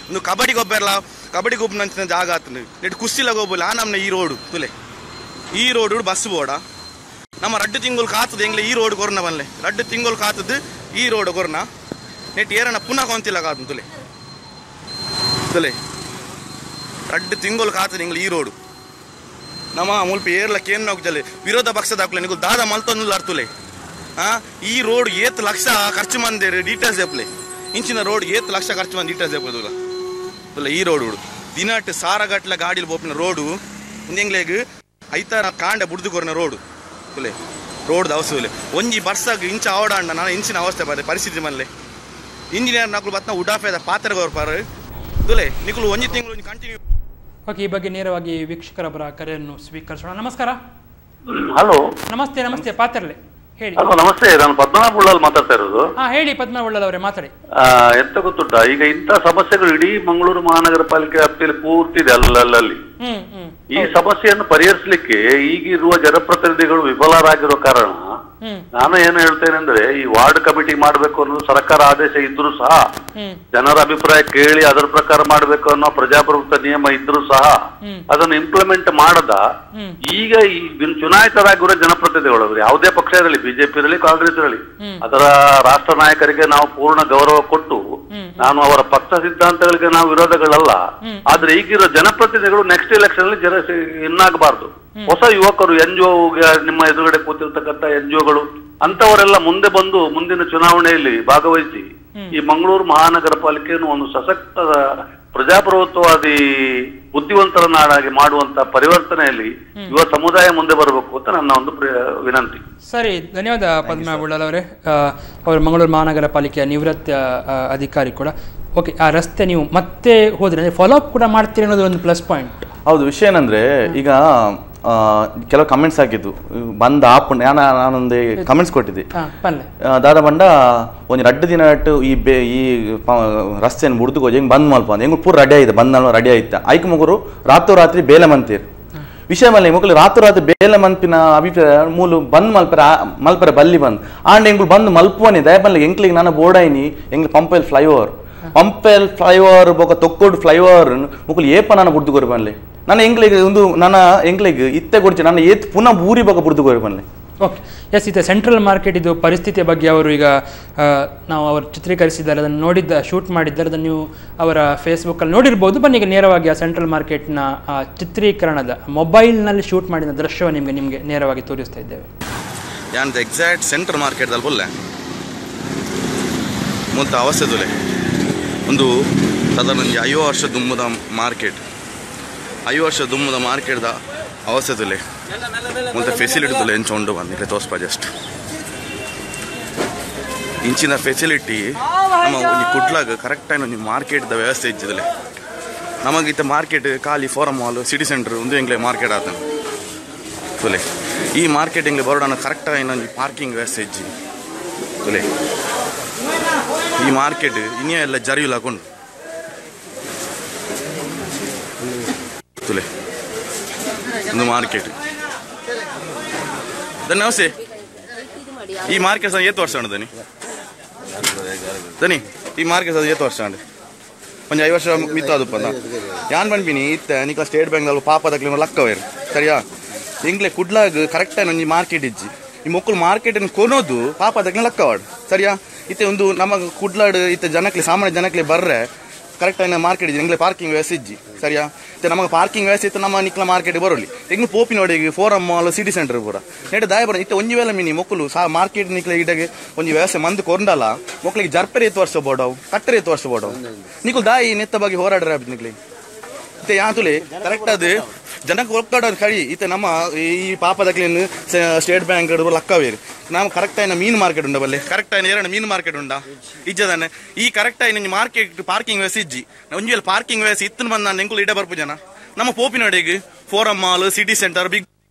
Speaker 2: ಒಂದು ಕಬಡ್ಡಿ ಗೊಬ್ಬರಲ್ಲ ಕಬಡ್ಡಿ ಗೊಬ್ಬನಂಚಿನ ಜಾಗ ಆತನು ನೆಟ್ ಕುಸ್ತಿಲ ಗೊಬ್ಬಲ್ಲ ಆ ನಮ್ಮನೆ ಈ ರೋಡು ತುಲೆ ಈ ರೋಡು ಬಸ್ ಬೋಡ ನಮ್ಮ ರಡ್ಡು ತಿಂಗಳು ಕಾತದ ಎಂಗ್ಲೆ ಈ ರೋಡ್ ಕೊರ್ನ ಬನ್ಲೆ ರಡ್ಡು ತಿಂಗಳು ಕಾತದ್ದು ಈ ರೋಡ್ ಕೊರ್ನ ನೆಟ್ ಏರಣ ಪುನಃ ಕೊಂತಿಲ್ಲ ಕಾತು ತುಲೆ ತುಲೆ ರಡ್ಡು ತಿಂಗಳು ಕಾತದ ಎಂಗ್ಲೆ ಈ ರೋಡು ನಮ್ಮ ಮುಲ್ಪ ಏರ್ಲ ಕೇನ್ ಹೋಗ್ತಲೆ ವಿರೋಧ ಪಕ್ಷದ ಹಾಕ್ಲೆ ನೀವು ದಾದ ಮಲ್ತೊಂದು ಅರ್ತುಲೆ ಈ ರೋಡ್ ಏತ್ ಲಕ್ಷ ಖರ್ಚು ಮಂದೇರು ಡೀಟೇಲ್ಸ್ ಎಪ್ಲೆ ಇಂಚಿನ ರೋಡ್ ಏತ್ ಲಕ್ಷ ಖರ್ಚು ಮಂದಿ ಡೀಟೇಲ್ಸ್ ಎಪ್ಪದುಲ್ಲ ತುಲೆ ಈ ರೋಡ್ ದಿನಟ್ ಸಾರಗಟ್ಲೆ ಗಾಡಿಲಿ ಬೋಪಿನ ರೋಡು ಒಂದೆಂಗ್ಲೆಗ್ ಐತಾರ ಕಾಂಡ ಬುಡ್ದು ಕೊರ್ನ ರೋಡು ತುಲೆ ರೋಡ್ ಅವಸ್ಥೆ ಒಂಜಿ ಬರ್ಸಾಗ ಇಂಚ ಆವಡಾಂಡ ನಾನು ಇಂಚಿನ ಅವಸ್ಥೆ ಬಾರೆ ಪರಿಸ್ಥಿತಿ ಮಲ್ಲೆ ಇಂಜಿನಿಯರ್ ನಕಲು ಬತ್ನ ಉಡಾಫೆದ ಪಾತ್ರ ಗೊರ್ಪಾರು ತುಲೆ ನಿಕುಲು ಒಂಜಿ ತಿಂಗಳು ಕಂಟಿನ್ಯೂ.
Speaker 1: ಓಕೆ, ಈ ಬಗ್ಗೆ ನೇರವಾಗಿ ವೀಕ್ಷಕರೊಬ್ಬರ ಕರೆಯನ್ನು ಸ್ವೀಕರಿಸೋಣ. ನಮಸ್ಕಾರ.
Speaker 10: ಹಲೋ,
Speaker 1: ನಮಸ್ತೆ. ನಮಸ್ತೆ ಪಾತ್ರಲೆ ಹೇಳಿ.
Speaker 10: ಹಲೋ ನಮಸ್ತೆ, ನಾನು ಪದ್ಮನಾಭ ಉಳ್ಳಾಲ್ ಮಾತಾಡ್ತಾ ಇರೋದು.
Speaker 1: ಹಾ ಹೇಳಿ ಪದ್ಮನಾಭ ಉಳ್ಳಾಲ್ ಅವರೇ ಮಾತಾಡಿ.
Speaker 10: ಎಂತ ಗೊತ್ತುಂಟಾ, ಈಗ ಇಂಥ ಸಮಸ್ಯೆಗಳು ಇಡೀ ಮಂಗಳೂರು ಮಹಾನಗರ ಪಾಲಿಕೆ ವ್ಯಾಪ್ತಿಯಲ್ಲಿ ಪೂರ್ತಿ ಇದೆ ಅಲ್ಲಲ್ಲಿ. ಈ ಸಮಸ್ಯೆಯನ್ನು ಪರಿಹರಿಸಲಿಕ್ಕೆ ಈಗಿರುವ ಜನಪ್ರತಿನಿಧಿಗಳು ವಿಫಲರಾಗಿರೋ ಕಾರಣ ನಾನು ಏನು ಹೇಳ್ತೇನೆ ಅಂದ್ರೆ, ಈ ವಾರ್ಡ್ ಕಮಿಟಿ ಮಾಡಬೇಕು ಅನ್ನೋದು ಸರ್ಕಾರ ಆದೇಶ ಇದ್ರೂ ಸಹ, ಜನರ ಅಭಿಪ್ರಾಯ ಕೇಳಿ ಅದರ ಪ್ರಕಾರ ಮಾಡಬೇಕು ಅನ್ನೋ ಪ್ರಜಾಪ್ರಭುತ್ವ ನಿಯಮ ಇದ್ರೂ ಸಹ ಅದನ್ನು ಇಂಪ್ಲಿಮೆಂಟ್ ಮಾಡದ ಈಗ ಈ ಚುನಾಯಿತರಾಗಿರೋ ಜನಪ್ರತಿನಿಧಿಗಳು ಅವರು ಯಾವುದೇ ಪಕ್ಷ ಇರಲಿ, ಬಿಜೆಪಿ ಇರಲಿ ಕಾಂಗ್ರೆಸ್ ಇರಲಿ, ಅದರ ರಾಷ್ಟ್ರ ನಾಯಕರಿಗೆ ನಾವು ಪೂರ್ಣ ಗೌರವ ಕೊಟ್ಟು ನಾನು ಅವರ ಪಕ್ಷ ಸಿದ್ಧಾಂತಗಳಿಗೆ ನಾವು ವಿರೋಧಗಳಲ್ಲ. ಆದ್ರೆ ಈಗಿರೋ ಜನಪ್ರತಿನಿಧಿಗಳು ನೆಕ್ಸ್ಟ್ ಎಲೆಕ್ಷನ್ ಅಲ್ಲಿ ಜನ ಇನ್ನಾಗಬಾರ್ದು. ಹೊಸ ಯುವಕರು, ಎನ್ ಜಿ ನಿಮ್ಮ ಎದುರುಗಡೆ ಕೂತಿರ್ತಕ್ಕಂಥ ಎನ್ ಜಿ ಒಗಳು ಅಂತವರೆಲ್ಲ ಮುಂದೆ ಬಂದು ಮುಂದಿನ ಚುನಾವಣೆಯಲ್ಲಿ ಭಾಗವಹಿಸಿ ಈ ಮಂಗಳೂರು ಮಹಾನಗರ ಪಾಲಿಕೆಯನ್ನು ಒಂದು ಸಶಕ್ತ ಪ್ರಜಾಪ್ರಭುತ್ವವಾದಿ ಬುದ್ಧಿವಂತರ ನಾಡಾಗಿ ಮಾಡುವಂತ ಪರಿವರ್ತನೆಯಲ್ಲಿ ಯುವ ಸಮುದಾಯ ಮುಂದೆ ಬರಬೇಕು ಅಂತ ನನ್ನ ಒಂದು ವಿನಂತಿ.
Speaker 1: ಸರಿ, ಧನ್ಯವಾದ ಪದ್ಮನಾಭ ಉಳ್ಳಾಲ್ ಅವರೇ. ಅವರು ಮಂಗಳೂರು ಮಹಾನಗರ ಪಾಲಿಕೆಯ ನಿವೃತ್ತ ಅಧಿಕಾರಿ ಕೂಡ. ಓಕೆ, ಆ ರಸ್ತೆ ನೀವು ಮತ್ತೆ ಹೋದ್ರೆ ಅಂದರೆ ಫಾಲೋ ಅಪ್ ಕೂಡ ಮಾಡ್ತೀರಿ ಅನ್ನೋದು ಒಂದು ಪ್ಲಸ್ ಪಾಯಿಂಟ್.
Speaker 2: ಹೌದು, ವಿಷಯ ಏನಂದ್ರೆ ಈಗ ಕೆಲವು ಕಮೆಂಟ್ಸ್ ಹಾಕಿದ್ದು ಬಂದ ಆಪ್ ನಾನೊಂದು ಕಮೆಂಟ್ಸ್ ಕೊಟ್ಟಿದ್ದೆ. ದಾದಾ ಬಂಡ ಒಂದು ರಡ್ಡು ದಿನ ಈ ಬೇ ಈ ರಸ್ತೆಯನ್ನು ಬುಡ್ದು ಹೆಂಗೆ ಬಂದ್ ಮಲ್ಪ ಹೆಂಗೆ ಪೂರ ರೆಡಿ ಆಯ್ತು, ಬಂದ್ ರೆಡಿ ಆಯ್ತು. ಐಕ್ ಮುಗುರು ರಾತ್ರೋರಾತ್ರಿ ಬೇಲೆ ಮಂತೀರ್ ವಿಷಯ ಮಲ್ಲ ಮುಕ್ಕಲು ರಾತ್ರೋರಾತ್ರಿ ಬೇಲೆ ಮಂಪಿನ ಅಭಿಪ್ರಾಯ ಮೂಲು ಬಂದ್ ಮಲ್ಪರ ಮಲ್ಪರ ಬಲ್ಲಿ ಬಂದ್ ಆಂಡ್ ಎಂಗುಳು ಬಂದು ಮಲ್ಪುವನಿ ದಯಬಲ್ಲ ಎಂಕ್ಲಿಗೆ ನಾನು ಬೋರ್ಡೈನಿ ಎಂಗ್ಲು ಪಂಪೆಲ್ ಫ್ಲೈಓವರ್ ಪಂಪೆಲ್ ಫ್ಲೈಓವರ್ ಬೊಕ ತೊಕ್ಕೋಡು ಫ್ಲೈಓವರ್ ಮುಕ್ಕಲು ಏಪ ನಾನು ಬುಡ್ದು ಕೊರು ಬನ್ಲಿ ನನ್ನ ಎಂಗ್ಲಿಗೆ ಒಂದು ನನ್ನ ಎಂಗ್ಲಿಗೆ ಇತ್ತೆ ಕೊಡ್ಚೆ ನನ್ನ ಏತ್ ಪುನಃ ಊರಿ ಬಗ್ಗೆ ಬುಡ್ದು ಕೊರು ಬನ್ಲಿ.
Speaker 1: ಓಕೆ, ಎಸ್, ಇದು ಸೆಂಟ್ರಲ್ ಮಾರ್ಕೆಟ್ ಇದು ಪರಿಸ್ಥಿತಿಯ ಬಗ್ಗೆ ಅವರು ಈಗ ನಾವು ಅವರು ಚಿತ್ರೀಕರಿಸಿದ್ದಾರೆ, ಅದನ್ನು ನೋಡಿದ್ದ ಶೂಟ್ ಮಾಡಿದ್ದಾರೆ, ಅದನ್ನು ನೀವು ಅವರ ಫೇಸ್ಬುಕ್ಕಲ್ಲಿ ನೋಡಿರ್ಬೋದು. ಬನ್ನಿ ಈಗ ನೇರವಾಗಿ ಆ ಸೆಂಟ್ರಲ್ ಮಾರ್ಕೆಟ್ನ ಚಿತ್ರೀಕರಣದ ಮೊಬೈಲ್ನಲ್ಲಿ ಶೂಟ್ ಮಾಡಿದ ದೃಶ್ಯವನ್ನು ನಿಮಗೆ ನೇರವಾಗಿ ತೋರಿಸ್ತಾ ಇದ್ದೇವೆ.
Speaker 2: ಯಾನ್ ಎಕ್ಸಾಕ್ಟ್ ಸೆಂಟ್ರಲ್ ಮಾರ್ಕೆಟ್ದಲ್ಲಿ ಬೊಲ್ಲೆ ಮೊತ್ತ ಅವಸ್ಥೆದುಲೆ ಒಂದು ಸಾಧಾರಣ 50 ವರ್ಷ ದುಮ್ಮದ ಮಾರ್ಕೆಟ್, 50 ವರ್ಷ ದುಮ್ಮದ ಮಾರ್ಕೆಟ್ದ ಅವಸ್ಥೆದುಲೆ ಮೊತ್ತ ಫೆಸಿಲಿಟಿ ತುಲೆ ಎಂಚ ಉಂಡು ಬಂದು ತೋಸ್ಪ ಜಸ್ಟ್ ಇಂಚಿನ ಫೆಸಿಲಿಟಿ ನಮ್ಮ ಒಂಜಿ ಕುಡ್ಲಾಗ ಕರೆಕ್ಟಾಗಿ ಒಂಜಿ ಮಾರ್ಕೆಟ್ದ ವ್ಯವಸ್ಥೆ ಇಜ್ಜಿದಲೆ. ನಮಗಿತ್ತ ಮಾರ್ಕೆಟ್ ಖಾಲಿ ಫೋರಮ್ ಮಾಲ್ ಸಿಟಿ ಸೆಂಟರ್ ಒಂದು ಎಂಗ್ಲೆ ಮಾರ್ಕೆಟ್ ಆತನ ತುಲೆ. ಈ ಮಾರ್ಕೆಟ್ ಎಂಗ್ಲೆ ಬರೋಣ ಕರೆಕ್ಟಾಗಿ ಒಂಜಿ ಪಾರ್ಕಿಂಗ್ ವ್ಯವಸ್ಥೆ ಇಜ್ಜಿ ತುಲೆ. ಈ ಮಾರ್ಕೆಟ್ ಇನ್ನೇ ಎಲ್ಲ ಜರಿಯುಲ ಹಾಕೊಂಡು ತುಲೆ ಒಂದು ಮಾರ್ಕೆಟ್. ನಮಸ್ತೆ, ಈ ಮಾರ್ಕೆಟ್ ಸಹ ಏತು ವರ್ಷ ಉಂಟು ದನಿ? ದನಿ ಈ ಮಾರ್ಕೆಟ್ ಸಹ ಏತು ವರ್ಷ ಉಂಟು? ಒಂಜಿ 50 ವರ್ಷ ಮಿತ್ತು ಅದು ಪಂದ ಯಾನ್ ಪನ್ಪಿನಿ ಇತ್ತೆ ನಿಕ್ಲ ಸ್ಟೇಟ್ ಬ್ಯಾಂಕ್ ಅಲ್ಪ ಪಾಪ ದಕ್ಲೆ ಲಕ್ಕವೇರು ಸರಿಯಾ. ಎಂಗ್ಲೆ ಕುಡ್ಲಾಗ ಕರೆಕ್ಟಾಗಿ ಒಂಜಿ ಮಾರ್ಕೆಟ್ ಇಜ್ಜಿ. ಈ ಮೊಕ್ಕಳು ಮಾರ್ಕೆಟ್ ಕೊನೋದು ಪಾಪ ದಕ್ಲೆ ಲಕ್ಕವಾಡು ಸರಿಯಾ. ಇತ್ತೆ ಒಂದು ನಮ್ಮ ಕುಡ್ಲಾಡು ಇತ್ತೆ ಜನಕ್ಲೆ ಸಾಮಾನ್ಯ ಜನಕ್ಲೆ ಬರ್ರೆ ಕರೆಕ್ಟಾಗಿ ಮಾರ್ಕೆಟ್ ಇಜ್ಜಿ, ಎಂಗ್ಲೆ ಪಾರ್ಕಿಂಗ್ ವ್ಯವಸ್ಥೆ ಇಜ್ಜಿ ಸರಿಯಾ. ಇತ್ತೆ ನಮಗೆ ಪಾರ್ಕಿಂಗ್ ವ್ಯವಸ್ಥೆ ಇತ್ತು ನಮ್ಮ ನಿಕ್ಲ ಮಾರ್ಕೆಟ್ ಬರೋಲಿ ಎಂಗ್ಲು ಪೋಪಿನೋಡಿಗೆ ಫೋರಮ್ ಮಾಲ್ ಸಿಟಿ ಸೆಂಟರ್ ಪೂರ ನೆಟ್ ದಾಯ ಬರೋ ಇತ್ತೆ ಒಂಜಿ ವೇಳೆ ಮಿನಿ ಮೊಕ್ಕಲು ಸಾ ಮಾರ್ಕೆಟ್ ನಿಕ್ಲೆ ಇಡಗೆ ಒಂಜಿ ವ್ಯವಸ್ಥೆ ಮಂದು ಕೊರಂಡಲ್ಲ ಮೊಕ್ಕಳಿಗೆ ಜರ್ಪರೆ ಎತ್ತು ವರ್ಷ ಬೋಡವು ಕಟ್ಟರೆ ಎತ್ತು ವರ್ಷ ಬೋಡವು ನಿಕ್ಲು ದಾಯಿ ನೆತ್ತ ಬಗ್ಗೆ ಹೋರಾಡ್ರೆ ನಿಕ್ಲಿ ಇತ್ತೆ ಯಾತುಲೆ ಕರೆಕ್ಟ್ ಅದು ಜನಕ್ಕೆ ಒಕ್ಕಡ ಕಡಿ ಇತ್ತೆ ನಮ್ಮ ಈ ಪಾಪದಕ್ಲೇನು ಸ್ಟೇಟ್ ಬ್ಯಾಂಕ್ ಲಕ್ಕವೇರು ನಾವು ಕರೆಕ್ಟ್ ಆಯ್ನ ಮೀನು ಮಾರ್ಕೆಟ್ ಉಂಡ ಬಲ್ಲೆ ಕರೆಕ್ಟ್ ಆಯ್ನ ಎರಡು ಮೀನು ಮಾರ್ಕೆಟ್ ಉಂಡ ಇಜ್ಜದಾನೆ ಈ ಕರೆಕ್ಟ್ ಆಯ್ನ ಮಾರ್ಕೆಟ್ ಪಾರ್ಕಿಂಗ್ ವ್ಯವಸ್ಥೆ ಇಜ್ಜಿ. ಒಂಜಿ ವೇಳೆ ಪಾರ್ಕಿಂಗ್ ವ್ಯವಸ್ಥೆ ಇತ್ತು ಬಂದ ನಾನು ಎಂಕುಲು ಇಡ ಬರ್ಪು ಜನ ನಮ್ಮ ಪೋಪಿನೋಡಿಗೆ forum mall city centre big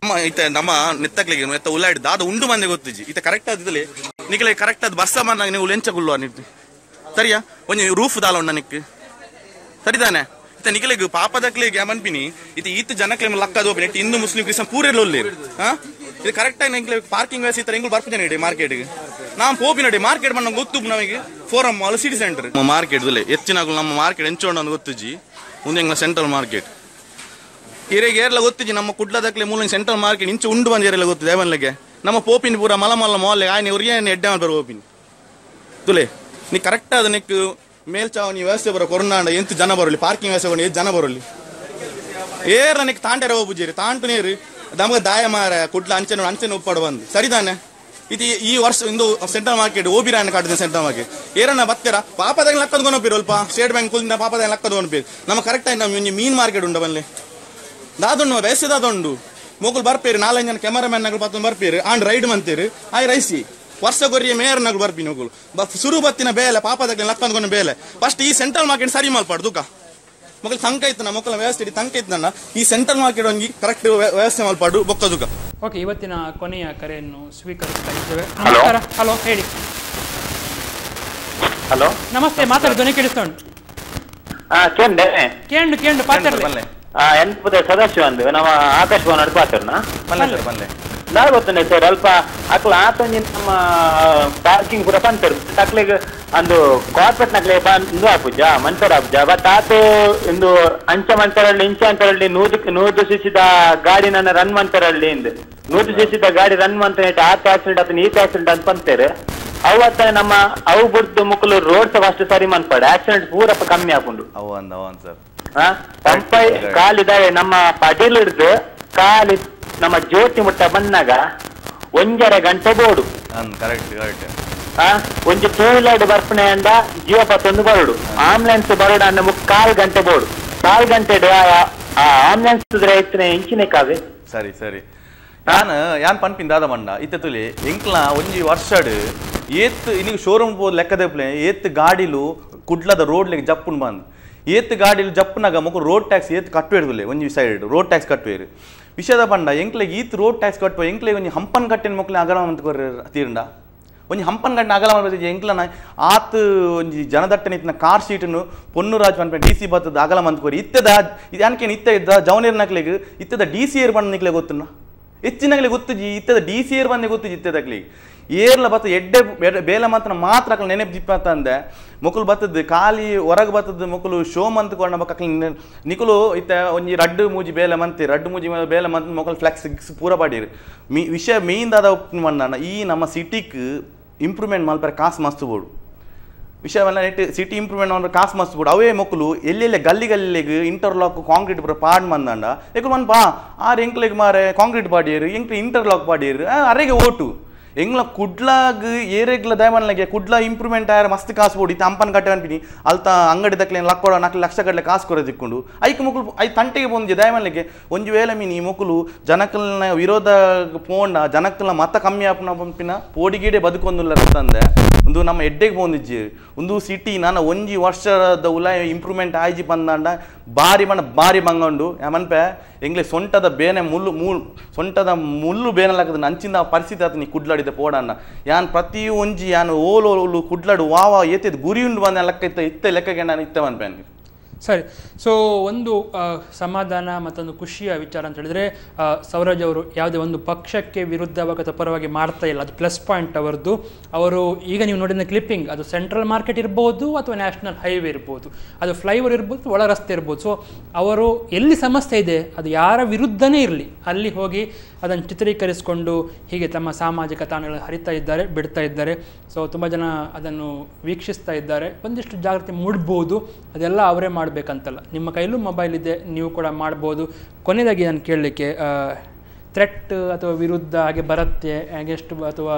Speaker 2: ಇತ್ತೆ ನಮ್ಮ ನೆತ್ತಕ್ಲಿಗೆ ಎತ್ತ ಉಲ್ಲಾಡಿ ದಾದ ಉಂಡು ಮಂದಿ ಗೊತ್ತಿಜ್ಜಿ. ಇತ್ತೆ ಕರೆಕ್ಟ್ ಆದಿದ್ದಲೆ ನಿಕ್ಲೆ ಕರೆಕ್ಟ್ ಆದ ಬರ್ಸ ಬಂದಾಗ ನೀವು ಲೆಂಚ ಗುಲ್ಲು ನಿಟ್ಟು ಸರಿಯಾ ಒಂಜಿ ರೂಫ್ ದಾಲ ಉಂಡ ನಿಕ್ ಸರಿದಾನೆ ಇತ್ತ ನಿಕಲೆಗ್ ಪಾಪದಕ್ಲೆಗ್ ಮನ್ಪಿನಿ ಇತ್ತ ಈತ ಜನಕ್ಲೆ ಲಕ್ಕದ ಹೋಗಿ ನೆಟ್ ಹಿಂದೂ ಮುಸ್ಲಿಂ ಕ್ರಿಶ್ಚಿಯನ್ ಪೂರೆಲ್ಲ ಉಲ್ಲೇರು ಹಾ ಇದು ಕರೆಕ್ಟ್ ಆಗಿ ಎಂಕ್ಲೆ ಪಾರ್ಕಿಂಗ್ ವ್ಯವಸ್ಥೆ ಇತ್ತರ ಎಂಗುಲು ಬರ್ಪುಜ ನಡಿ ಮಾರ್ಕೆಟ್ ನಾವು ಪೋಪಿ ನಡಿ ಮಾರ್ಕೆಟ್ ಮಣ್ಣ ಗೊತ್ತು ನಮಗೆ forum mall city centre ನಮ್ಮ ಮಾರ್ಕೆಟ್ ಹೆಚ್ಚಿನ ನಮ್ಮ ಮಾರ್ಕೆಟ್ ಎಂಚೋಂಡ ಗೊತ್ತುಜಿ ಮುಂದೆ ಎಂಗ್ಲ ಸೆಂಟ್ರಲ್ ಮಾರ್ಕೆಟ್ ಇರೆಗೆ ಏರ್ಲ ಗೊತ್ತಿಜಿ ನಮ್ಮ ಕುಡ್ಲದಕ್ಲೆ ಮೂಲ ಸೆಂಟ್ರಲ್ ಮಾರ್ಕೆಟ್ ಇಂಚು ಉಂಡು ಬಂದ ಏರೆಲ್ಲ ಗೊತ್ತು ದೇವನ್ಲೆಗೆ ನಮ್ಮ ಪೋಪಿನ ಪೂರ ಮಲ ಮಲ್ಲ ಮಾಲ್ ಆಯ್ನ ಉರಿಯೇ ಎಡ್ಡೆ ಬರೋ ಪೋಪಿನ ತುಲೆ ನೀ ಕರೆಕ್ಟ್ ಆದ ನೆಕ್ ಮೇಲ್ಚಾವಣಿ ವ್ಯವಸ್ಥೆ ಬರೋ ಕೊರೋನಾಂಡ ಎಂತ ಜನ ಬರಲಿ ಪಾರ್ಕಿಂಗ್ ವ್ಯವಸ್ಥೆ ಎಂತ ಜನ ಬರಲಿ ಏರ್ಲ ನೆಕ್ ತಾಂಟೆರ ಹೋಗ್ಬುಜೇರಿ ತಾಂಟು ನೀರು ನಮಗೆ ದಾಯ ಮಾರ ಕುಡ್ಲ ಅಂಚೆ ಅಂಚೆ ಉಪ್ಪಾಡು ಬಂದು ಸರಿದಾನೆ ಇದು ಈ ವರ್ಷ ಇಂದು ಸೆಂಟ್ರಲ್ ಮಾರ್ಕೆಟ್ ಓಬಿರಾಯನ ಕಾಟಿದ ಸೆಂಟ್ರಲ್ ಮಾರ್ಕೆಟ್ ಏರನ್ನ ಬತ್ತೆರ ಪಾಪದಾಗ ಲಕ್ಕದ್ಕೊನೋಪಿರು ಅಲ್ಪ ಸ್ಟೇಟ್ ಬ್ಯಾಂಕ್ ಕುಲಿಂದ ಪಾಪದಾಗ ಲಕ್ಕದ್ಕೊನೋಪಿರು ನಮ್ಮ ಕರೆಕ್ಟ್ ಆಗಿ ನಮ್ಮ ಮೀನ್ ಮಾರ್ಕೆಟ್ ಉಂಡ ಬನ್ನಿ ದಾದುಂಡು ಬೇಸೆ ದಾದುಂಡು ಮೊಕುಲು ಬರ್ಪೇರು ನಾಲ್ಕು ಜನ ಕ್ಯಾಮರಾಮ್ಯಾನ್ ನಗಲು ಪತ್ತೊಂದು ಬರ್ಪೇರು ಆಂಡ್ ರೈಡ್ ಮಂತೇರು ಆಯ್ ರೈಸಿ ವರ್ಷ ಗೊರಿಯ ಮೇಯರ್ ನಗಲು ಬರ್ಪಿ ನಗುಲು ಸುರು ಬತ್ತಿನ ಬೇಲೆ ಪಾಪದಾಗ ಲಕ್ಕಂದ್ಕೊಂಡು ಬೇಲೆ ಫಸ್ಟ್ ಈ ಸೆಂಟ್ರಲ್ ಮಾರ್ಕೆಟ್ ಸರಿ ಮಲ್ಪಾಡು ದುಃಖ ಮೊಕಲು ತಂಕ ಇತ್ತು ಮೊಕ್ಕಲ ವ್ಯವಸ್ಥೆ ಇಡಿ ತಂಕ ಇತ್ತು ನನ್ನ ಈ ಸೆಂಟ್ರಲ್ ಮಾರ್ಕೆಟ್ ಒಂಜಿ ಕರೆಕ್ಟ್ ವ್ಯವಸ್ಥೆ ಮಲ್ಪಾಡು ಬೊಕ್ಕ ದುಃಖ.
Speaker 1: ಓಕೆ, ಇವತ್ತಿನ ಕೊನೆಯ ಕರೆಯನ್ನು ಸ್ವೀಕರಿಸ್ತಾ ಇದ್ದೇವೆ. ನಮಸ್ಕಾರ. ಹಲೋ, ಹೇಳಿ.
Speaker 9: ಹಲೋ,
Speaker 1: ನಮಸ್ತೆ. ಮಾತಾಡಿ, ಧ್ವನಿ ಕೇಳಿಸ್ತಾ ಉಂಟು. ಕೇಂಡು ಕೇಂಡು ಪಾತ್ರ
Speaker 9: ಎನ್ಪುದ ಸದಾಶಿವ ಅಂದು ನಮ್ಮ ಆಕಾಶವಾಣಿ ಪಾತ್ರನ ನಾ ಗೊತ್ತುಂಡೆ ಸರ್. ಅಲ್ಪ ಅಕ್ಲ ಆತೊಂಜಿ ನಮ್ಮ ಪಾರ್ಕಿಂಗ್ ಪೂರ ಪಂತರು ಅಕ್ಲೆಗ್ ಅಂದು ಕಾರ್ಪೊರೇಟ್ ನಕ್ಲೆ ಇಂದು ಆಪುಜ ಮನ್ಸರ್ ಆಪುಜ ಬಟ್ ಆತು ಇಂದು ಅಂಚ ಮಂತರಲ್ಲಿ ಇಂಚ ಅಂತರಲ್ಲಿ 100 ಸಿಸಿದ ಗಾಡಿ ನನ್ನ ರನ್ ಮಂತರಲ್ಲಿ ಇಂದು 100 ಸಿಸಿದ ಗಾಡಿ ರನ್ ಮಂತ ಆತ ಆಕ್ಸಿಡೆಂಟ್ ಆತ ಈತ ಆಕ್ಸಿಡೆಂಟ್ ಅಂತ ಪಂತೇರು. ಅವತ್ತ ನಮ್ಮ ಅವು ಬುಡ್ದು ಮುಕ್ಕಲು ರೋಡ್ ಫಸ್ಟ್ ಸರಿ ಮನ್ಪಾಡು ಆಕ್ಸಿಡೆಂಟ್ ಪೂರ ಕಮ್ಮಿ ಆಪುಂಡು. ಪಂಪೈ ಕಾಲಿದ್ದಾರೆ ನಮ್ಮ ಪಡಿಲ್ ಹಿಡ್ದು ಕಾಲಿ ನಮ್ಮ ಜ್ಯೋತಿ ಮುಟ್ಟ ಬಂದಾಗ 1.5 ಗಂಟೆ ಬೋಡು. ಒಂಜಿ ಟೂ ವೀಲರ್ ಬರ್ಪಣೆ ಅಂಡ ಜಿಯೋ ಪತ್ತೊಂದು ಬರೋಡು ಆಂಬುಲೆನ್ಸ್ ಬರೋಡು ಅನ್ನ 3.25 ಗಂಟೆ ಬೋಡು. 4 ಗಂಟೆ ಆಂಬುಲೆನ್ಸ್ ಇತ್ತಿನ ಇಂಚಿನ ಕಾವೆ.
Speaker 2: ಸರಿ ಸರಿ, ಯಾನ್ ಯಾನ್ ಪನ್ಪಿನ ದಾದ ಮಂಡ ಇತ್ತ ತುಲಿ ಎಂಕ್ಲ ಒಂಜಿ ವರ್ಷಡ್ ಏತ್ ಇನ್ನಿಗೆ ಶೋರೂಮ್ ಪೋದು ಲೆಕ್ಕದಪ್ಲೆ ಏತ್ ಗಾಡಿಲು ಕುಡ್ಲದ ರೋಡ್ಲೆಗ್ ಜಪ್ಪುನ್ ಬಂದು ಏತ್ ಗಾಡಿಲು ಜಪ್ಪುನಾಗ ಮೊಕ ರೋಡ್ ಟ್ಯಾಕ್ಸ್ ಏತ್ ಕಟ್ಟುವೇರ್ದುಲೆ ಒಂಜಿ side road tax ಕಟ್ಟುವೇರು. ವಿಷಯದ ಬಂಡ ಎಂಕ್ಲೆಗ್ ಈತ್ ರೋಡ್ ಟ್ಯಾಕ್ಸ್ ಕಟ್ಟುವ ಎಂಕ್ಲೆಗ್ ಒಂಜಿ ಹಂಪನ್ ಕಟ್ಟಿನ ಮೊಕ್ಲೆ ಅಗಲ ಅಂತ ತೀರಂಡ ಒಂಜಿ ಹಂಪನ್ ಕಟ್ಟಿನ ಅಗಲ ಎಂಕ್ಲನ ಆತ್ ಒಂಜಿ ಜನದಟ್ಟನೆ ಇತ್ತಿನ ಕಾರ್ ಶೀಟನ್ನು ಪೊನ್ನುರಾಜ್ ಪನ್ಪೆ ಡಿ ಸಿ ಬತ್ತದ ಅಗಲ ಮಂತ್ಕೋರಿ ಇತ್ತದ ಯಾನ್ಕೇನು ಇತ್ತ ಇದ್ದ ಜವನೇರ್ ನಕ್ಲೆಗ್ ಇತ್ತದ ಡಿ ಸಿ ಏರ್ ಬಂದ ನಿಕ್ಲೆ ಗೊತ್ತುನ್ನ ಹೆಚ್ಚಿನಗಲಿ ಗೊತ್ತುಜಿ ಇತ್ತದ ಡಿ ಸಿ ಏರ್ ಬಂದೆ ಗೊತ್ತುಜಿ ಇತ್ತದಕ್ಲಿ ಏರ್ಲ ಬತ್ತ ಎಡ್ಡೆ ಬೇಲೆ ಮಾತ್ರ ಮಾತ್ರ ಅಕ್ಲ ನೆನಪು ಜಿಪ್ಪ ಅಂದೆ ಮೊಕಲು ಬತ್ತದ್ದು ಖಾಲಿ ಹೊರಗೆ ಬತ್ತದ್ದು ಮೊಕಲು ಶೋ ಮಂತ್ ಕೊಂಡ ಬಕ್ಕ ನಿಕುಲು ಇತ್ತ ಒಂಜಿ ರಡ್ಡು ಮೂಜಿ ಬೇಲೆ ಮಂತಿ ರಡ್ಡು ಮೂಜಿ ಬೇಲೆ ಮಂತ್ ಮೊಕಲು ಫ್ಲೆಕ್ಸ್ ಗಿಕ್ಸ್ ಪೂರ ಪಾಡೀರು. ಮೀ ವಿಷಯ ಮೇಯ್ನ್ ದಾದ ಮಣ್ಣ ಈ ನಮ್ಮ ಸಿಟಿಗೆ ಇಂಪ್ರೂವ್ಮೆಂಟ್ ಮಲ್ಪರೆ ಕಾಸು ಮಸ್ತ್ ಬೋಡು. ವಿಷಯವನ್ನ net city improvement ಮಾಡ್ರೆ ಕಾಸು ಮಸ್ತ್ ಬೋಡು. ಅವೇ ಮೊಕ್ಕಲು ಎಲ್ಲೆಲ್ಲ ಗಲ್ಲಿ ಗಲ್ಲಿಗೆ ಇಂಟರ್ಲಾಕ್ ಕಾಂಕ್ರೀಟ್ ಪೂರ ಪಾಡ್ ಮಂದಂಡ ಎಕ್ಲು ಮನ್ ಬಾ ಆರು ಎಂಕ್ಲೆಗ್ ಮಾರೆ ಕಾಂಕ್ರೀಟ್ ಪಾಡಿಯರು ಎಂಕ್ಲು ಇಂಟರ್ಲಾಕ್ ಪಾಡಿಯರು ಅರೆಗೆ ಓಟು ಎಂಗ್ಲ ಕುಡ್ಲಾಗ್ ಏರೆಗ್ಲ ದಯಮನ್ಲಗೆ ಕುಡ್ಲ ಇಂಪ್ರೂವ್ಮೆಂಟ್ ಆಯರ ಮಸ್ತ್ ಕಾಸು ಬೋಡಿ ಇತ್ತ ಅಂಪನ್ ಕಟ್ಟೆ ಅನ್ಪಿನಿ ಅಲ್ತ ಅಂಗಡಿ ದಕ್ಲೆ ಲಕ್ಕೊಡ 4 ಲಕ್ಷ ಗಟ್ಟಲೆ ಕಾಸು ಕೊರ ದಿಕ್ಕೊಂಡು ಐಕ್ ಮೊಕ್ಕಲು I ತಂಟೆಗೆ ಪೋಂಜೆ ದಯಮನ್ಲಗೆ ಒಂಜಿ ವೇಳೆ ಮೀನಿ ಈ ಮೊಕ್ಕಲು ಜನಕಲ್ನ ವಿರೋಧ ಪೋಂಡ ಜನಕಲ್ನ ಮತ ಕಮ್ಮಿ ಆಪುನ ಪಂಪಿನ ಪೋಡಿಗೀಡೆ ಬದುಕೊಂದುಲ್ಲ ಅಂತಂದೆ ಒಂದು ನಮ್ಮ ಎಡ್ಡೆಗೆ ಪೋಂದಿಜ್ಜಿ ಒಂದು ಸಿಟಿ ನಾನು ಒಂಜಿ ವರ್ಷದ ಉಲಾಯ ಇಂಪ್ರೂವ್ಮೆಂಟ್ ಆಯ್ಜಿ ಬಂದಾಂಡ ಬಾರಿ ಮಣ್ಣ ಬಾರಿ ಬಂಗಂಡು ಮನ್ಪೆ ಎಂಗ್ಲೆ ಸೊಂಟದ ಬೇನೆ ಮುಳ್ಳು ಸೊಂಟದ ಮುಳ್ಳು ಬೇನಲಾಗದ ನಂಚಿಂದ ಪರಿಸ್ಥಿತಿ ಆತ ನೀ ಕುಡ್ಲಾಡಿದ ಪೋಡಣ್ಣ ಯಾನ್ ಪ್ರತಿ ಒಂಜಿ ಯಾನ್ ಓಲೋಲು ಕುಡ್ಲಾಡು ವಾವ ಏತಿದ್ ಗುರಿ ಉಂಡು ಬಂದ ಲೆಕ್ಕ ಇತ್ತ ಇತ್ತ ಲೆಕ್ಕಗೆ ನಾನು ಇತ್ತ ಮನ್ಪೆ.
Speaker 1: ಸರಿ, ಸೊ ಒಂದು ಸಮಾಧಾನ ಮತ್ತೊಂದು ಖುಷಿಯ ವಿಚಾರ ಅಂತ ಹೇಳಿದರೆ ಸೌರಾಜ್ ಅವರು ಯಾವುದೇ ಒಂದು ಪಕ್ಷಕ್ಕೆ ವಿರುದ್ಧವಾಗಿ ಅಥವಾ ಪರವಾಗಿ ಮಾಡ್ತಾ ಇಲ್ಲ, ಅದು ಪ್ಲಸ್ ಪಾಯಿಂಟ್ ಅವರದ್ದು. ಅವರು ಈಗ ನೀವು ನೋಡಿದ ಕ್ಲಿಪ್ಪಿಂಗ್ ಅದು ಸೆಂಟ್ರಲ್ ಮಾರ್ಕೆಟ್ ಇರ್ಬೋದು ಅಥವಾ ನ್ಯಾಷನಲ್ ಹೈವೇ ಇರ್ಬೋದು, ಅದು ಫ್ಲೈಓವರ್ ಇರ್ಬೋದು, ಒಳ ರಸ್ತೆ ಇರ್ಬೋದು. ಸೊ ಅವರು ಎಲ್ಲಿ ಸಮಸ್ಯೆ ಇದೆ ಅದು ಯಾರ ವಿರುದ್ಧನೇ ಇರಲಿ ಅಲ್ಲಿ ಹೋಗಿ ಅದನ್ನು ಚಿತ್ರೀಕರಿಸಿಕೊಂಡು ಹೀಗೆ ತಮ್ಮ ಸಾಮಾಜಿಕ ತಾಣಗಳನ್ನು ಹರಿತಾ ಇದ್ದಾರೆ, ಬಿಡ್ತಾ ಇದ್ದಾರೆ. ಸೊ ತುಂಬ ಜನ ಅದನ್ನು ವೀಕ್ಷಿಸ್ತಾ ಇದ್ದಾರೆ. ಒಂದಿಷ್ಟು ಜಾಗೃತಿ ಮೂಡ್ಬೋದು, ಅದೆಲ್ಲ ಅವರೇ ಮಾಡಬೇಕಂತಲ್ಲ, ನಿಮ್ಮ ಕೈಲೂ ಮೊಬೈಲ್ ಇದೆ, ನೀವು ಕೂಡ ಮಾಡ್ಬೋದು. ಕೊನೆಯದಾಗಿ ನಾನು ಕೇಳಲಿಕ್ಕೆ, ಥ್ರೆಟ್ ಅಥವಾ ವಿರುದ್ಧ ಹಾಗೆ ಬರುತ್ತೆ ಹಾಗೆ ಎಷ್ಟು ಅಥವಾ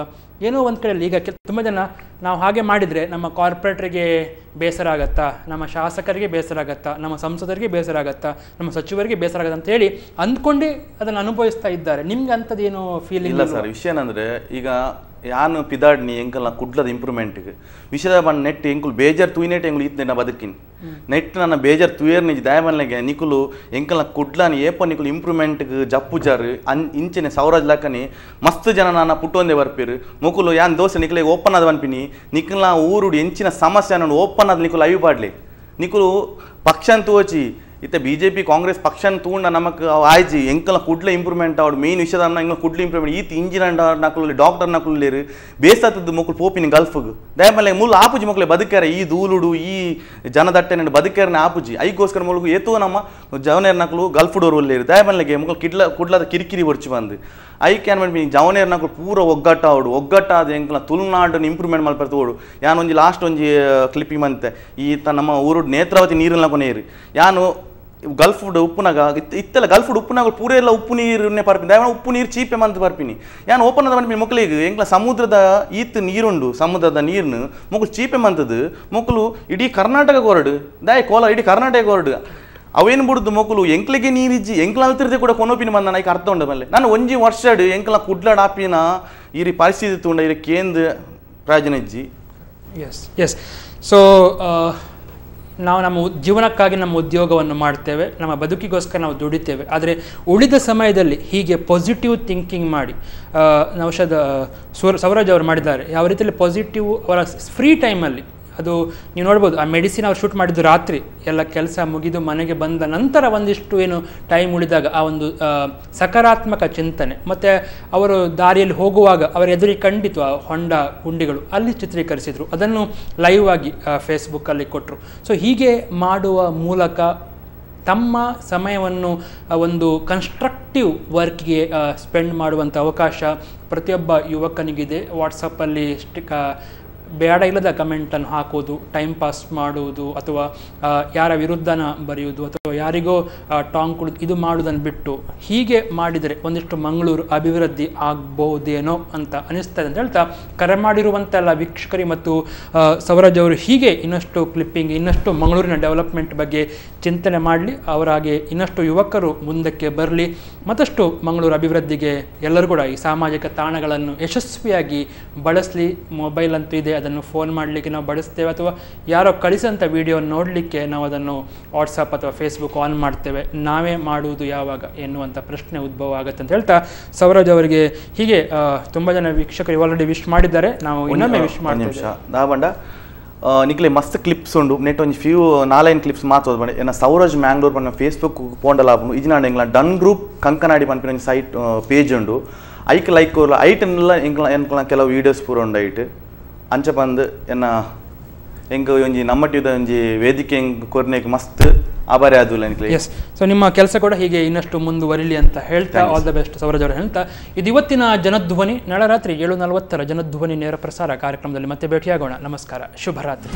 Speaker 1: ಏನೋ ಒಂದು ಕಡೆಯಲ್ಲಿ ಈಗ ತುಂಬ ಜನ ನಾವು ಹಾಗೆ ಮಾಡಿದರೆ ನಮ್ಮ ಕಾರ್ಪೊರೇಟ್ರಿಗೆ ಬೇಸರ ಆಗತ್ತಾ, ನಮ್ಮ ಶಾಸಕರಿಗೆ ಬೇಸರ ಆಗತ್ತಾ, ನಮ್ಮ ಸಂಸದರಿಗೆ ಬೇಸರ ಆಗತ್ತಾ, ನಮ್ಮ ಸಚಿವರಿಗೆ ಬೇಸರ ಆಗತ್ತಾ ಅಂತೇಳಿ ಅಂದ್ಕೊಂಡೇ ಅದನ್ನು ಅನುಭವಿಸ್ತಾ ಇದ್ದಾರೆ. ನಿಮ್ಗೆ ಅಂಥದ್ದೇನು ಫೀಲಿಂಗ್
Speaker 2: ಇಲ್ಲ ಸರ್? ವಿಷಯ ಏನಂದರೆ ಈಗ ಯಾನು ಪಿದಾಡ್ನಿ ಎಂಕಲ್ನ ಕುಡ್ಲದ ಇಂಪ್ರೂವ್ಮೆಂಟ್ಗೆ ವಿಷಯದ ಬಂದು ನೆಟ್ ಎಂಕುಲು ಬೇಜಾರು ತೂಯಿನೆಟ್ ಎಂಕುಲು ಇತ್ತು ನಾ ಬದುಕಿನಿ. ನೆಟ್ ನನ್ನ ಬೇಜಾರ್ ತುಯರ್ ನಿಜ ದಯಮಲ್ಲೆಗೆ ನಿಕುಲು ಎಂಕಲ್ನ ಕುಡ್ಲಾನಿ ಏಪ ನಿಕುಲು ಇಂಪ್ರೂವ್ಮೆಂಟ್ಗೆ ಜಪ್ಪುಜಾರು ಅನ್ ಇಂಚನೆ ಸೌರಾಜ್ ಲಕ್ಕನಿ ಮಸ್ತ್ ಜನ ನನ್ನ ಪುಟ್ಟೊಂದೇ ಬರ್ಪೀರು ಮುಕುಲು ಯಾನ್ ದೋಸೆ ನಿಕುಲೆ ಓಪನ್ ಆದ ಪನ್ಪಿನಿ ನಿಕುಲ್ನ ಊರುಡು ಎಂಚಿನ ಸಮಸ್ಯೆ ಅನ್ನೋದು ಓಪನ್ ಆದ ನಿಕುಲು ಅಯ್ಯು ಪಾಡ್ಲಿ ನಿಕುಲು ಪಕ್ಷನ್ ತೋಚಿ ಇತ್ತೆ ಬಿಜೆಪಿ ಕಾಂಗ್ರೆಸ್ ಪಕ್ಷನ್ ತೂಂಡ ನಮಕ್ ಆಯ್ಜಿ ಎಂಕಲ ಕುಡ್ಲೆ ಇಂಪ್ರೂವ್ಮೆಂಟ್ ಆವಡು ಮೇನ್ ವಿಷಯದ ಎಂಕಲ ಕುಡ್ಲೆ ಇಂಪ್ರೂವ್ಮೆಂಟ್ ಈತ್ ಇಂಜಿನಿಯರ್ ನಕುಲು ಡಾಕ್ಟರ್ ನಕುಲು ಲೇರು ಬೇಸತ್ತದ್ದು ಮೊಕ್ಕಳು ಪೋಪಿನಿ ಗಲ್ಫ್ಗ್ ದಯಮಲ್ಲೆ ಮುಳ್ಳು ಆಪುಜಿ ಮೊಕ್ಕಲೆ ಬದುಕಾರೆ ಈ ದೂಲುಡು ಈ ಜನದಟ್ಟೆ ಬದುಕಾರನೆ ಆಪುಜಿ ಐಗೋಸ್ಕರ ಮುಳುಗು ಏತೋ ನಮ್ಮ ಜವನೇರ್ ನಕಲು ಗಲ್ಫ್ ಡೋರ್ ಉಲ್ಲೇರು ದಯಮಲ್ಲೆಗೆ ಮೊಕ್ಕಳು ಕಿಡ್ಲ ಕುಡ್ಲದ ಕಿರಿಕಿರಿ ಬೊರ್ಚಿ ಬಂದು I can ಪನ್ಪಿನಿ ಜವನೇರ್ ನಕಲು ಪೂರ ಒಗ್ಗಟ್ಟಾವಡು ಒಗ್ಗಟ್ಟಾದ ಎಂಕಲ ತುಳುನಾಡನ್ನು ಇಂಪ್ರೂವ್ಮೆಂಟ್ ಮಲ್ಪರ್ತು ಓಡು ಯಾನ್ ಒಂಜಿ ಲಾಸ್ಟ್ ಒಂಜಿ ಕ್ಲಿಪ್ಪಿಂಗ್ ಮಂತೆ ಈ ನಮ್ಮ ಊರು ನೇತ್ರಾವತಿ ನೀರನ್ನ ಕೊನೇರು ಯಾನು ಗಲ್ಫ್ ಫುಡ್ ಉಪ್ಪುನಾಗ ಇತ್ತೆಲ್ಲ ಗಲ್ಫ್ ಫುಡ್ ಉಪ್ಪುನಾಗ ಪೂರ ಎಲ್ಲ ಉಪ್ಪು ನೀರನ್ನೇ ಪರ್ಪಿನಿ ದಯಮಾಡಿ ಉಪ್ಪು ನೀರು ಚೀಪೆ ಮಂತ್ ಪರ್ಪಿನಿ ಯಾನ್ ಓಪನ್ ಆದ ಪನ್ಪಿನಿ ಮೊಕ್ಕಲಿಗೆ ಎಂಕ್ಲ ಸಮುದ್ರದ ಈತ್ ನೀರುಂಡು ಸಮುದ್ರದ ನೀರ್ನು ಮೊಕ್ಕಲು ಚೀಪೆ ಮಂತದ್ದು ಮೊಕ್ಕಲು ಇಡೀ ಕರ್ನಾಟಕ ಕೊರಡು ದಾಯ ಕೋಲ ಇಡೀ ಕರ್ನಾಟಕ ಕೊರಡು ಅವೇನು ಬಿಡುದು ಮೊಕ್ಕಲು ಎಂಕ್ಲಿಗೆ ನೀರಿಜ್ಜಿ ಎಂಕ್ಲ ಅಲ್ತಿರ್ದೆ ಕೂಡ ಕೊನೋಪಿನ ಬಂದ ಐಕ್ ಅರ್ಥ ಉಂಡು ಮೇಲೆ ನಾನು ಒಂಜಿ ವರ್ಷಡ್ ಎಂಕ್ಲ ಕುಡ್ಲಾಡ್ ಆಪಿನ ಈ ರೀ ಪರಿಸ್ಥಿತಿ ತುಂಡ ಈ ಕೇಂದ್ರ ಪ್ರಯೋಜನ ಇಜ್ಜಿ.
Speaker 1: ಎಸ್ ಎಸ್ ಸೊ ನಾವು ನಮ್ಮ ಜೀವನಕ್ಕಾಗಿ ನಮ್ಮ ಉದ್ಯೋಗವನ್ನು ಮಾಡ್ತೇವೆ, ನಮ್ಮ ಬದುಕಿಗೋಸ್ಕರ ನಾವು ದುಡಿತೇವೆ. ಆದರೆ ಉಳಿದ ಸಮಯದಲ್ಲಿ ಹೀಗೆ ಪಾಸಿಟಿವ್ ಥಿಂಕಿಂಗ್ ಮಾಡಿ ನೌಷಧ ಸೌರಾಜ್ ಅವರು ಮಾಡಿದ್ದಾರೆ. ಯಾವ ರೀತಿಯಲ್ಲಿ ಪಾಸಿಟಿವ್ ಅವರ ಫ್ರೀ ಟೈಮಲ್ಲಿ, ಅದು ನೀವು ನೋಡ್ಬೋದು, ಆ ಮೆಡಿಸಿನ್ ಅವ್ರು ಶೂಟ್ ಮಾಡಿದ್ದು ರಾತ್ರಿ ಎಲ್ಲ ಕೆಲಸ ಮುಗಿದು ಮನೆಗೆ ಬಂದ ನಂತರ ಒಂದಿಷ್ಟು ಏನು ಟೈಮ್ ಉಳಿದಾಗ ಆ ಒಂದು ಸಕಾರಾತ್ಮಕ ಚಿಂತನೆ, ಮತ್ತು ಅವರು ದಾರಿಯಲ್ಲಿ ಹೋಗುವಾಗ ಅವರ ಎದುರಿಗೆ ಕಂಡಿತು ಆ ಹೊಂಡ ಗುಂಡಿಗಳು, ಅಲ್ಲಿ ಚಿತ್ರೀಕರಿಸಿದರು, ಅದನ್ನು ಲೈವ್ ಆಗಿ ಫೇಸ್ಬುಕ್ಕಲ್ಲಿ ಕೊಟ್ಟರು. ಸೊ ಹೀಗೆ ಮಾಡುವ ಮೂಲಕ ತಮ್ಮ ಸಮಯವನ್ನು ಒಂದು ಕನ್ಸ್ಟ್ರಕ್ಟಿವ್ ವರ್ಕ್ಗೆ ಸ್ಪೆಂಡ್ ಮಾಡುವಂಥ ಅವಕಾಶ ಪ್ರತಿಯೊಬ್ಬ ಯುವಕನಿಗಿದೆ. ವಾಟ್ಸಪ್ಪಲ್ಲಿ ಬೇಡ ಇಲ್ಲದ ಕಮೆಂಟನ್ನು ಹಾಕೋದು, ಟೈಮ್ ಪಾಸ್ ಮಾಡುವುದು, ಅಥವಾ ಯಾರ ವಿರುದ್ಧನ ಬರೆಯುವುದು, ಅಥವಾ ಯಾರಿಗೋ ಟಾಂಗ್ ಕೊಡೋದು, ಇದು ಮಾಡೋದನ್ನು ಬಿಟ್ಟು ಹೀಗೆ ಮಾಡಿದರೆ ಒಂದಿಷ್ಟು ಮಂಗಳೂರು ಅಭಿವೃದ್ಧಿ ಆಗ್ಬೋದೇನೋ ಅಂತ ಅನಿಸ್ತದೆ ಅಂತ ಹೇಳ್ತಾ ಕರೆ ಮಾಡಿರುವಂಥ ಎಲ್ಲ ವೀಕ್ಷಕರಿ ಮತ್ತು ಸೌರಾಜ್ ಅವರು ಹೀಗೆ ಇನ್ನಷ್ಟು ಕ್ಲಿಪ್ಪಿಂಗ್, ಇನ್ನಷ್ಟು ಮಂಗಳೂರಿನ ಡೆವಲಪ್ಮೆಂಟ್ ಬಗ್ಗೆ ಚಿಂತನೆ ಮಾಡಲಿ, ಅವರಾಗೆ ಇನ್ನಷ್ಟು ಯುವಕರು ಮುಂದಕ್ಕೆ ಬರಲಿ, ಮತ್ತಷ್ಟು ಮಂಗಳೂರು ಅಭಿವೃದ್ಧಿಗೆ ಎಲ್ಲರೂ ಕೂಡ ಈ ಸಾಮಾಜಿಕ ತಾಣಗಳನ್ನು ಯಶಸ್ವಿಯಾಗಿ ಬಳಸಲಿ. ಮೊಬೈಲ್ ಅಂತೂ ಇದೆ, ಅದನ್ನು ಫೋನ್ ಮಾಡಲಿಕ್ಕೆ ನಾವು ಬಳಸ್ತೇವೆ, ಅಥವಾ ಯಾರೋ ಕಳಿಸೋಂಥ ವಿಡಿಯೋ ನೋಡಲಿಕ್ಕೆ ನಾವು ಅದನ್ನು ವಾಟ್ಸಪ್ ಅಥವಾ ಫೇಸ್ಬುಕ್ ಆನ್ ಮಾಡ್ತೇವೆ. ನಾವೇ ಮಾಡುವುದು ಯಾವಾಗ ಎನ್ನುವಂಥ ಪ್ರಶ್ನೆ ಉದ್ಭವ ಆಗುತ್ತೆ ಅಂತ ಹೇಳ್ತಾ ಸೌರಾಜ್ ಅವರಿಗೆ ಹೀಗೆ ತುಂಬ ಜನ ವೀಕ್ಷಕರು ಆಲ್ರೆಡಿ ವಿಶ್ ಮಾಡಿದ್ದಾರೆ, ನಾವು ಇನ್ನೊಮ್ಮೆ ವಿಶ್ ಮಾಡ್ತೀವಿ.
Speaker 2: ದಾಬಂಡ ನಿಕ್ಲೆ ಮಸ್ತ್ ಕ್ಲಿಪ್ಸ್ ಉಂಡು ನೆಟ್ ಒಂಜಿ ಫ್ಯೂ ನಾಲೈನ್ ಕ್ಲಿಪ್ಸ್ ಮಾತ್ರ ಬಂಡೆ ಎನ್ನ ಸೌರಾಜ್ ಮ್ಯಾಂಗ್ಳೂರ್ ಪನ್ನ ಫೇಸ್ಬುಕ್ ಪೋಂಡಲ ಆಪುಂಡು ಇಜಿನಾಂಡ ಎಂಕ್ಲ ಡನ್ ಗ್ರೂಪ್ ಕಂಕನಾಡಿ ಪನ್ಪಿನ ಒಂಜಿ ಸೈಟ್ ಪೇಜ್ ಉಂಡು ಐಕ್ ಲೈಕ್ ಐಟನ್ಲ ಎಂಕ್ಲ ಎಂಕ್ಲ ಕೆಲವು ವೀಡಿಯೋಸ್ ಪೂರ ಉಂಡು ಐಟ್ ಅಂಚ ಪಂದ್ ಎನ್ನ ಎಂಕ್ ಒಂಜಿ ನಮ್ಮ ಟಿವಿದ ಒಂಜಿ ವೇದಿಕೆ ಎಂಕ್ ಕೊರ್ನೆಕ್ ಮಸ್ತ್ ಆಭಾರಿ ಆದುಲ್ಲ ಎಂಕ್ಲೆ.
Speaker 1: ಎಸ್, ಸೊ ನಿಮ್ಮ ಕೆಲಸ ಕೂಡ ಹೀಗೆ ಇನ್ನಷ್ಟು ಮುಂದುವರಿಲಿ ಅಂತ ಹೇಳ್ತಾ ಆಲ್ the best Sauraj ಅವರು ಹೇಳ್ತಾ ಇದು ಇವತ್ತಿನ ಜನಧ್ವನಿ. ನಾಳೆ ರಾತ್ರಿ 7:40 ಜನಧ್ವನಿ ನೇರ ಪ್ರಸಾರ ಕಾರ್ಯಕ್ರಮದಲ್ಲಿ ಮತ್ತೆ ಭೇಟಿಯಾಗೋಣ. ನಮಸ್ಕಾರ, ಶುಭರಾತ್ರಿ.